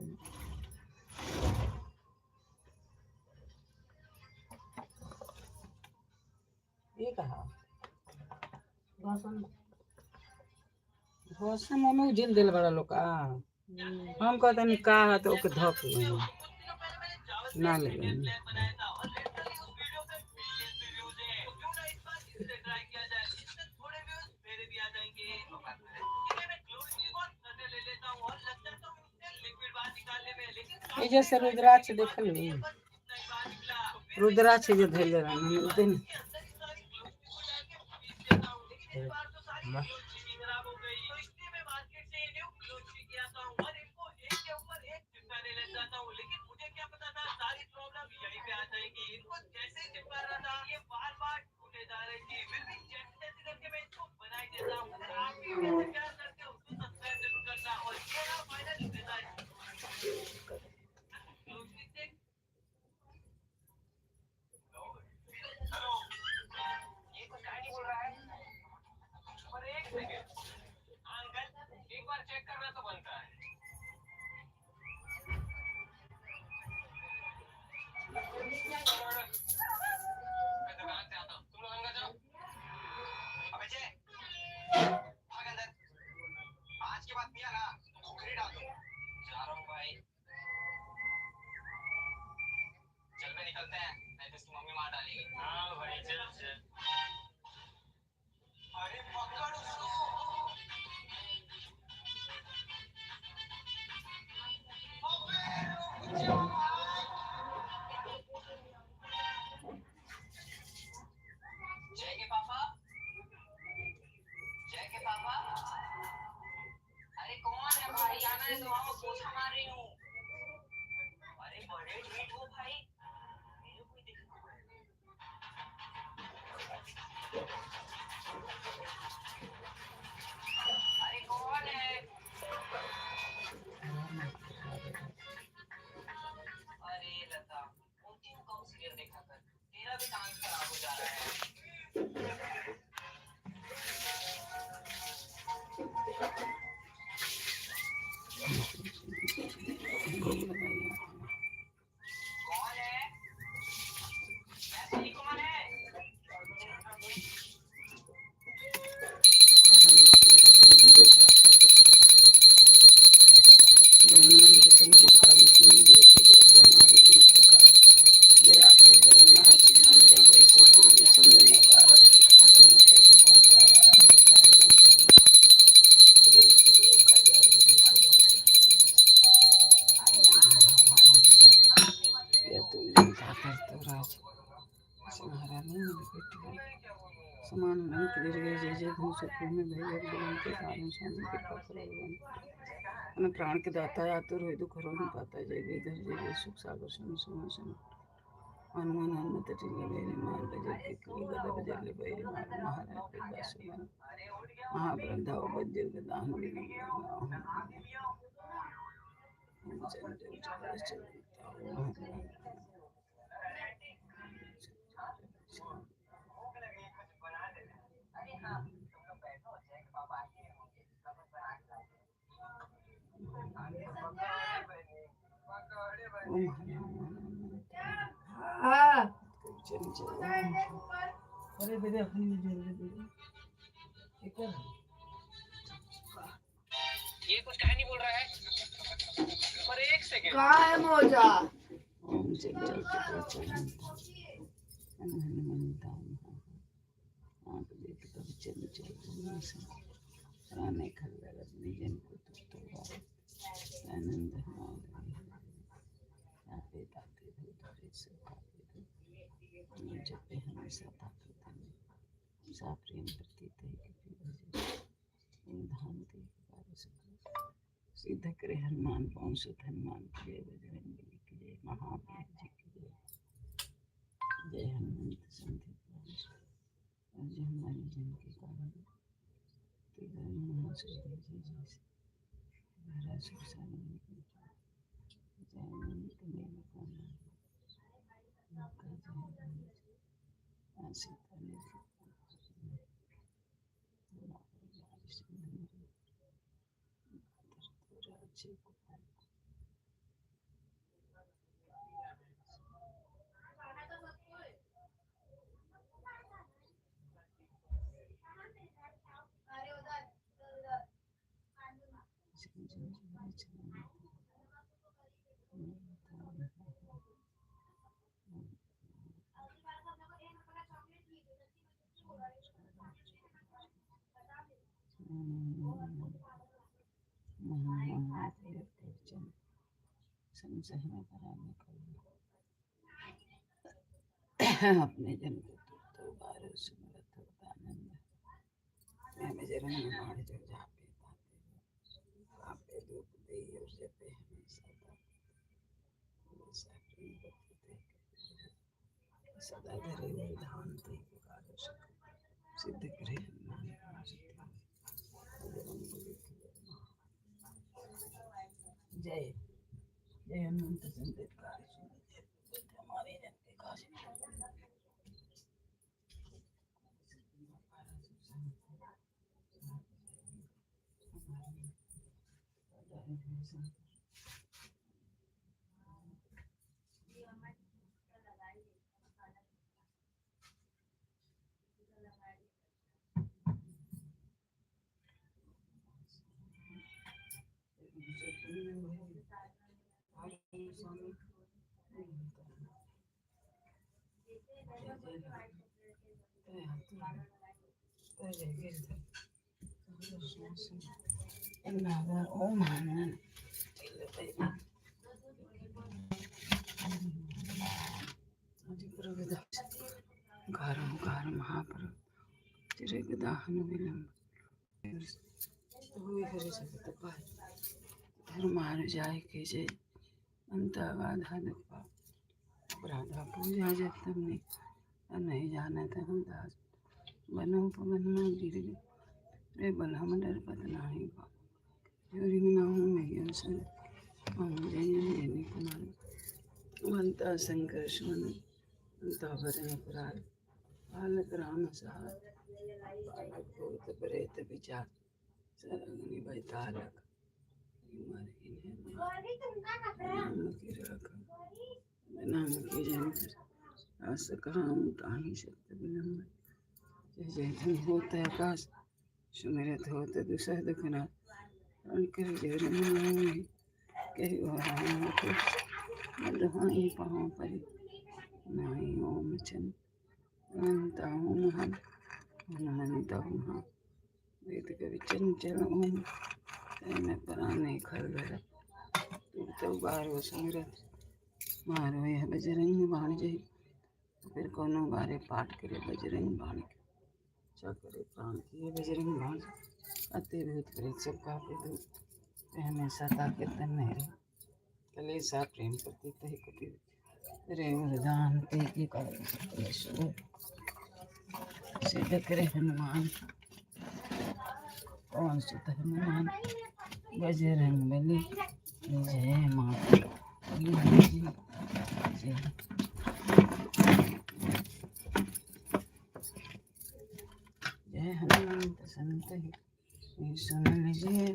ये कहा भसम भसम में उजिल दिल बड़ा लोग का। हम कहते नहीं का है तो ओके धक ना ले। ये जैसे रुद्राक्ष देखल, रुद्राक्ष जो धैले रहन। आज के बाद पिया ना तो खोखरी डाल दूंगा। जा रहा हूँ भाई, चल में निकलते हैं, नहीं तो इसकी मम्मी मार डालेगी। हाँ भाई चल चल। अरे पकड़ उसको। अबे रुक जा। जय के पापा, जय के पापा। अरे कौन है भाई, आना है तो आओ, पोछा मार रही हूँ। अरे बड़े ढीठ हो भाई, मेरे को ही देखना। अरे कौन है? अरे लता, उनकी कम सीरियल देखा कर, तेरा भी काम खराब हो जा रहा है। जैसे तुलसी समान जय जय में प्राण के दाता आतुर हो दुख हरो पाता जय गिरधर जय जय सुख सागर सुन सुन सुन हनुमान हनुमत मेरे मार बजर के गदा बजर ले बैरे मार महाराज कृपा सुमन महाप्रधाव बज्र गदान अरे बेटे अपनी जल्दी ये कुछ कहानी बोल रहा है पर एक सेकंड। कहाँ है मोजा? ओम जय जय आनंद हमेशा प्रेम प्रतीत धाम सिद्ध करे हनुमान पवन सुत हनुमान की जय, बजरंग बली की जय, महावीर जी की जय, जय हनुमंत संधि जय हमारी जन के कारण अपने जन को तो बारो सुमरत आनंद बजरंग बाण जो जापे तापे धूप दे और जपे हमेशा सदा धरे धाम ते सिद्ध करे हनुमान जय जय हनुमंत संत हमारे जन के काशी ओम हनुमान कार महाप्रभु चिरगदाहन विलंब धर्मार जाय के जय अंत बाधा दुख अपराधा पूजा जब तुमने नहीं जाना हम दास बनो पवन में गिर रे बल हम डर पत नाही जोरी मनाहूँ मैं सर हम जय जय कुमार अंत संकर्ष मन अंत भरण अपराध बालक राम सहाय बालक भूत प्रेत विचार सरगनी बैतालक नाम की जन आस कहाँ ताही शब्द विलंब जय जय धन होत आकाश सुमिरत होत दुसह दुखना कर जय कही राम पाँव परि नाई ओम चंद अनंत ओम हम हनुमंत ओम वेद कवि चंचल ओम तय पराने खल तुरत बारो सुमिरत मारो यह बजरंग बाण जय। फिर कोनो बारे पाठ करे बजरंग बाण के करे प्राण किए बजरंग बाण अति भूत प्रेत सब कापे दूर ते हमेशा ताके तन मेरे कलेसा प्रेम प्रतीत ही कपि रे वरदान ते की कार्य सकल शुभ सिद्ध करे हनुमान पवन सुत हनुमान बजरंग बली जय माता जय। जय हनुमंत संत ही सुन लीजिए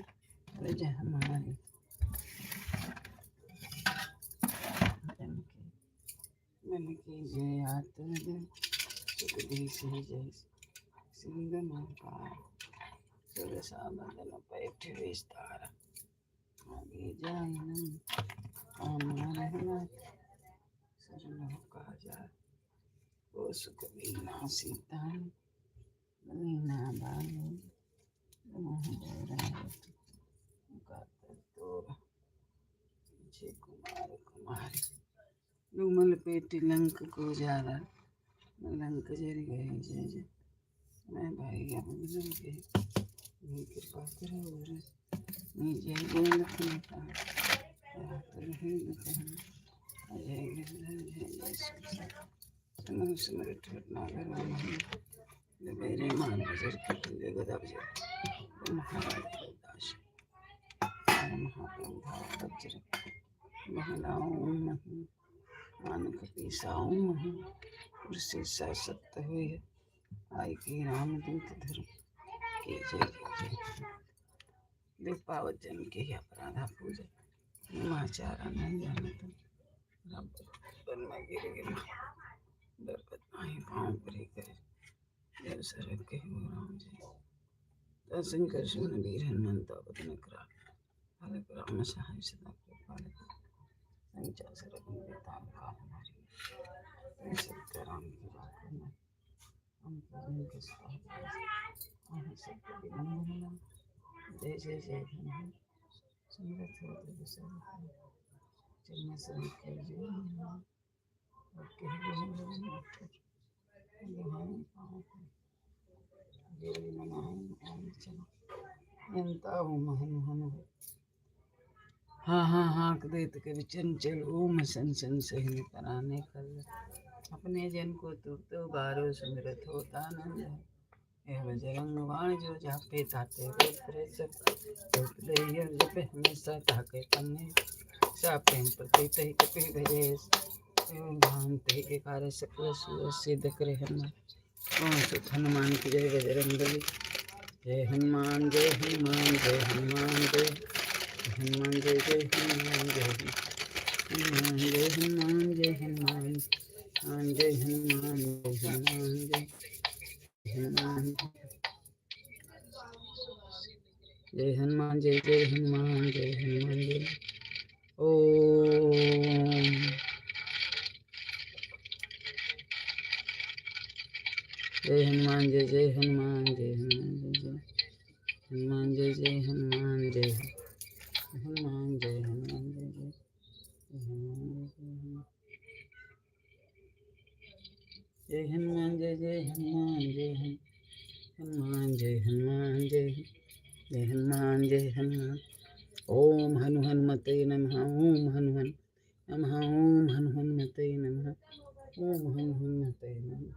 जय हमारी मन की जय आत्म सुख जय सिंध महाकाल सुर पैठ विस्तार आगे जाय शरण का ओ सुख बिना सीता बलिना बालो कुमार कुमारी डूमल पेट लंक को जाला लंक जर गए जय जय। मैं भाई अब के कृपा करो जय जय लखन जय जय सुनो सुमर नागर मेरे मान बजर के गदा बजर महाराज दास महाप्रभु वज्र महलाओं मान कपीसाऊं उसे सत्य हुई आई की राम दूत धर्म की जय जय जय। पावत जन के अपराधा पूजा निमाचारा नहीं जानत रब में गिर गिर डरपत नाही पाँव परे करे देव सरग के हो राम जी। शंकर सुन वीर हनुमंत बदन करा बालक राम सहाय सदा कृपाल संचा सरग बेताल काल मारी सत्य राम की बात हम के सत्य विनम्र जय जय जय हनुमान सुमरत हो चरण सर जय हाँ हाँ हाँ देत कवि चंचल ओम सन सन सही पराने कल अपने जन को तुरत बारो सुमिरत होता आनंद यह बजरंग बाण जो जापे ताते सब जपे हमेशा ताके पन्ने सा प्रेम प्रतीत ही कपि भजे भांति के कार्य सकल सुर सिद्ध करे हनुमान पवन सुत हनुमान की जय बजरंग बली जय हनुमान जय हनुमान जय हनुमान जय हनुमान जय जय हनुमान जय हनुमान जय हनुमान जय हनुमान जय हनुमान जय हनुमान जय हनुमान जय हनुमान जय जय हनुमान जय हनुमान जय। ओम जय हनुमान जय जय हनुमान जय हनुमान जय जय हनुमान जय जय हनुमान जय हनुमान जय हनुमान जय जय हनुमान जय हनुमान जय जय हनुमान जय हनुमान जय हनुमान जय जय हनुमान जय हनुमान। ओम हनु हनुमते नमः ओम हनुमान नमः ओम हनु हनुमते नमः ओम हनु हनुमते नमः।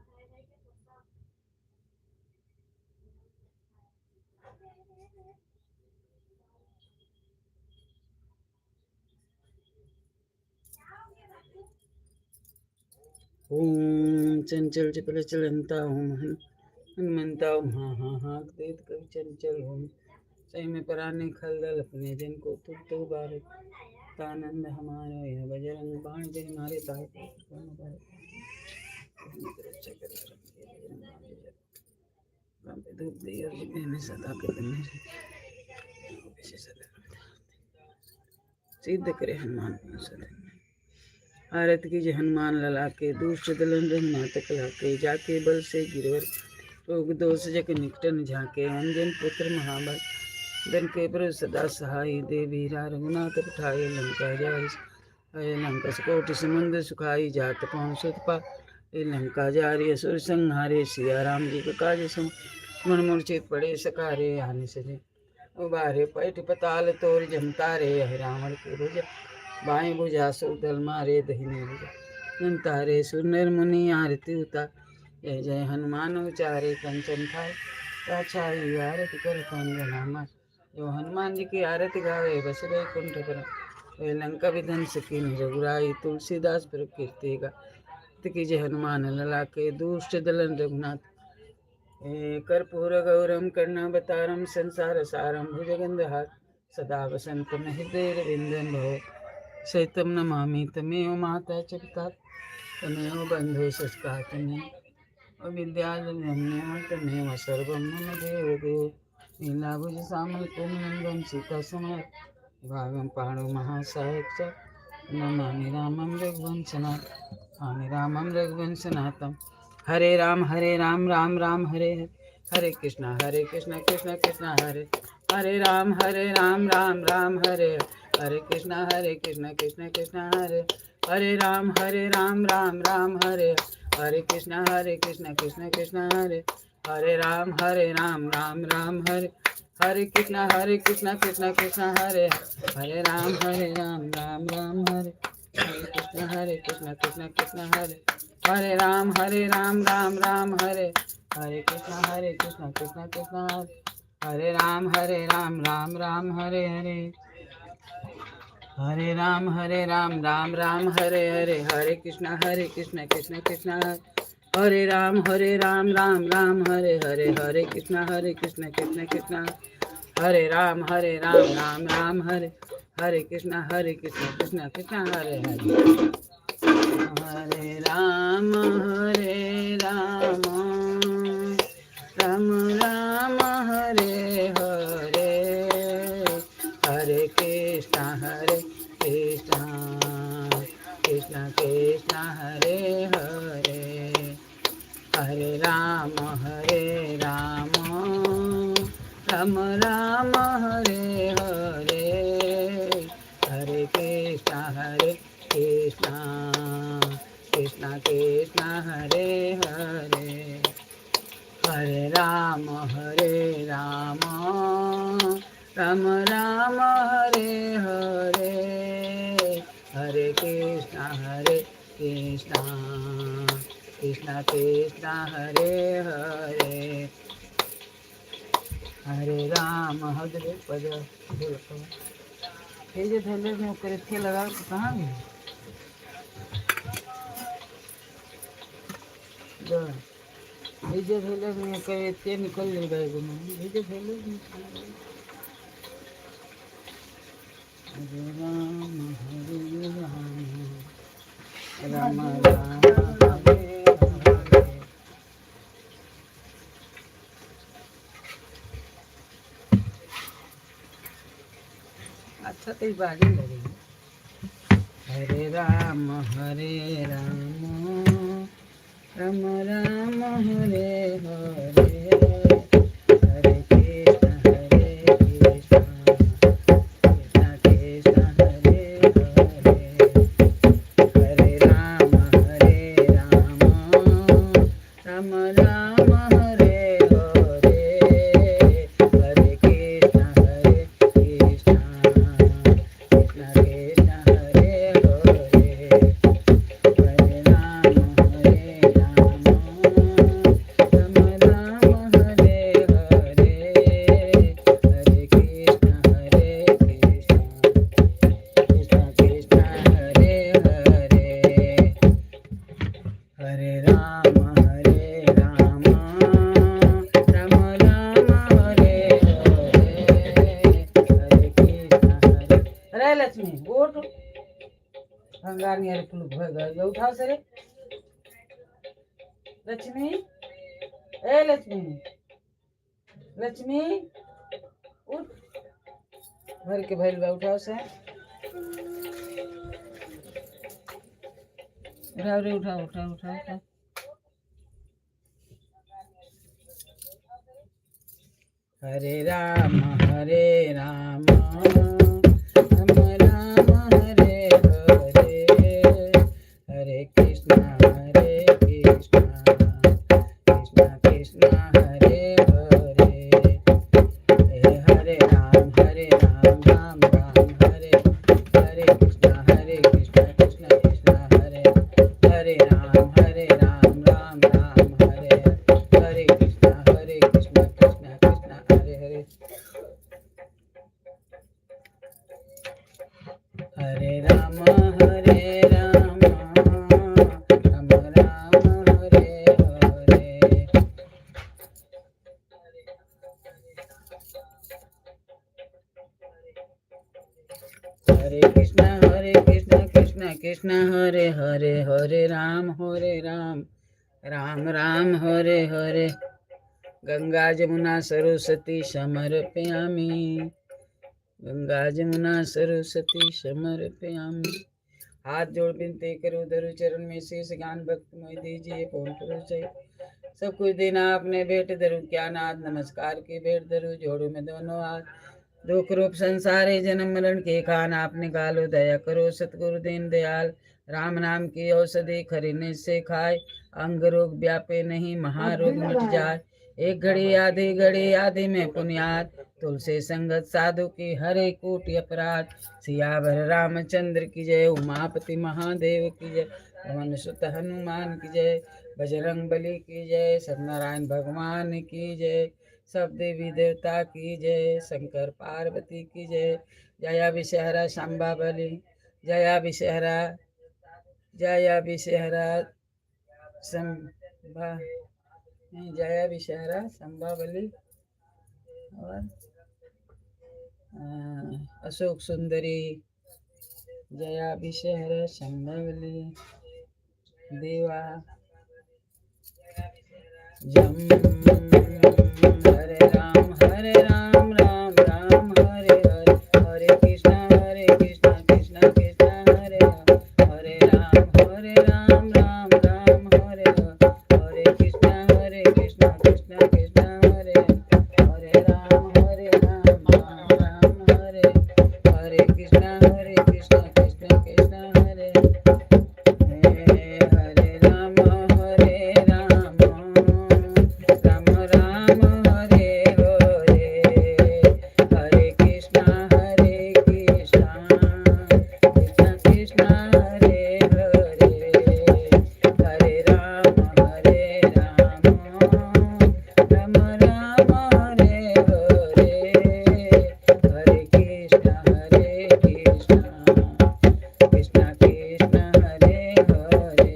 ओम चंचल चपल चलंता ओम हनुमंता ओम हाँ हाँ हाँ देत कवि चंचल ओम सही में पराने खलदल अपने जन को तुरत उबारे तानंद हमारे यह बजरंग बाण जय मारे ताहे धूप दे और में सदा के सिद्ध करे हनुमान सदा। आरत की जय हनुमान लला के, दुष्ट दलन रघुनाथ कला के, जाके बल से गिरवर रोग दोष जग निकटन झाके, अंजन पुत्र महाबल धन के प्रभु सदा सहाय, देवी रघुनाथ पठाए, लंका जाय अरे लंका कोटि समुद्र सुखाई, जात पहुँचत पा लंका जारी असुर संहारे, सिया राम जी का काज सम मन मूर्छित पड़े सकारे, आने सजे उबारे पैठ पताल तोर जमतारे, रावण के भुजा बाएं भुजा सुदल मारे, दहिने भुजा जमतारे, सुर नर मुनि आरती उतार, जय जय हनुमान उचारे, कंचन खाए राछाई, आरती कर कंगना, जो हनुमान जी की आरती गावे, बस कुंठ पर वे लंका विध्वंस की रघुराई, तुलसीदास पर कीर्ति का की जय हनुमान लला के, दुष्ट दलन रघुनाथ कर्पूर गौरम कर्णावतारम संसार सारम भुजगंधहार, सदा वसंतम हृदय रविंदन भव सैतम नमामि, तमेव माता च पिता तमेव बंधु सखा तमेव विद्यालयं तमेव सर्वं मम देव देव, नीलाभुज सामल कोमलंगम सीता समय भागं पाणु महासाहेब च नमामि रामं रघुवंशनाथ, स्वामी रामं रघुवंशनाथम। हरे राम राम राम हरे हरे, हरे कृष्णा कृष्णा कृष्णा हरे हरे, राम राम राम हरे हरे, कृष्णा कृष्णा कृष्णा हरे हरे, राम राम राम हरे हरे, कृष्णा कृष्णा कृष्णा हरे हरे, राम राम राम हरे हरे, कृष्णा कृष्णा कृष्णा हरे हरे, राम राम राम हरे हरे, कृष्णा कृष्णा कृष्णा हरे हरे, राम राम राम हरे हरे, कृष्णा कृष्णा कृष्णा हरे हरे, राम राम राम हरे हरे, हरे राम राम राम हरे हरे, हरे कृष्णा कृष्णा कृष्णा हरे हरे, राम राम राम हरे हरे, हरे कृष्णा कृष्णा कृष्णा हरे राम राम राम हरे हरे, कृष्णा कृष्णा कृष्णा हरे हरे, हरे राम राम राम हरे हरे, हरे कृष्णा कृष्णा कृष्णा हरे हरे, हरे राम राम राम हरे हरे, हरे कृष्णा कृष्णा कृष्णा हरे हरे, हरे राम राम राम हरे हरे, हरे कृष्णा कृष्णा कृष्णा हरे हरे, हरे राम हरे पद ये थैले में थे लगा कहाँ गए ये थैले में करे निकल गए ये थैले में। हरे राम राम राम हरे हरे। अच्छा तो बाजी लगे। हरे राम राम राम हरे हरे, हरे कृष्णा कृष्णा कृष्णा हरे हरे, हरे राम राम राम हरे हरे, हरे कृष्णा कृष्णा कृष्णा हरे हरे, हरे राम राम राम हरे हरे, हरे कृष्णा कृष्णा कृष्णा हरे हरे, हरे राम राम राम हरे हरे, हरे कृष्णा हरे। अरे लक्ष्मी उठ, भंगार नियर कुल भय गए, उठाओ सरे लक्ष्मी, ए लक्ष्मी, लक्ष्मी उठ, भर के भइल बा, उठाओ से। उठाओ रे, उठाओ उठाओ उठाओ उठाओ। हरे राम हरे राम राम राम हरे हरे, हरे कृष्णा हरे कृष्णा कृष्णा कृष्णा हरे हरे, हे हरे राम राम राम हरे हरे, कृष्णा कृष्णा कृष्णा हरे हरे, राम राम राम हरे हरे, कृष्णा कृष्णा कृष्णा हरे हरे, हरे राम राम राम हरे हरे। हरे कृष्णा कृष्णा कृष्णा हरे हरे, हरे राम राम राम हरे हरे। गंगा जमुना सरस्वती समर्पयामि, गंगा जमुना सरस्वती समर्पयामि। हाथ जोड़ विनती करो धरु चरण में शीश, ज्ञान भक्ति मोहि दीजिए पवन प्रभु सहित। सब कुछ देना आपने भेंट धरु, क्या नाथ नमस्कार की भेंट धरु, जोड़ू में दोनों हाथ। दुख रूप संसारे जन्म मरण के खान आप निकालो, दया करो सतगुरु दीन दयाल। राम नाम की औषधि खरीने से खाए, अंग रोग व्यापे नहीं महारोग मिट जाए। एक घड़ी आधी घड़ी आधि में पुनियाद, तुलसी संगत साधु की हरे कोटि अपराध। सियावर रामचंद्र की जय, उमापति महादेव की जय, पवन सुत हनुमान की जय, बजरंग बली की जय, सत्यनारायण भगवान की जय, सब देवी देवता की जय, शंकर पार्वती की जय। जया विषहरा शंबा बलि, जया विषहरा, जया विषहरा शंभा, नहीं, जया विषहरा शंबा बलि और अशोक सुंदरी, जया विषहरा शंबा बलि देवा जम। हरे राम राम राम हरे हरे, हरे कृष्णा कृष्णा कृष्णा हरे हरे, राम राम राम हरे हरे, हरे कृष्णा कृष्णा कृष्णा हरे हरे, राम राम राम हरे हरे, कृष्णा कृष्णा कृष्णा हरे हरे, हरे राम राम राम हरे हरे, हरे कृष्णा कृष्णा कृष्णा हरे हरे, हरे राम राम राम हरे हरे, हरे कृष्णा कृष्णा कृष्णा हरे हरे, हरे राम राम राम हरे हरे, हरे कृष्णा कृष्णा कृष्णा हरे हरे, हरे राम राम राम हरे हरे, हरे कृष्णा कृष्णा कृष्णा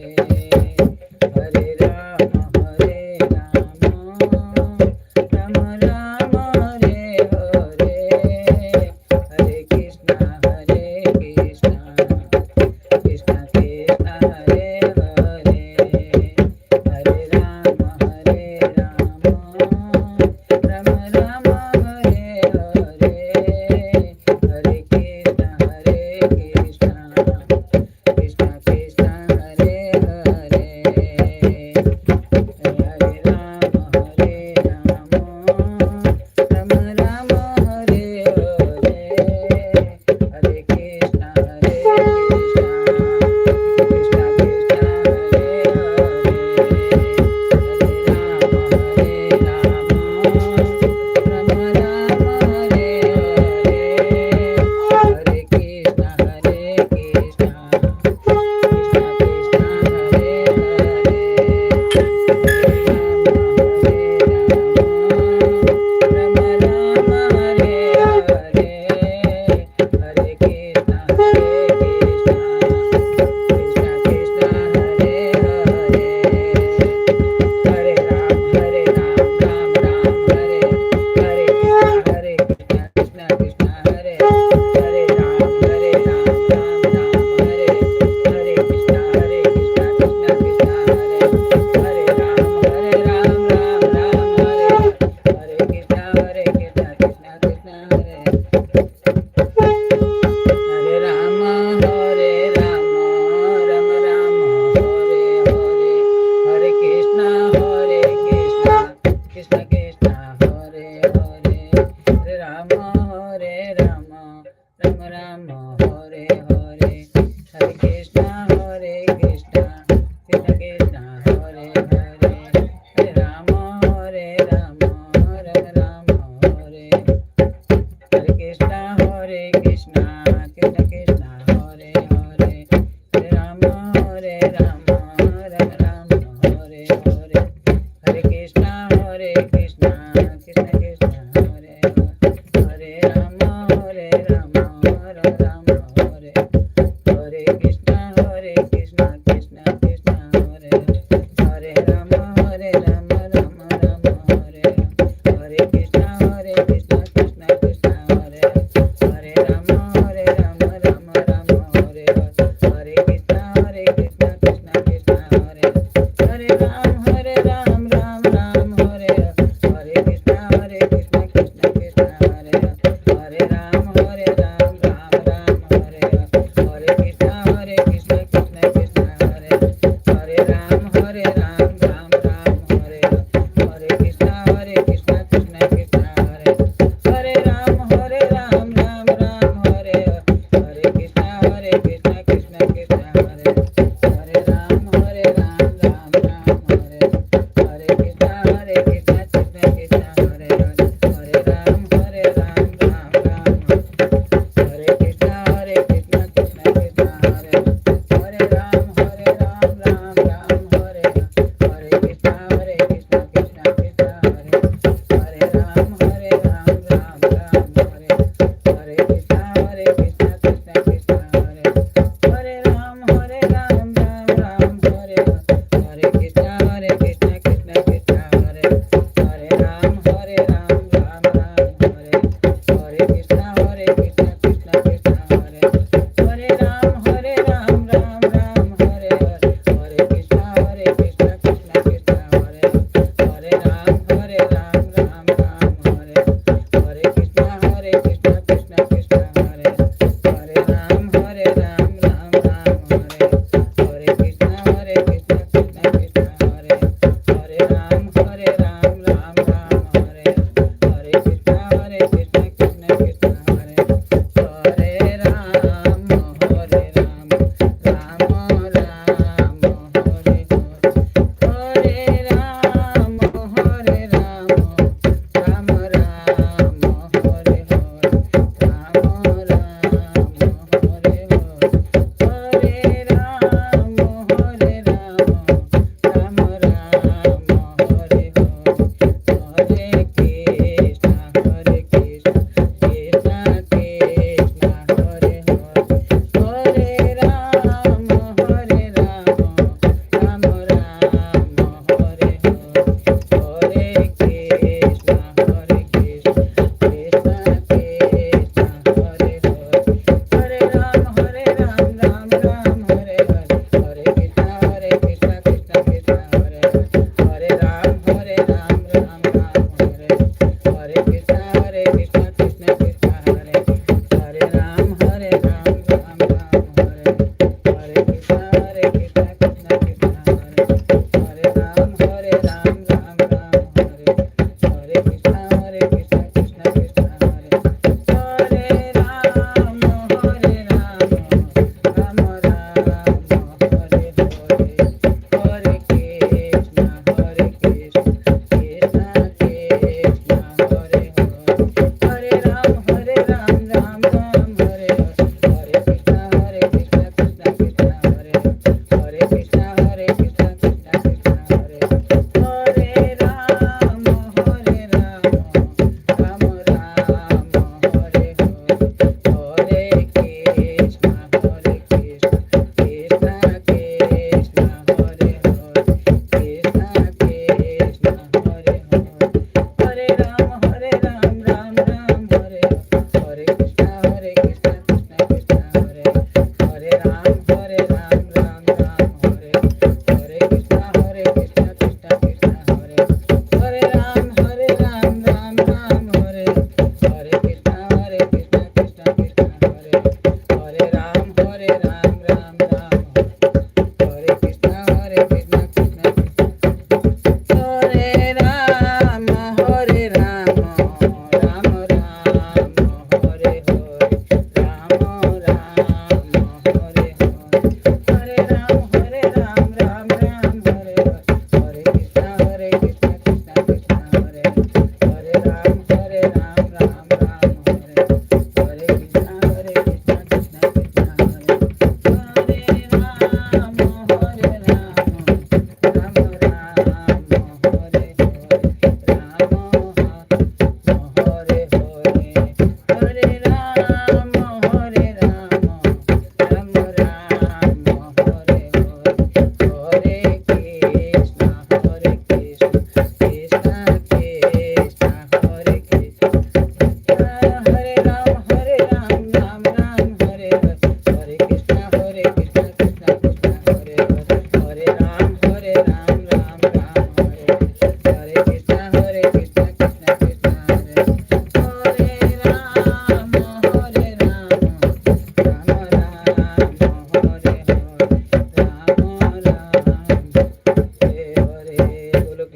हरे हरे, हरे राम राम राम हरे हरे, हरे कृष्णा कृष्णा कृष्णा हरे हरे, हरे राम राम राम हरे हरे, हरे कृष्णा कृष्णा कृष्णा हरे हरे, हरे राम राम हरे हरे, हरे कृष्णा कृष्णा कृष्णा हरे हरे, हरे Ram Ram Ram Hare Hare, Krishna Krishna Krishna Hare Hare, Ram Ram Ram Hare Hare, Krishna Krishna Krishna Hare Hare, Ram Krishna Krishna Hare Hare, Hare Ram Hare Ram Ram Ram Hare Hare, Hare Krishna Hare Krishna Krishna Krishna Hare Hare, Hare Ram Hare Ram Ram Ram Hare, Hare Krishna Hare Krishna Krishna Krishna Hare Hare, Hare Ram Hare Ram Ram Ram Hare Hare, Hare Krishna Hare Krishna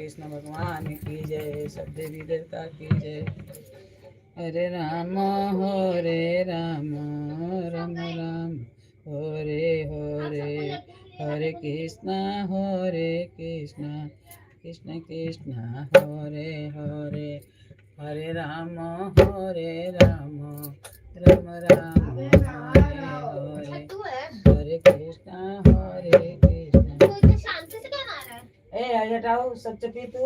Krishna भगवान की जय, सब देवी देवता की जय। हरे राम हरे राम राम राम हरे हरे, हरे कृष्णा हरे कृष्णा कृष्ण कृष्ण हरे हरे, हरे राम हरे राम राम राम हरे हरे, तू है। हरे कृष्णा हरे कृष्णा। तो इतने शांति से क्या मारा है? ए हटाओ सब चपी तू।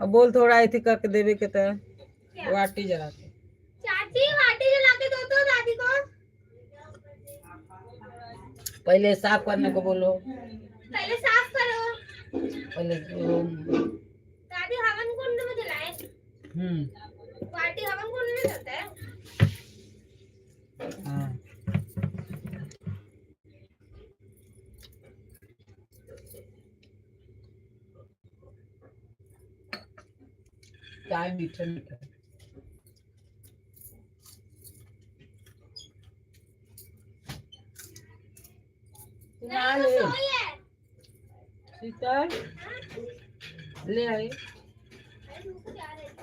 अब बोल थोड़ा ऐसी करके देवे के त वाटी जला के। चाची वाटी जला के दो तो दादी को। पहले साफ करने को बोलो। पहले साफ करो। पहले दादी हवन कुंड में जलाए। वाटी हवन कुंड में जलता है। हाँ चाय मीठा मीठा। तू ना नहीं, वो ले। सोई है। शीतल ले आई। अरे दूसरे जा रहे थे।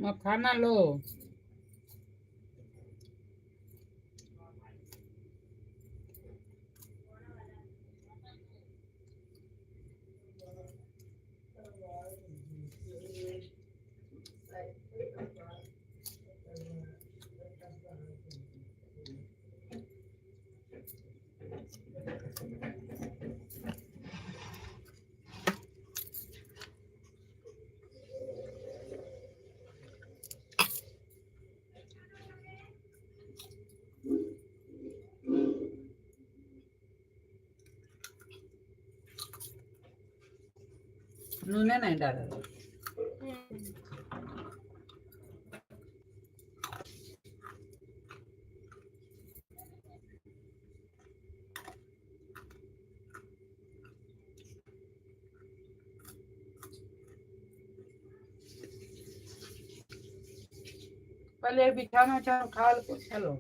मखाना लो। नूने नहीं डाला। पहले बिछाना उछाना खा लो, चलो।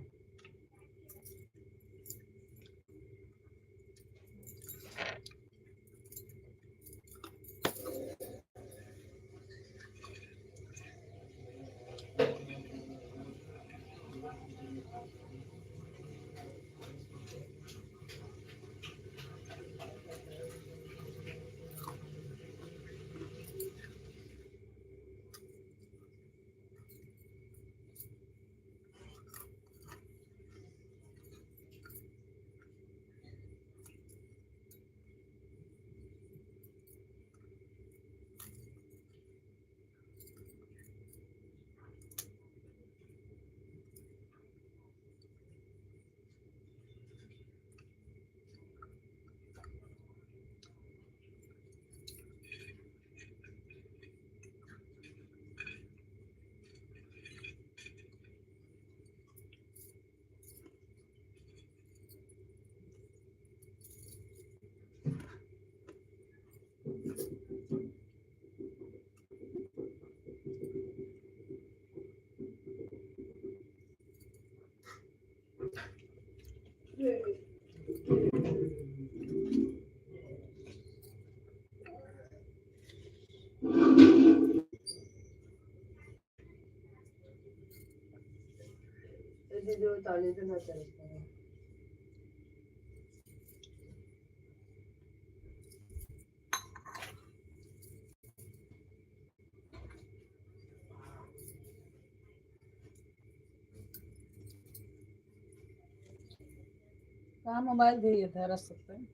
कहाँ मोबाइल दिए था रख सकते हैं।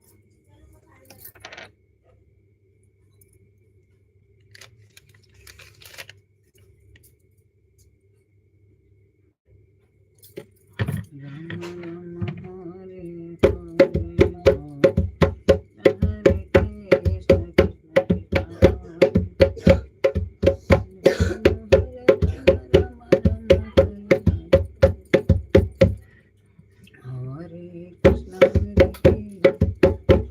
राम राम हरे हरे, हरे कृष्ण कृष्ण कृष्ण हरे राम राम हरे कृष्ण हरे कृष्ण।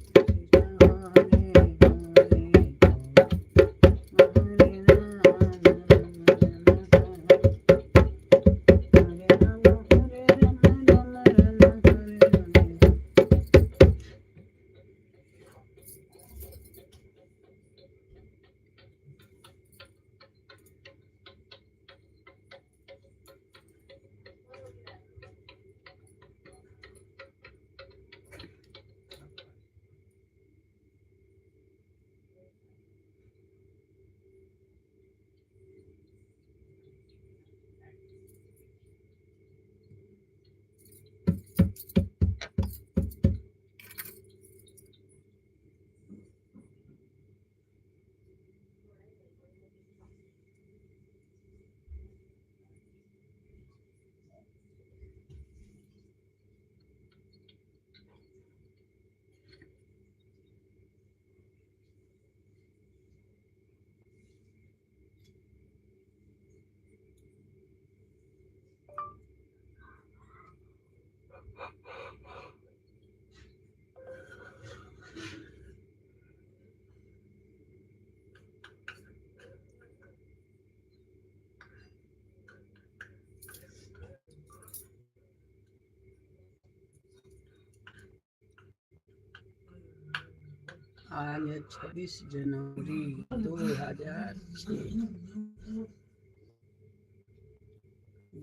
आज है 26 जनवरी 2006।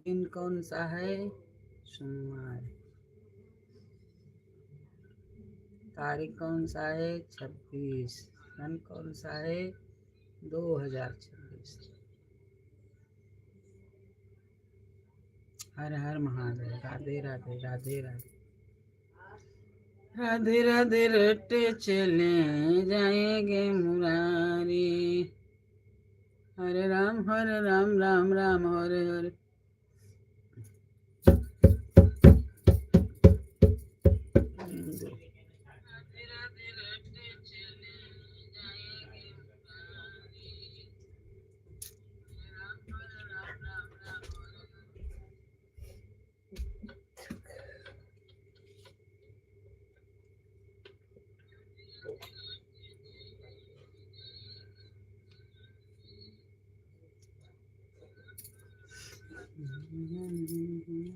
दिन कौन सा है? सोमवार। तारीख कौन सा है? 26। सन कौन सा है? 2026। हर हर महादेव। राधे राधे, राधे राधे, राधे राधे। रटे चले जाएंगे मुरारी। हरे राम हरे राम, राम राम हरे हरे। राधे राधे रटे चले जाएंगे मुरारी। हरे राम हरे राम, राम राम हरे हरे।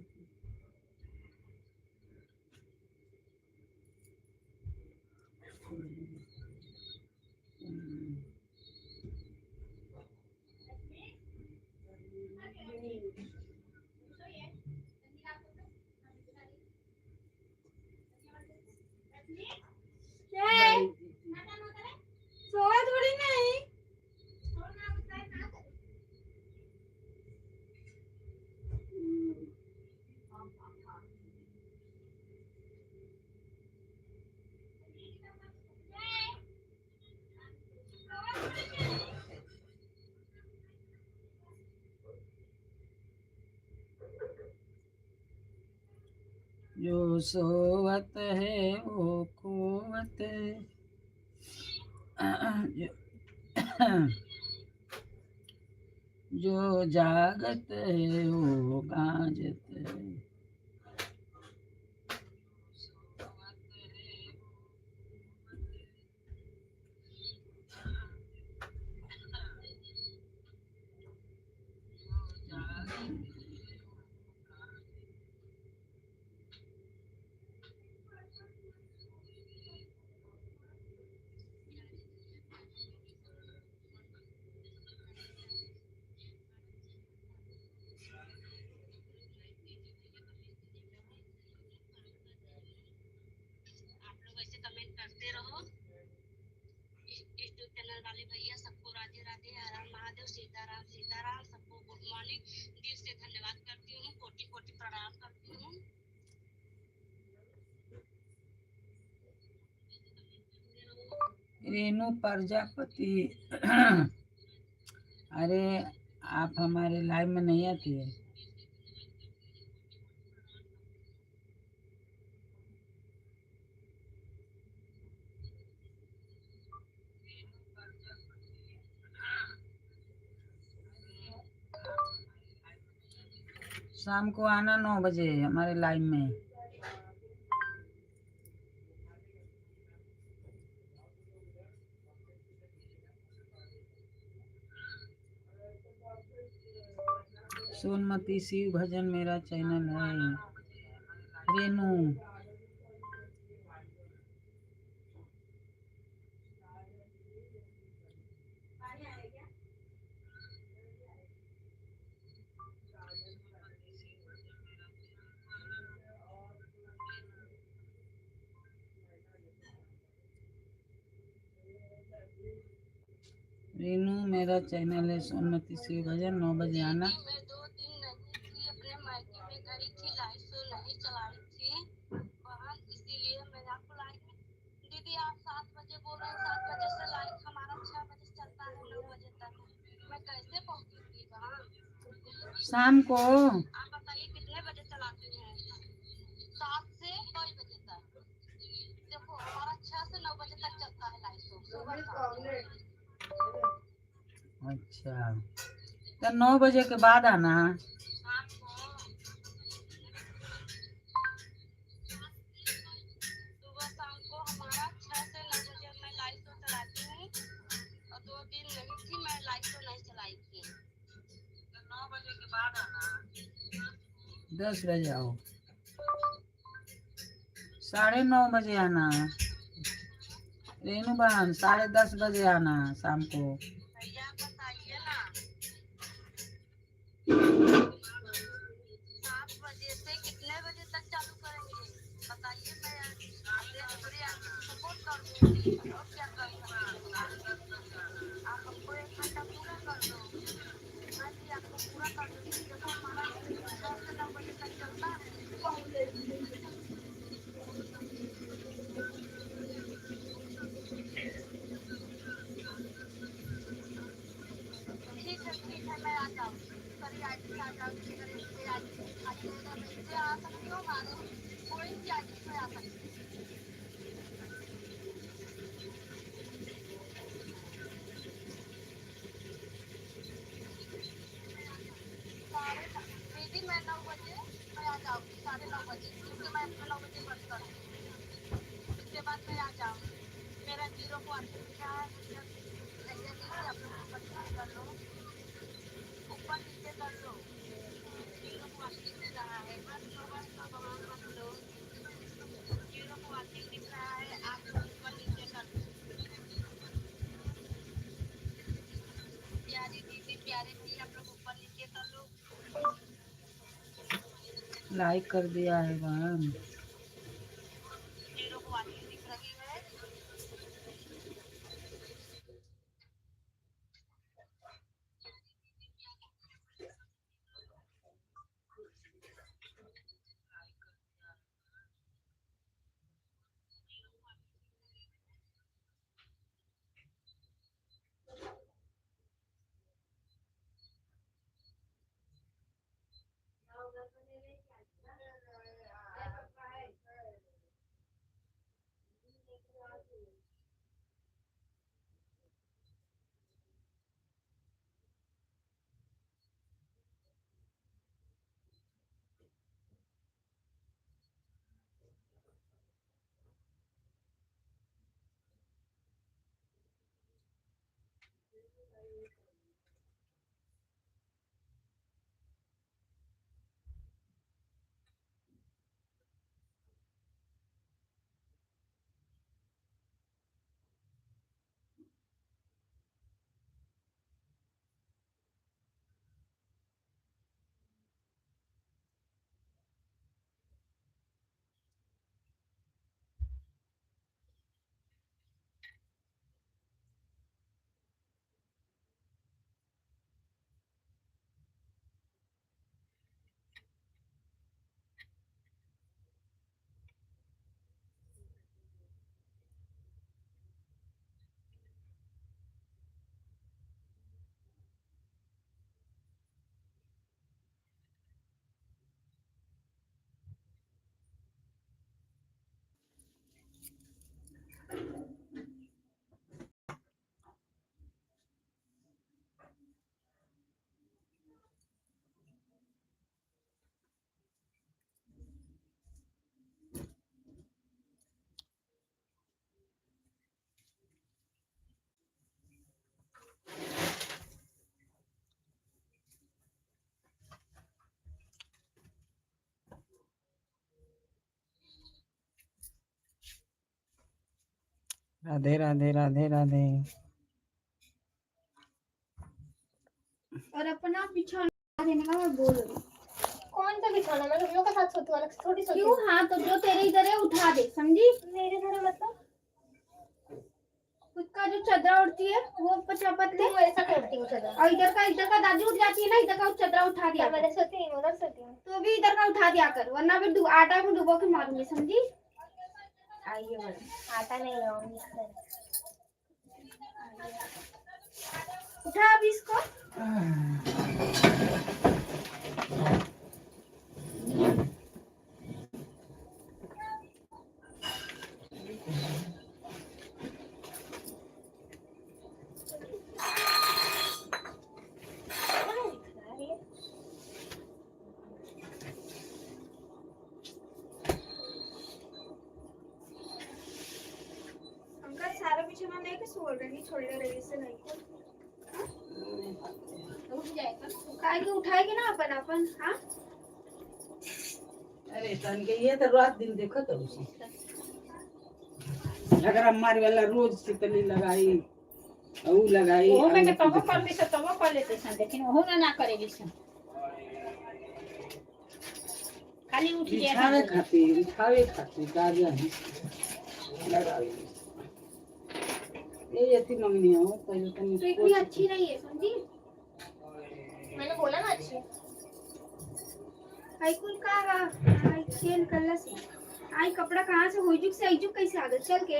सोया थोड़ी नहीं। जो सोवत है वो खोवत है, जो जो जागत है वो गाजत है। आप लोग ऐसे कमेंट करते रहो। यूट्यूब चैनल वाले भैया, सबको राधे राधे, हर हर महादेव, सीताराम सीताराम। सबको गुड मॉर्निंग। दिल से धन्यवाद करती हूँ, कोटि कोटि प्रणाम करती हूँ। रेणु प्रजापति, अरे आप हमारे लाइव में नहीं आती है? शाम को आना 9 बजे हमारे लाइव में। सोनमती शिव भजन मेरा चैनल है रेणु। रेणु, मेरा चैनल है सोनमती शिव भजन। 9 बजे आना। दीदी, मैं 2 दिन नहीं थी, अपने मायके में गई थी, लाइट शो नहीं चलाई थी बहन, इसीलिए मैंने आपको लाइट में। दीदी, आप 7 बजे बोल रहे हैं, 7 बजे से लाइट हमारा 6 बजे चलता है, 9 बजे तक मैं कैसे पहुंचूंगी बहन? शाम को। आप बताइए, कितने बजे चलाती हैं? 7 से 5 बजे तक। देखो, हमारा 6 से 9 बजे तक चलता है लाइट शो, सुबह शाम। अच्छा, तो 9 बजे के बाद आना। शाम को, सुबह शाम को हमारा 6 से 9 बजे मैं लाइट शो चलाती हूँ और 2 दिन नहीं थी, मैं लाइट शो नहीं चलाई थी। तो 9 बजे के बाद आना। 10 बजे आओ, 9:30 बजे आना। रेनू बहन, 10:30 बजे आना शाम को। भैया बताइए ना, 7 बजे से कितने बजे तक चालू करेंगे बताइए। मैं अपने थोड़ी आपकी सपोर्ट कर दूंगी और क्या कर सकती हूँ। आप हमको 1 घंटा पूरा कर दो, मैं भी आपको पूरा कर दूंगी। देखो हमारा 10 से 9 बजे तक चलता है। ठीक है ठीक है, मैं आ जाऊँगी। सॉरी आईडी आ जाऊँगी। अगर इससे आईडी खाली रहेगा मैं इससे आ सकती हूँ, हमारे कोई भी आईडी से आ सकती हूँ। साढ़े दीदी मैं 9 बजे मैं आ जाऊँगी, 9:30 बजे, क्योंकि मैं अपना 9 बजे बंद करूँगी। उसके बाद मैं आ जाऊँगी। मेरा 0 क्वालिटी है भैया दीदी, आप लोग ऊपर नीचे कर लो, ऊपर नीचे कर लो। 0 क्वालिटी दे रहा है, बस लो बस लो भगवान बस लो। 0 क्वालिटी दिख रहा है, आप लोग ऊपर नीचे कर लो। प्यारी दीदी प्यारे जी, आप लोग ऊपर नीचे कर लो। लाइक कर दिया है बहन। 0 क्वालिटी दिख रही है। राधे राधे राधे राधे। और अपना बिछौना देने का मैं बोल रही हूँ। कौन सा बिछौना? मैं तुम लोग के साथ सोती हूँ, अलग से थोड़ी सोती क्यों? हूँ। हाँ तो जो तेरे इधर है उठा दे, समझी? मेरे घर है मतलब? खुद का जो चदरा उड़ती है वो पचापत ले। तुम ऐसा करती हो चदरा। और इधर का दादी उठ जाती है ना, इधर का चदरा उठा दिया मैं कर। सोती हूँ, उधर सोती हूँ। तो भी इधर का उठा दिया कर, वरना फिर आटा में डुबो के मारूंगी, समझी? आइए बड़ा आटा नहीं लाऊंगी। उठा अभी इसको। अंकल सारा बिछाना लेके सो रही, छोड़ रही से नहीं को उठ जाएगा। उठाएगी उठाएगी ना अपन अपन। हाँ अरे तन के ये तो रात दिन देखो तो उसी। झगड़ा मारे वाला रोज सितली लगाई और ऊ लगाई। ओहो में और के ऊ तबो देखी। कर ली से तबो कर लेते सन, लेकिन ओहो ना ना करेली सन, खाली उठ गया। बिछावे खातिर, बिछावे खातिर गाजा ही लगावे। ये अथी मंगनी हो पहले तनी। तो इतनी अच्छी नहीं है, समझी? मैंने बोला ना अच्छी। आई कुल का आई खेल कल्ला से आई कपड़ा कहाँ से होइजुक से आइजुक कैसे आ गए चल के?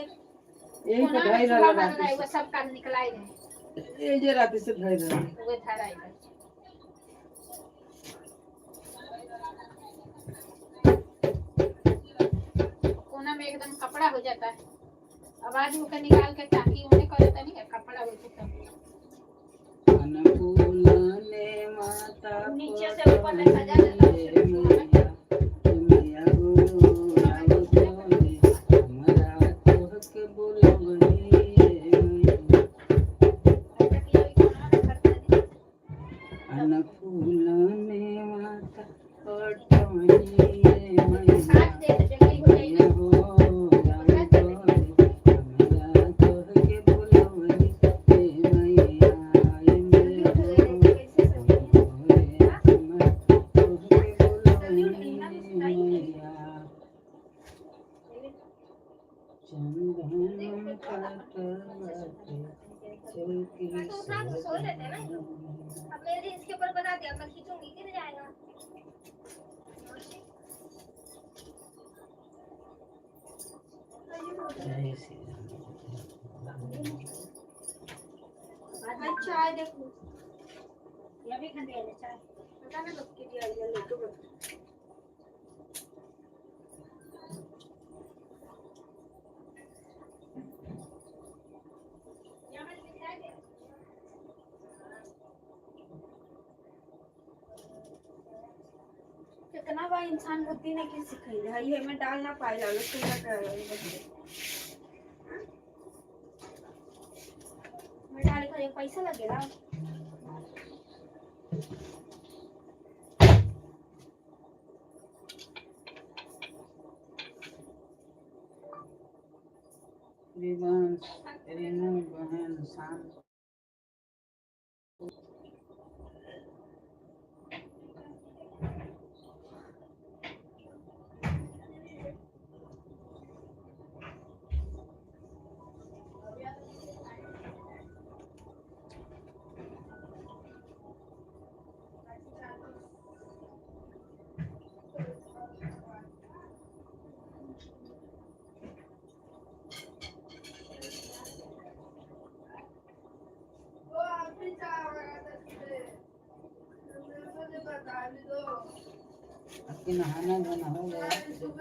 यही कोना तो में ढाई चूल्हा रहल बनल रात है, से। वो सब काम निकलाए रहे। ये जे रात से ढाई रहल। उहे धारा है। कोना में एकदम कपड़ा हो जाता है, आवाज होकर निकाल के ताकि उन्हें करे तनी कपड़ा हो जाता। अनुकूल ने माता नीचे से ऊपर तक सजा देता है। हे मैया, हे मैया गो, आओ तोरे, हमरा तोहके बोलवनी हे मैया। अनुकूल ने माता पटवनी हे मैया। साथ दे तो जल्दी हो जाएगी। मैया हो, आओ तोरे, हमरा तोहके बोलवनी हे मैया, हे जल्दी मैया उठ गए हो। थे, कैसे सजी? हाँ, तो उतना तो सो लेते हैं ना ये लोग। अब मेरे जींस के ऊपर बना दिया, मैं खींचूंगी, गिर जाएगा। अच्छा है, देखो। ये भी खंडे ले चाय। पता ना कब की आई है, लेके बैठो। कितना बा इंसान बुद्धि ने की सिखाई है ये में डाल ना पाए लालो तुम ना कर मैं डाले का पैसा लगेगा। रेणु बहन शाम। आपके नहाना धोना हो गया देखो।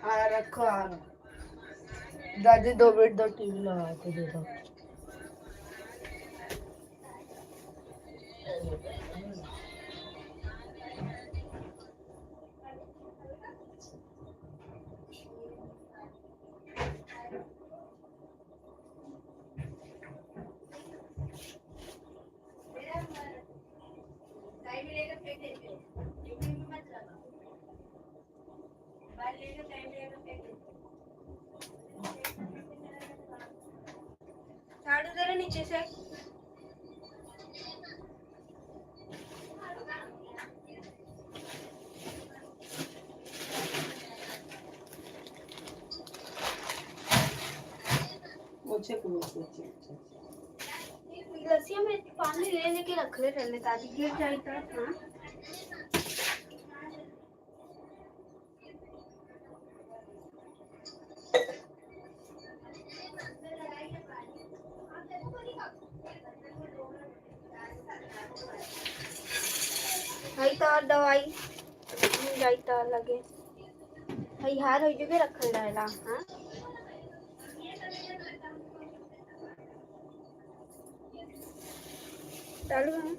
हाँ, रखो, आ रहा। दादी, 2 मिनट दो, टीवी लगा के दे दो। झाड़ू जरा नीचे से। पोछे को पोछे। रसिया में पानी ले लेके रख ले रहे दादी, गिर जाए तो। हाँ। हई तो और दवाई मिल जाई तो लगे। हई हार हो जुगे रखल रहेला। हाँ चालू है।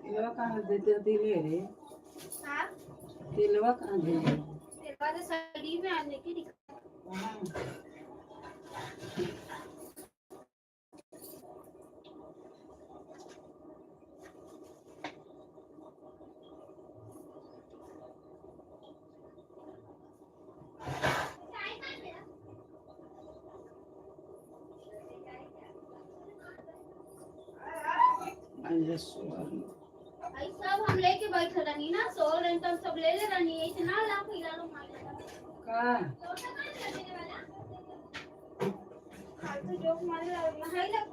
तिलवा कहाँ देते दिले रे? हाँ। तिलवा कहाँ भेजे? तेरे तो शरीर में आने की दिक्कत। वहाँ। आज सुबह भाई सब हम लेके बैठे रहनी ना, सो रहे तो हम सब ले ले रहनी, इतना लाख हिला लो मार का फालतू जोक मारे हाई लग।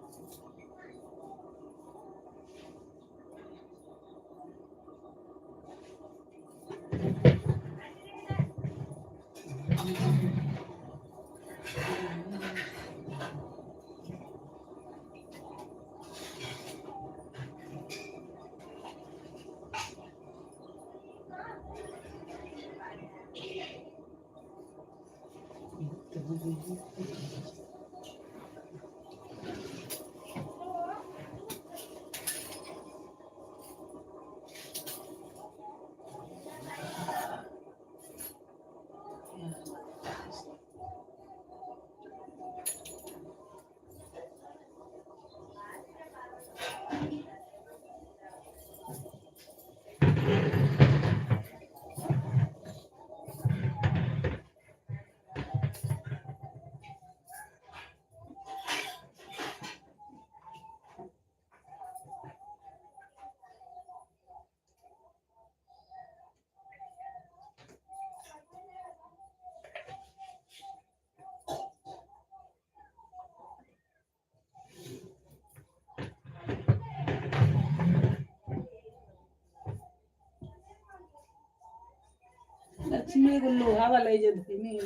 लक्ष्मी एगो लोहा वाला जे धोइनी।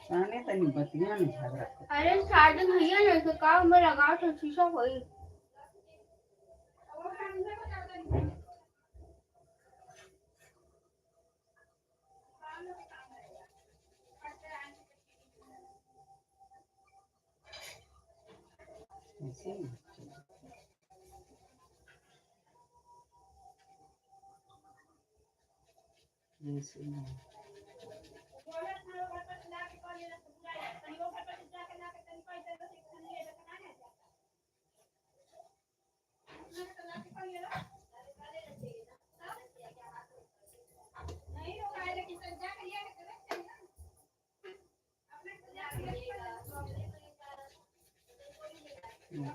साने तनी बतिया में झगड़ा कर। अरे चार्जिंग भैया नहीं तो का में लगाओ तो शीशा होई। ऐसे ही। ऐसे ही।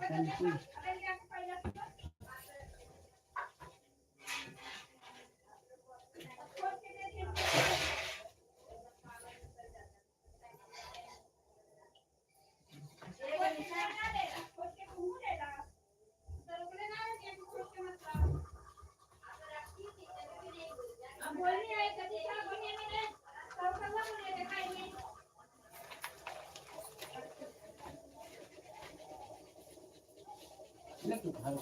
Thank you. लेकिन घर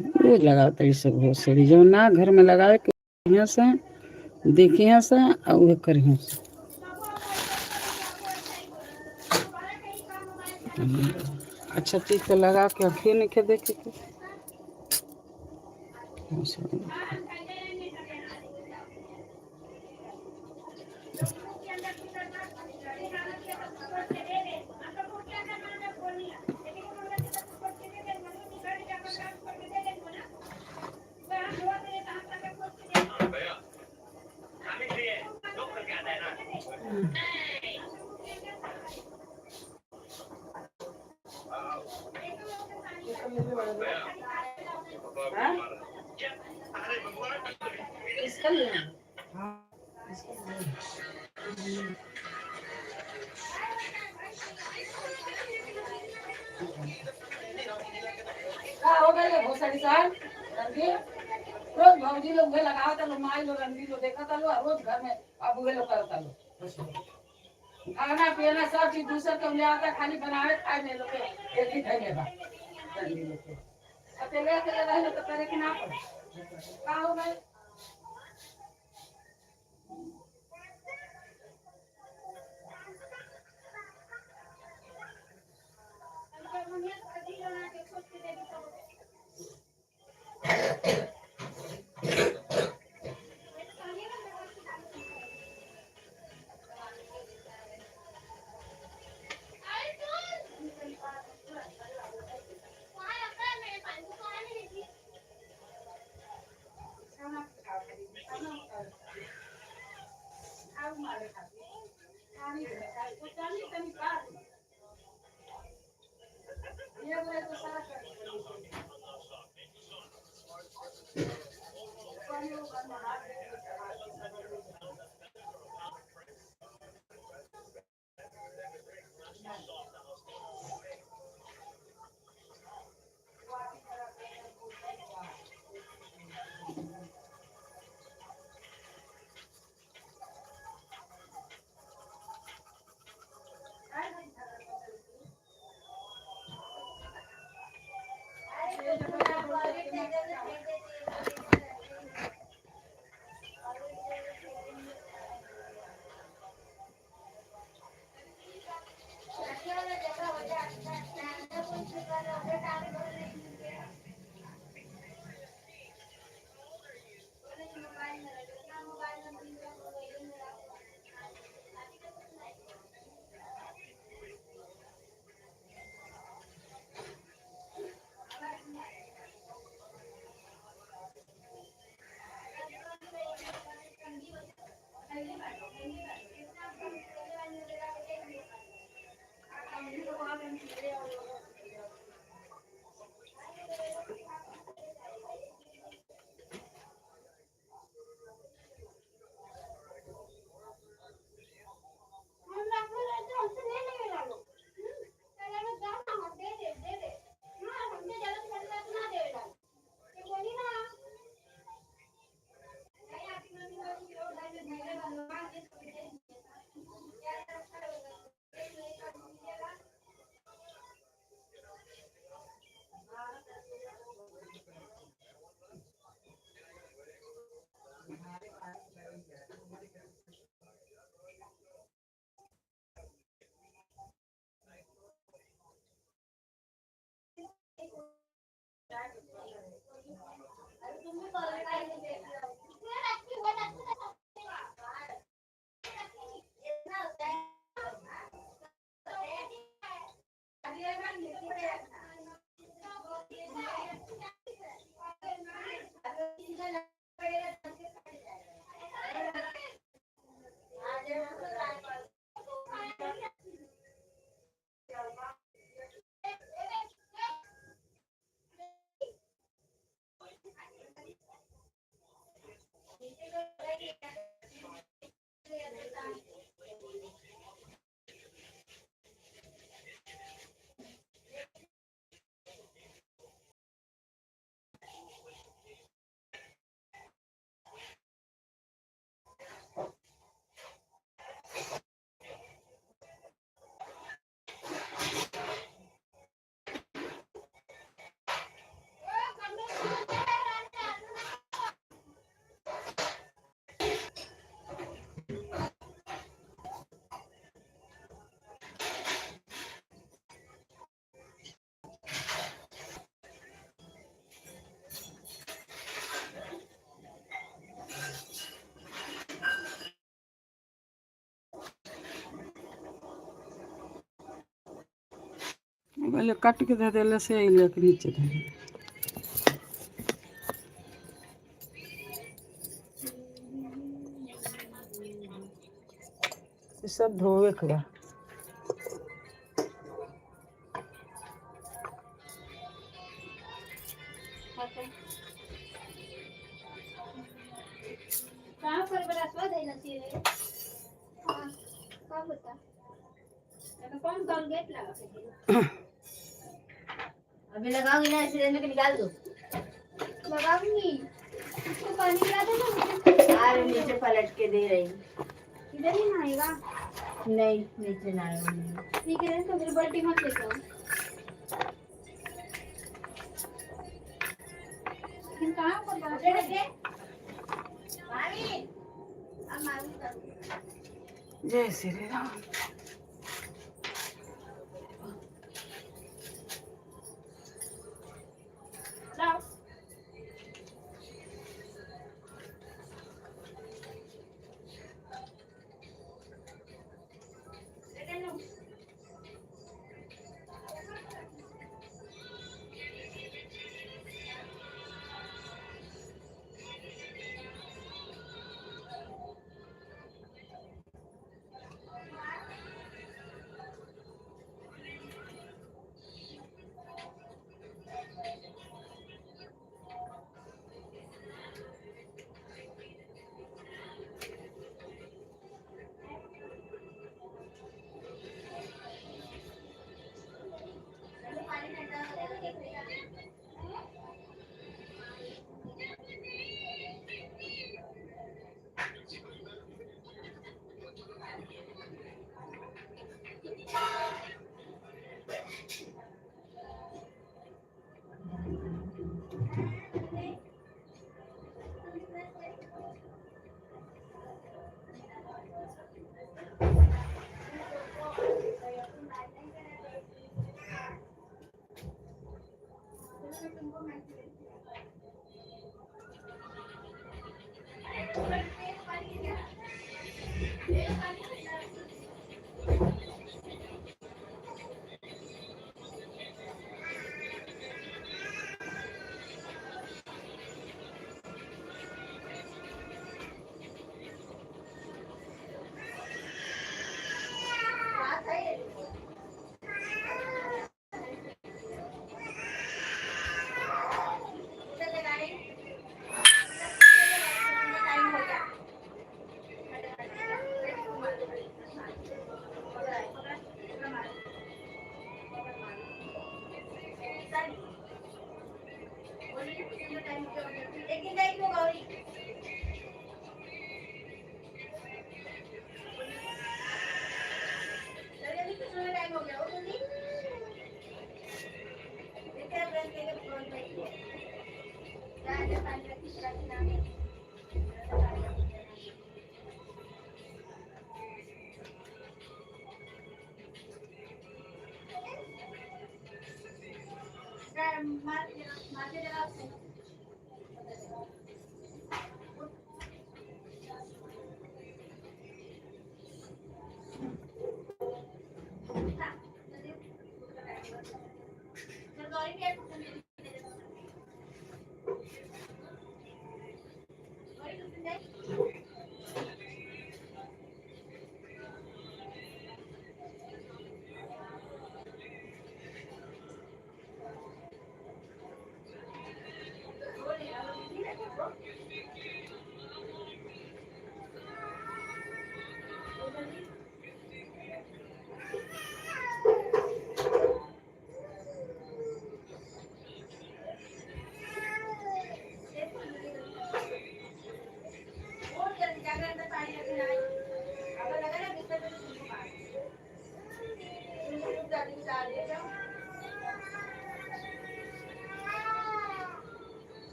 रोज लगावत तारी सब भोसड़ी। जवन ना घर में लगावे के बढ़िया से देखिहे से आ उहे करिहे से। अच्छा चीज तो लगा के अखिए नइखे देखे के। भोसड़ी। इसका लेना हाँ इसका लेना। का हो गई भोसड़ी साल रणधीर? रोज भौजी लोग उहे लगावता लो, माई लोग रणधीर लोग देखता लो, रोज घर में अब उहे लोग करता लो। खाना पीना सब चीज दूसर के ले आता, खाली बनावे खाए में लोग के एक ही धैले बा रणधीर लोग के। अकेले अकेले रहे तो करे कि ना करे? का हो गई? पहले काट के धऽ देले से एहि लऽ कऽ नीचे धऽ देले। ई सब धोवे के बा। कहाँ पर बड़ा स्वाद है ना रे। हाँ, का होता कौन कौन गेट लगा के अभी लगाऊंगी ना इसी में निकाल दो। लगाऊंगी, इसको पानी पिला दो ना मुझे। अरे नीचे पलट के दे रही। इधर ही नहाएगा। नहीं, नीचे ना आएगा। ठीक है, तो फिर बाल्टी मत लेके आओ। लेकिन कहाँ पर बड़ा जय श्री राम। लाओ।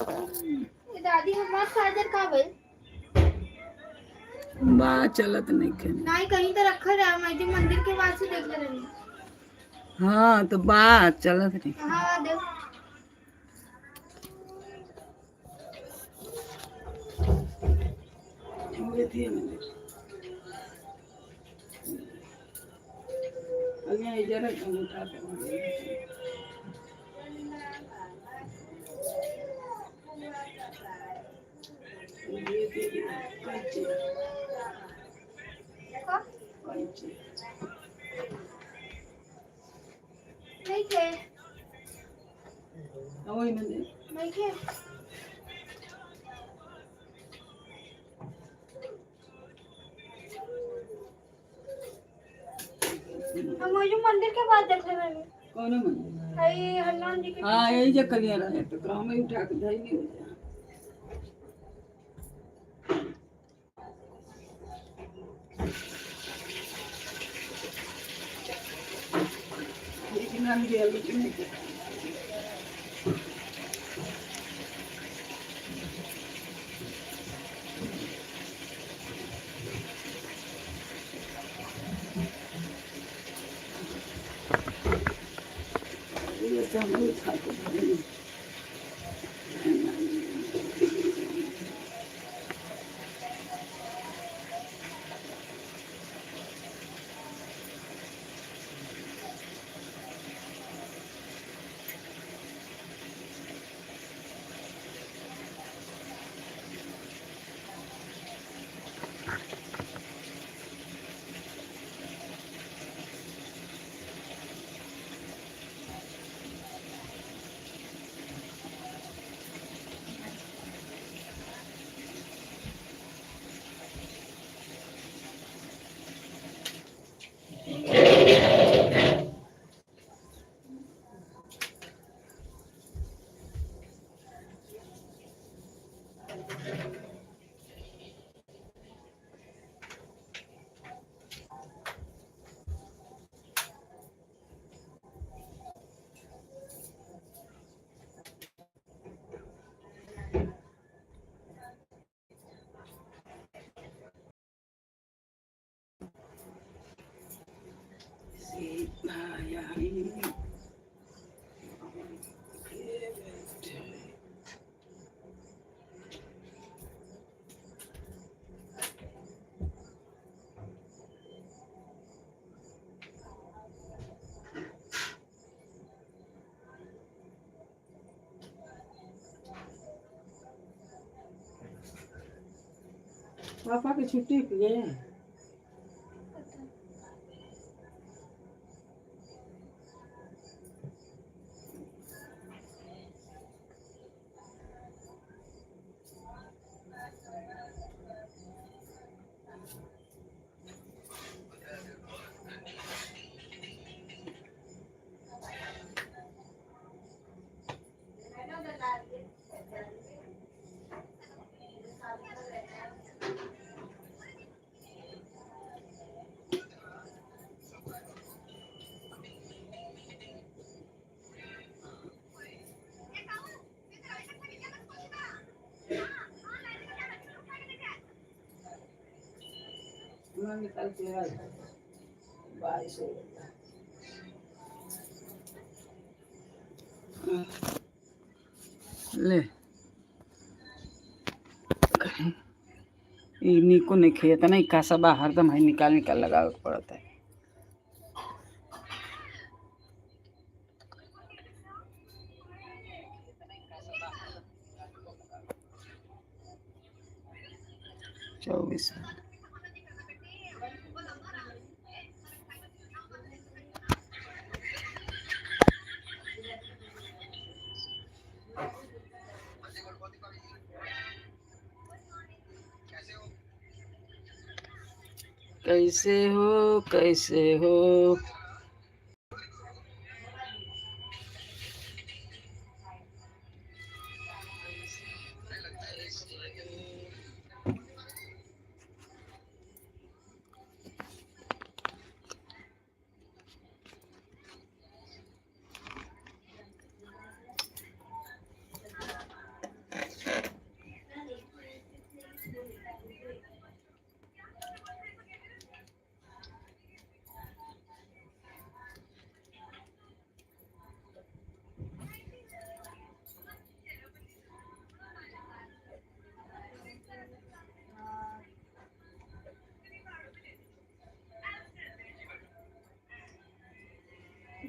ये दादी हमार चार्जर का भइल? बा चलत नहीं खे। नहीं, कहीं तो रखल रहा, मैं जी मंदिर के पास ही देख ले रही। हाँ तो बा चलत नहीं। हाँ देख। हुए थी मंदिर अगे जरा उठा के कैंची। देखो। कैंची। नहीं थे। वही मंदिर। नहीं थे। हम वो जो मंदिर के पास देख ले रहे। कौन मंदिर? भाई, हनुमान जी के। हाँ, यही जो कलिया रहे तो गाँव में उठा के धई नहीं हो जाए। लेकिन हम दिया लेकिन नहीं। ये सब उठा के धई। सीता पापा की छुट्टी पे गए। निकाल के आए, बारिश हो गई। ले, ई निको नहीं खेत नहीं का सब, हरदम है निकाल निकाल लगावे के पड़ता है। 24। कैसे हो, कैसे हो?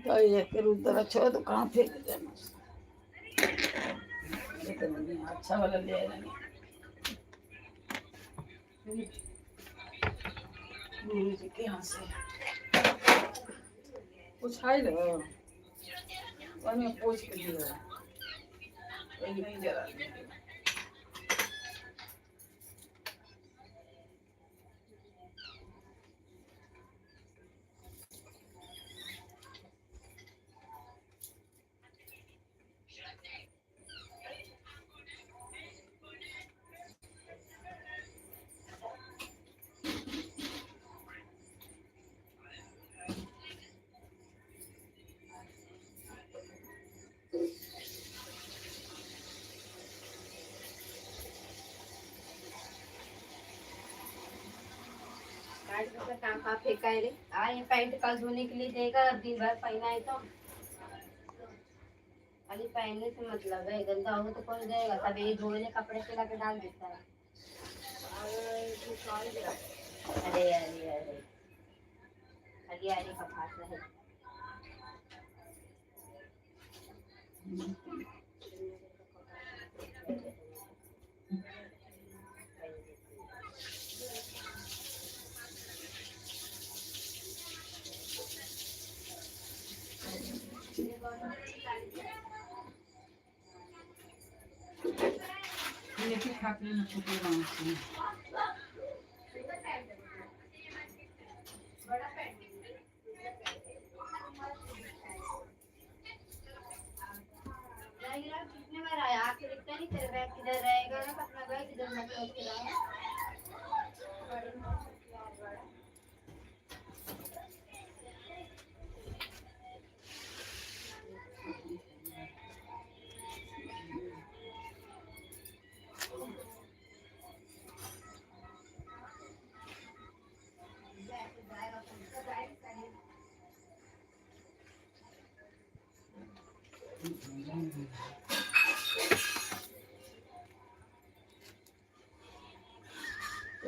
तो ये के रुद्राक्ष तो कहाँ फेंक देना। अच्छा वाला ले आए गुरु जी के यहाँ से कुछ है ना पानी में पोंछ के दिया नहीं जरा। काम का फेंका है रे। ये पैंट कल धोने के लिए देगा, अब दिन भर पहना है तो खाली पहनने से मतलब है, गंदा होगा तो कौन जाएगा। तब ये धोने कपड़े पे लाके डाल देता है। अरे अरे अरे खाली अरे का भाषा है। कितने बार आया आके देखता नहीं तेरे बैग किधर रहेगा ना, अपना बैग किधर मत रख।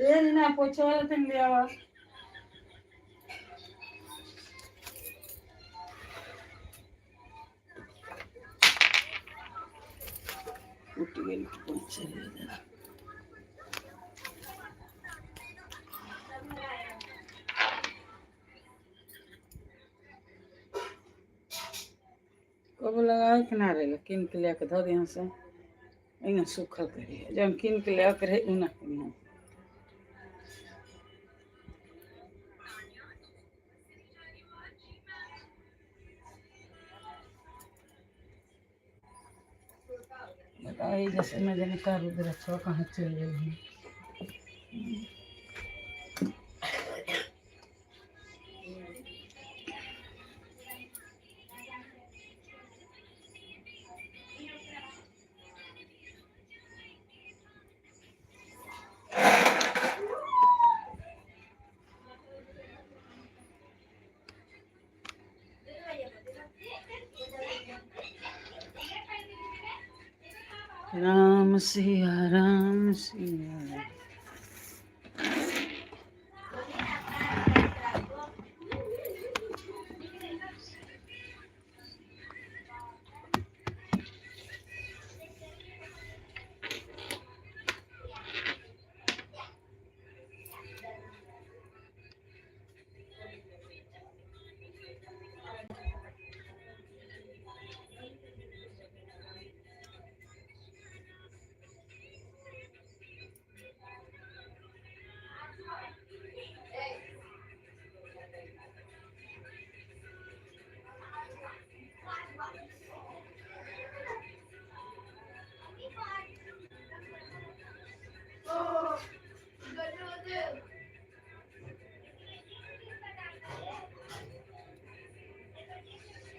ये ना पोछा वाला तुम ले आओ। उठ गई पोछा ले जरा। कब लगाए के ना रहे किन के लिया के धर यहाँ से यहाँ सूखल करी जब किन के लिया के रहे उना करी। बताओ ये जैसे न जाने का रुद्राक्ष कहाँ चल गई है। राम सिया राम सिया।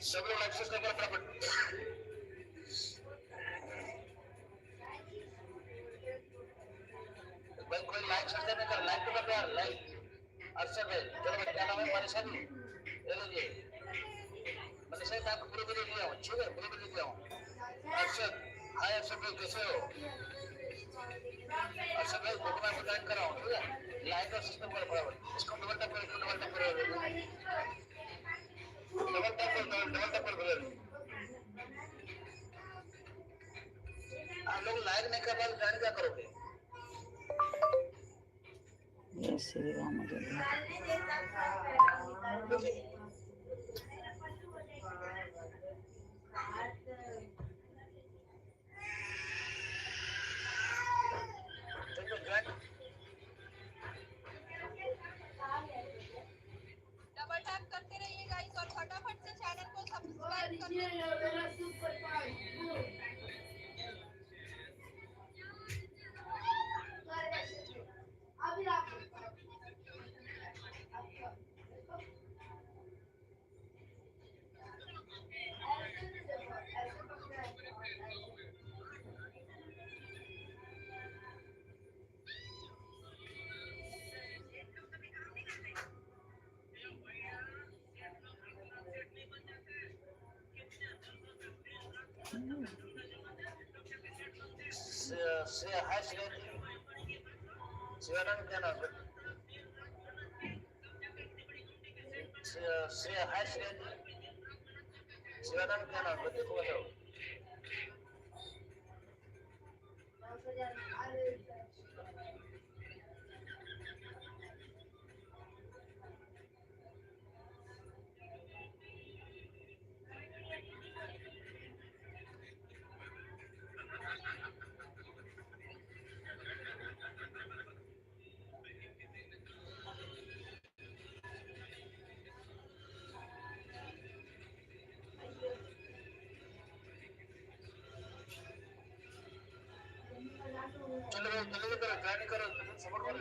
सब लोग एक्सेस करो फटाफट। भाई कोई लाइक सब्सक्राइब नहीं कर, लाइक तो कर यार, लाइक। अरशद भाई चलो भाई, क्या नाम है मनीषा जी, ले लीजिए मनीषा जी, मैं आपको पूरी वीडियो दिया हूँ, ठीक है, पूरी वीडियो दिया हूँ। अरशद हाय अरशद भाई, कैसे हो अरशद भाई? देखो मैं आपको ज्वाइन कर रहा हूँ, ठीक है, लाइक और सब्सक्राइब करो फटाफट, इसको डबल टैप करो, इसको डबल टैप करो। डबल टैप पर, डबल टैप पर भेजल। आप लोग लाइक नहीं कर रहे, ज्वाइन क्या करोगे? जय श्री राम जय। देखो ज्वाइन। डबल टैप करते रहिए गाइस और फटाफट से चैनल को सब्सक्राइब और कर ये मेरा सुपर फास्ट। अभी आप ऐसे पकड़ा है। श्रेया, हाय श्रेया जी। श्रेया नाम क्या नाम है? श्रेया, श्रेया, हाय श्रेया जी। श्रेया नाम क्या नाम है? देखो बताओ। चलो जल्दी करो, ज्वाइन करो, सपोर्ट करो।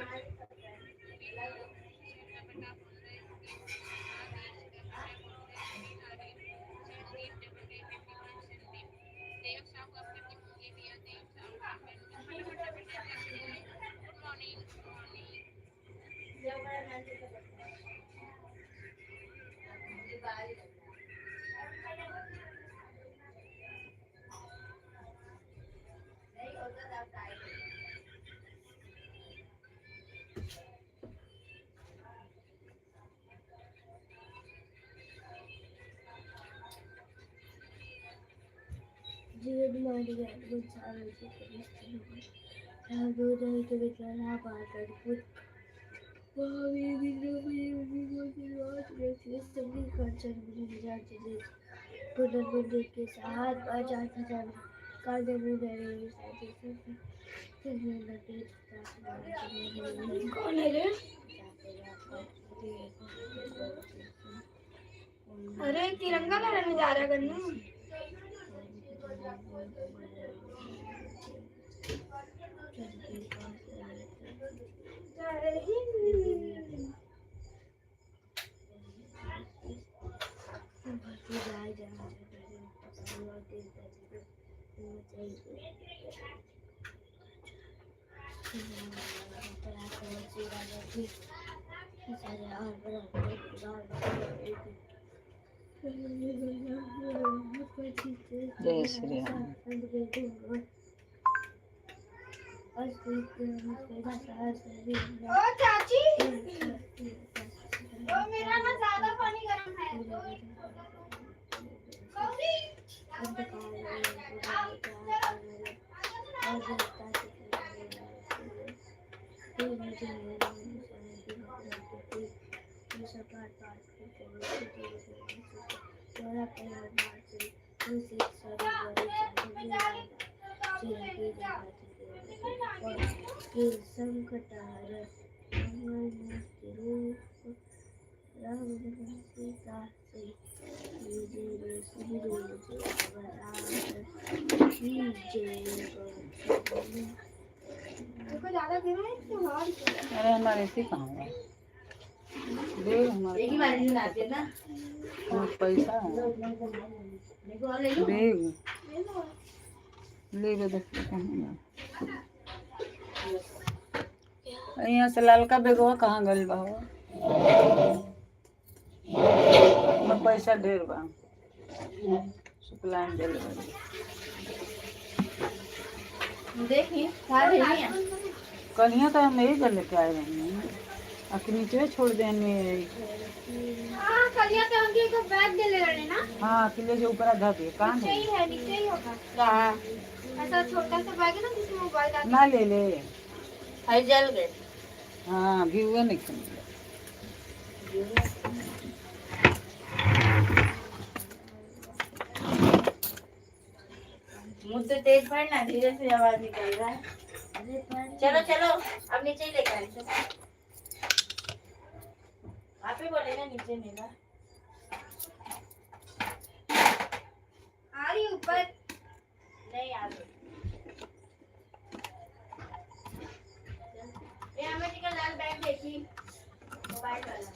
के साथ कौन है रे? अरे तिरंगा लहराने जा रहा है गन्नू। जय हिंद। जय श्री राम। ओ चाची, ओ मेरा ना ज्यादा पानी गर्म है। गौरी, आओ, चलो। संकटार रूप राम सीता से जय। देखो ज्यादा गर्म है तो और क्या? अरे हमारे ऐसे कहाँ हुआ दे हमारे। एक ही बार दिन आते ना। हमारे पैसा है। देखो और ले लो। बैग ले लो। ले गए, देखते कहाँ गया। यहाँ से ललका बेगवा कहाँ गइल बा हो? ओमे पैसा ढेर बा, शुक्ला में देले बाड़ी। देखिए खा रही है। कलिया तो हम यही कर लेके आए रहे हैं, आखिर नीचे छोड़ देने। हाँ, कलिया तो अंकल को बैग दे ले ना। हाँ किले से ऊपर धर दिए कहाँ नीचे ही है, नीचे ही होगा। कहाँ? ऐसा छोटा सा बैग है ना जिसमें मोबाइल डाल ना ले ले। हाय जल गए। हाँ घी हुए नहीं खाने। मुँह तो तेज पढ़ना, धीरे से आवाज निकल रहा है। चलो चलो अब नीचे ही लेकर आए। आप ही बोलेगा नीचे मेरा। आ रही ऊपर। नहीं आ गई। ये हमें निकल लाल बैग देखी मोबाइल वाला।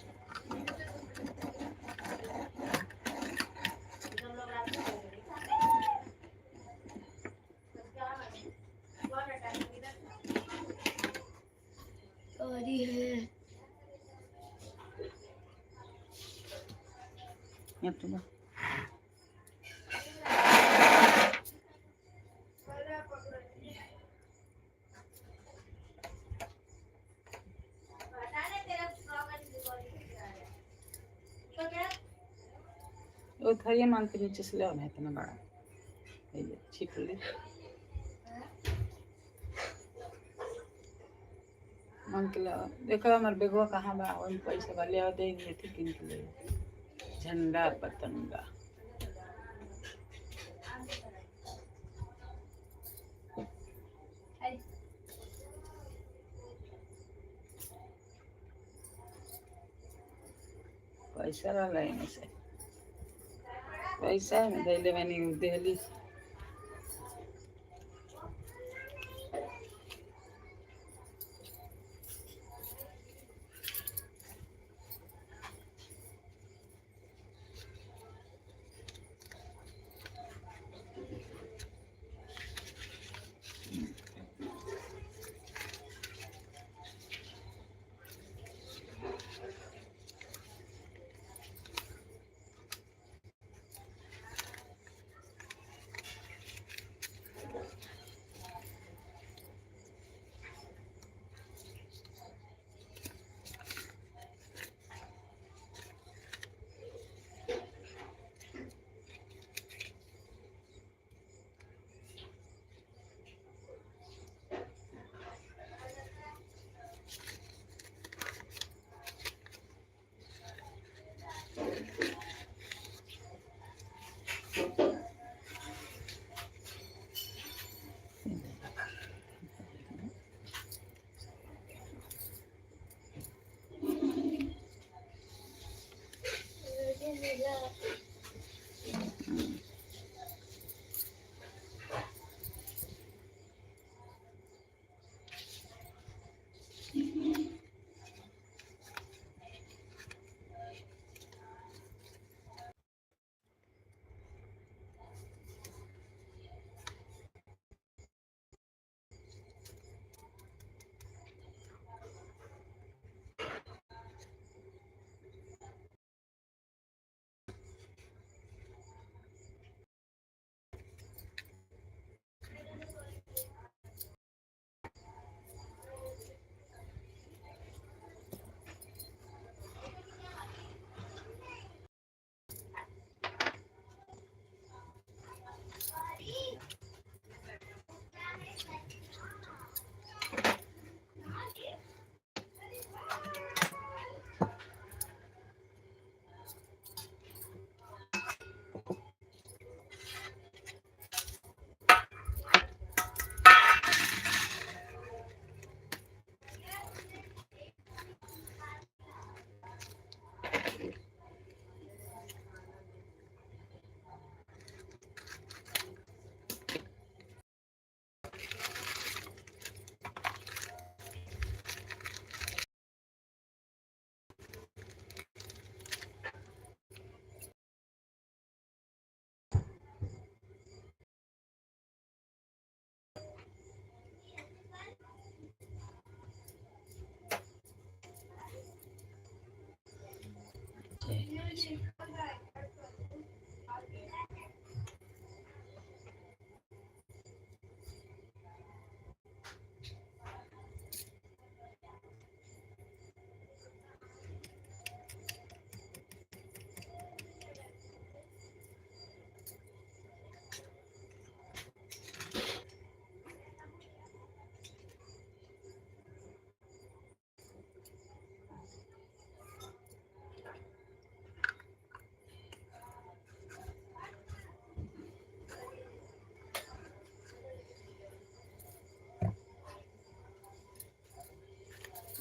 तुम लोग रात को सोओगे। क्या कौन हटा इधर? और है ये तो बा। बता दे तेरा फ्रॉक आज दिवाली पे आ रहा है। तो क्या वो थरिया मांग के नीचे से ले आओ ना, इतना बड़ा ये छिप ले मांग के ले आओ। देखो हमार बेगवा कहाँ बा, ओमे पैसा बा, ले आओ दे दिए थी किन के ले। झंडा पतंगा पैसा रहा एमे से, पैसा में दैले बनी देहली।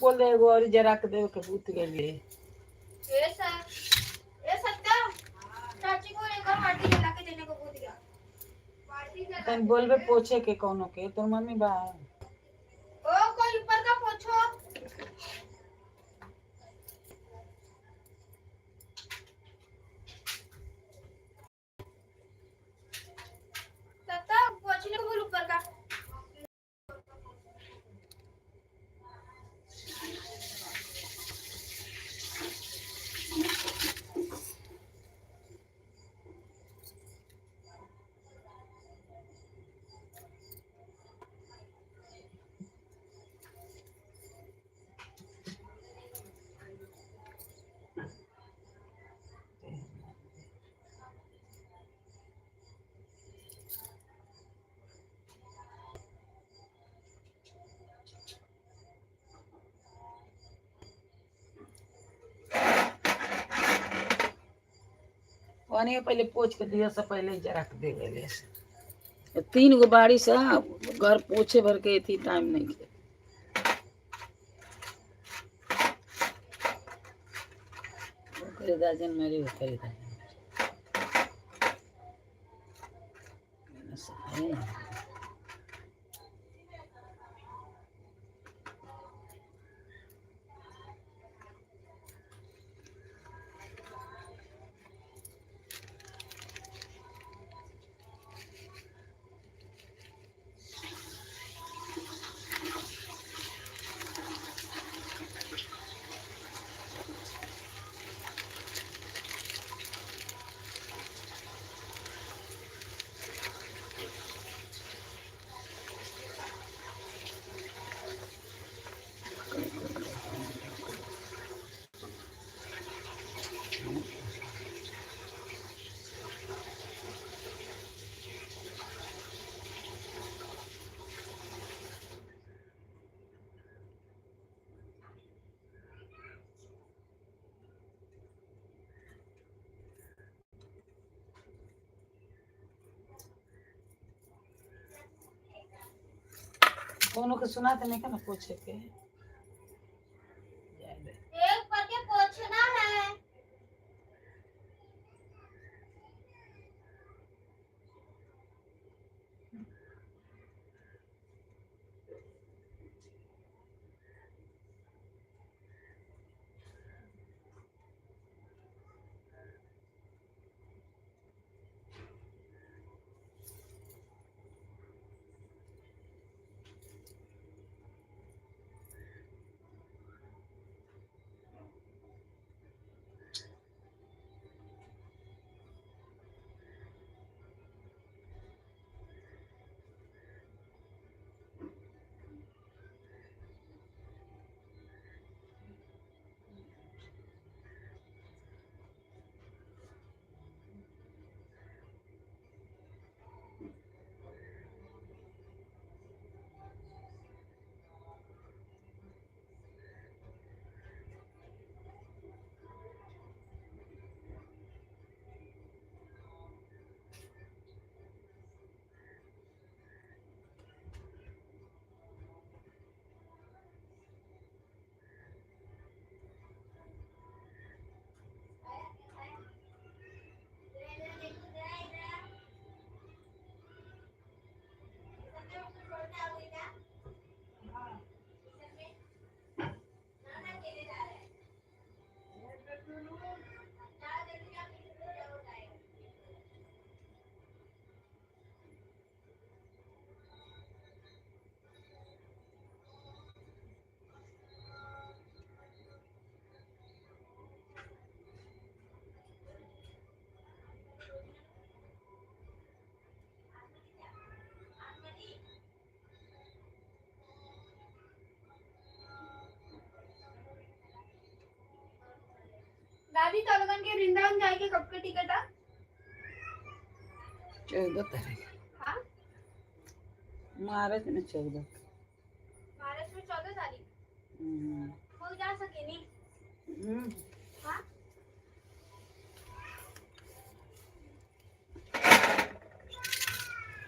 बोल दे एगो और जरा के देवे के भूत गेली। ए सर, ए सत्या, चाची को एक और बाल्टी जला के देने को बोल दिया। बाल्टी जला। तन बोलबे पोछे के कोनो के तोर मम्मी बा। ओ कोई ऊपर का पोछो। सत्या पोछने को बोल ऊपर का। पानी पहले पोछ के दिया से पहले जरा के दे गेले से। तीन गो बारिश है घर पोछे भर के इतनी टाइम नहीं के। ओकरे दाजन मेरी ओकरे दाजन मेरी। सफाई नहीं। कोनो के सुना नहीं का ना पोछे के जाए दे। एक ऊपर के पोछना है। दादी तो लगन के वृंदावन जाए के कब के टिकट आ? 14 तारीख। हाँ? मार्च में 14। मार्च में 14 तारीख। हो जा सके नहीं? हाँ?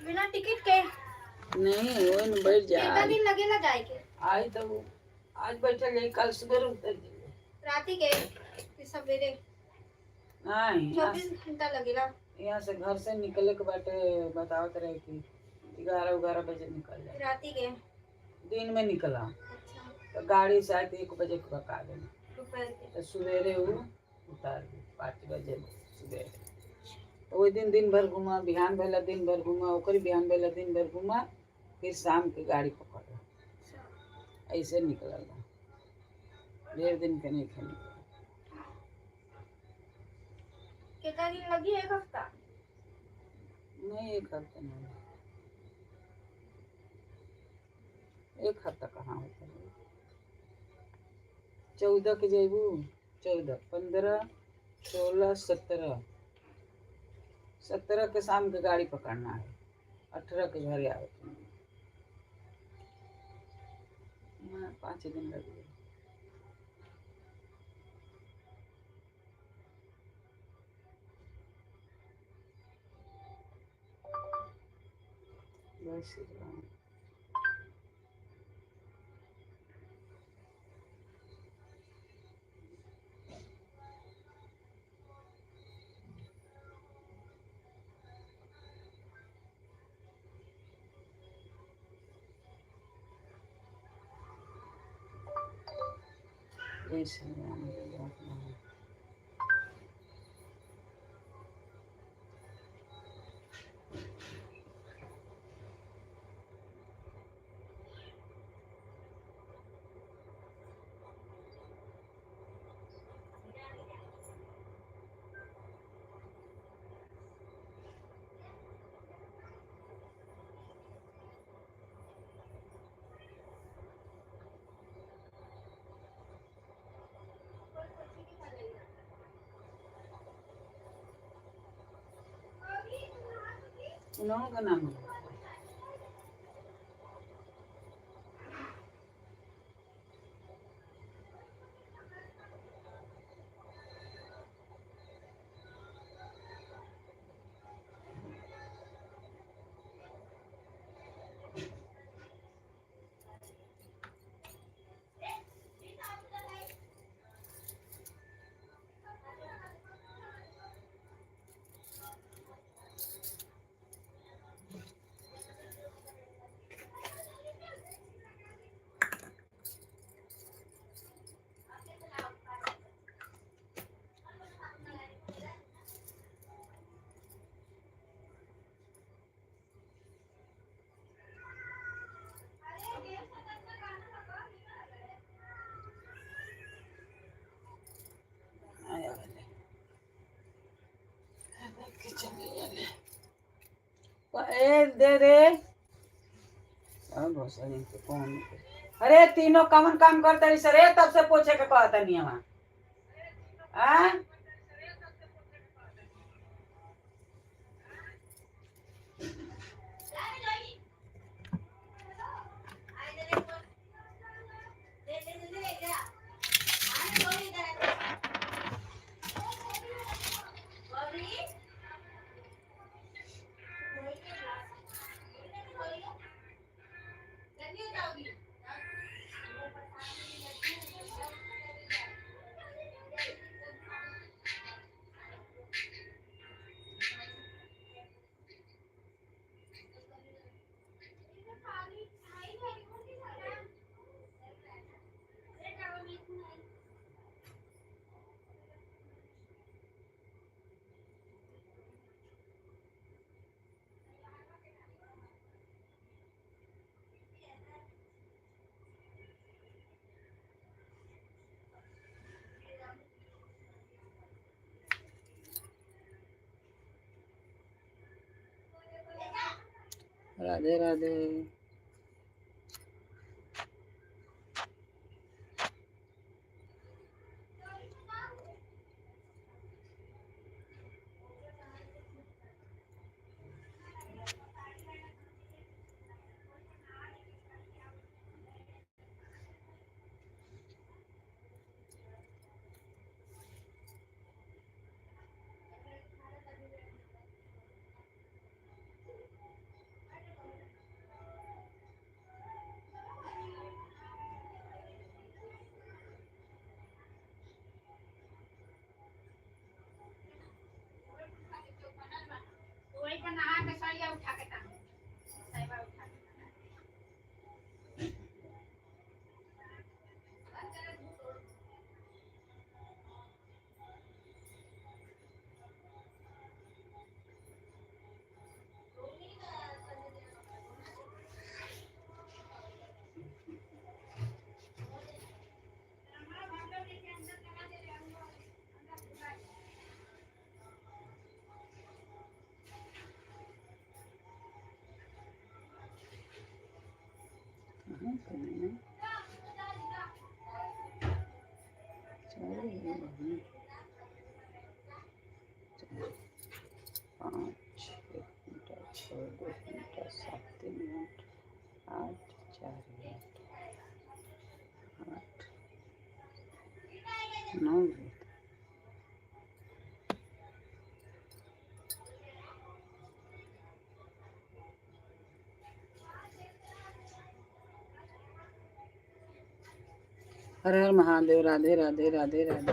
बिना टिकट के? नहीं, वो न बैठ जा। कितना दिन लगेला जाए के? आई तो आज बैठल रही, कल सुबह उतर जाइए। राती के कि सवेरे? नहीं, यहाँ 24 घंटा लगेला। यहाँ से घर से निकले के बाटे, बतावत रहे कि 11-11 बजे निकल जाए। राती के? दिन में निकला। अच्छा। तो गाड़ी शायद 1 बजे के बका देना। दोपहर के? तो सवेरे वो उतार दी 5 बजे सवेरे। तो वही दिन दिन भर घूमा, बिहान भेला दिन भर घूमा, ओकरी बिहान भेला दिन भर घूमा, फिर शाम के गाड़ी पकड़। ऐसे निकलल बा। ढेर दिन के नहीं खे। कितना दिन लगी? एक हफ्ता? नहीं, एक हफ्ता नहीं। एक हफ्ता कहाँ होता है? 14 के जैबू, 14, 15, 16, 17, 17 के शाम के गाड़ी पकड़ना है, 18 के घरे आवे के। हाँ, 5 दिन लग गए। बस इतना। जय श्री राम, जय राम। उन्हों का नाम है। आया वाले के चले जाने। ए दे रे सब भोसड़ी के कौन। अरे, तीनों कवन काम करता रही सर? तब से पूछे के कहता नहीं हम आ। राधे राधे। कितना चार हो चार पाँच छः घंटा छः दो घंटा सात तीन घंटा आठ चार घंटा आठ नौ घंटा। हर हर महादेव, राधे राधे राधे राधे।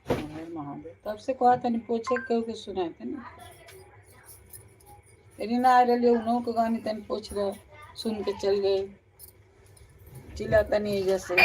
हर हर महादेव। तब से कहा तनी पूछे केहू के सुनाए तनी ना आ रही उन्हों के गानी तनी पूछ रहे सुन के चल गए चिल्ला तनी जैसे।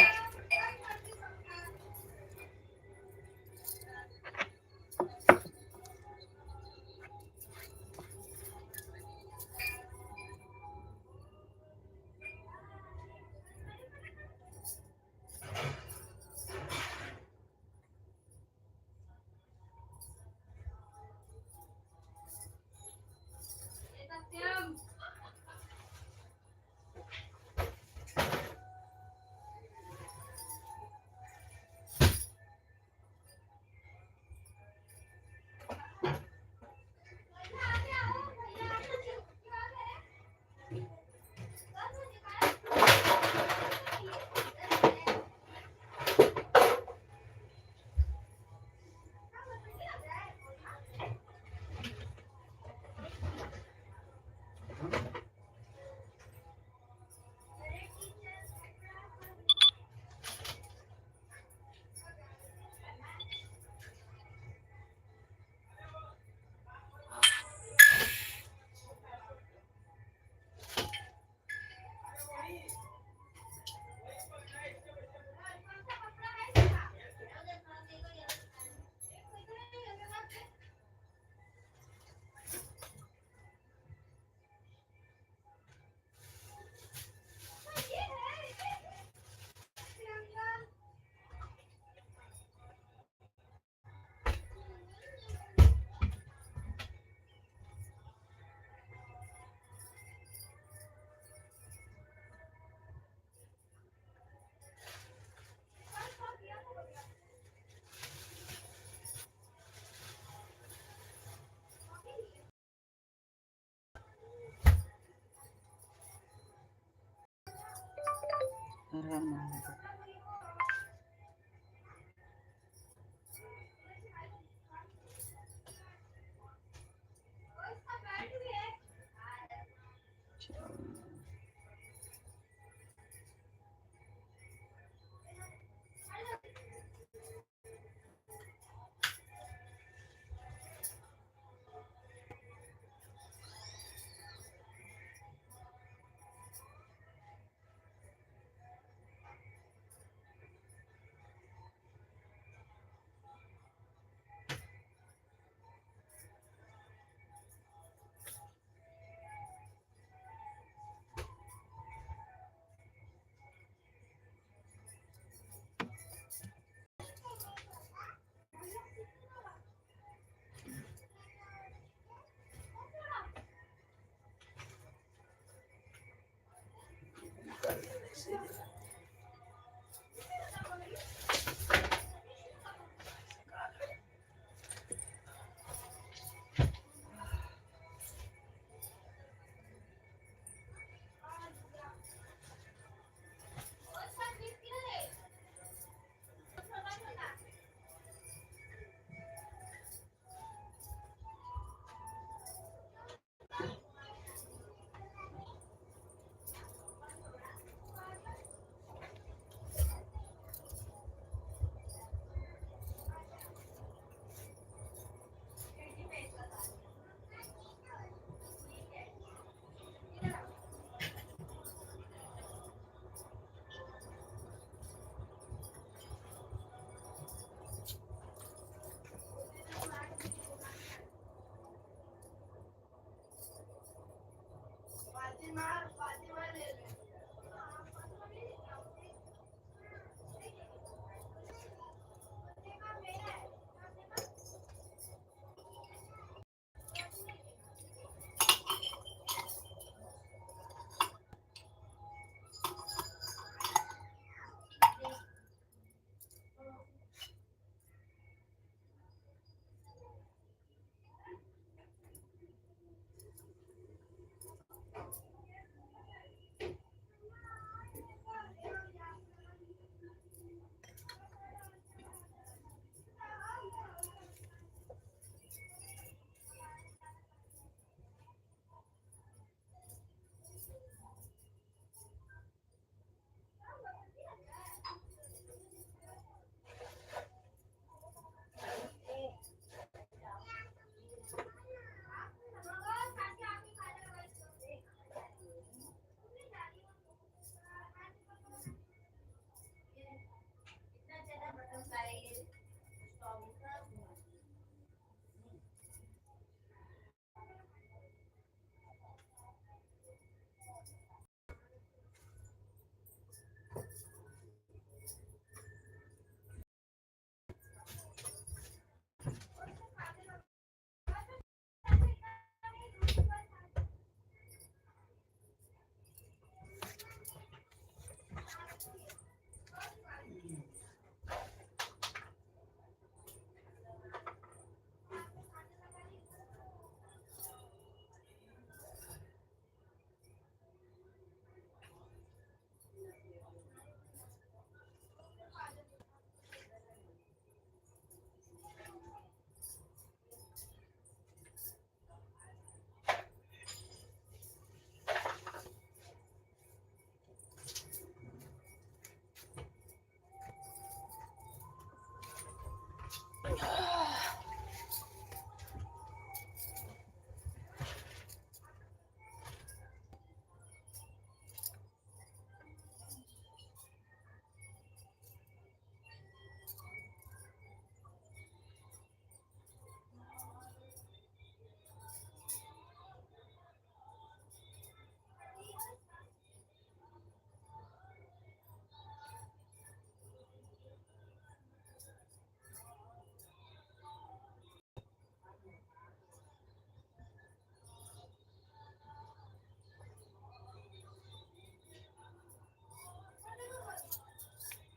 हर हर महादेव।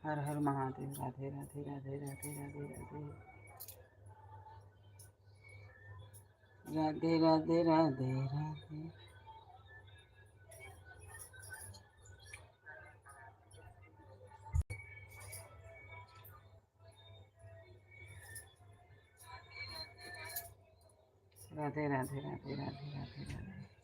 हर हर महादेव। राधे राधे राधे राधे राधे राधे राधे राधे राधे राधे। राधे राधे राधे राधे राधे राधे।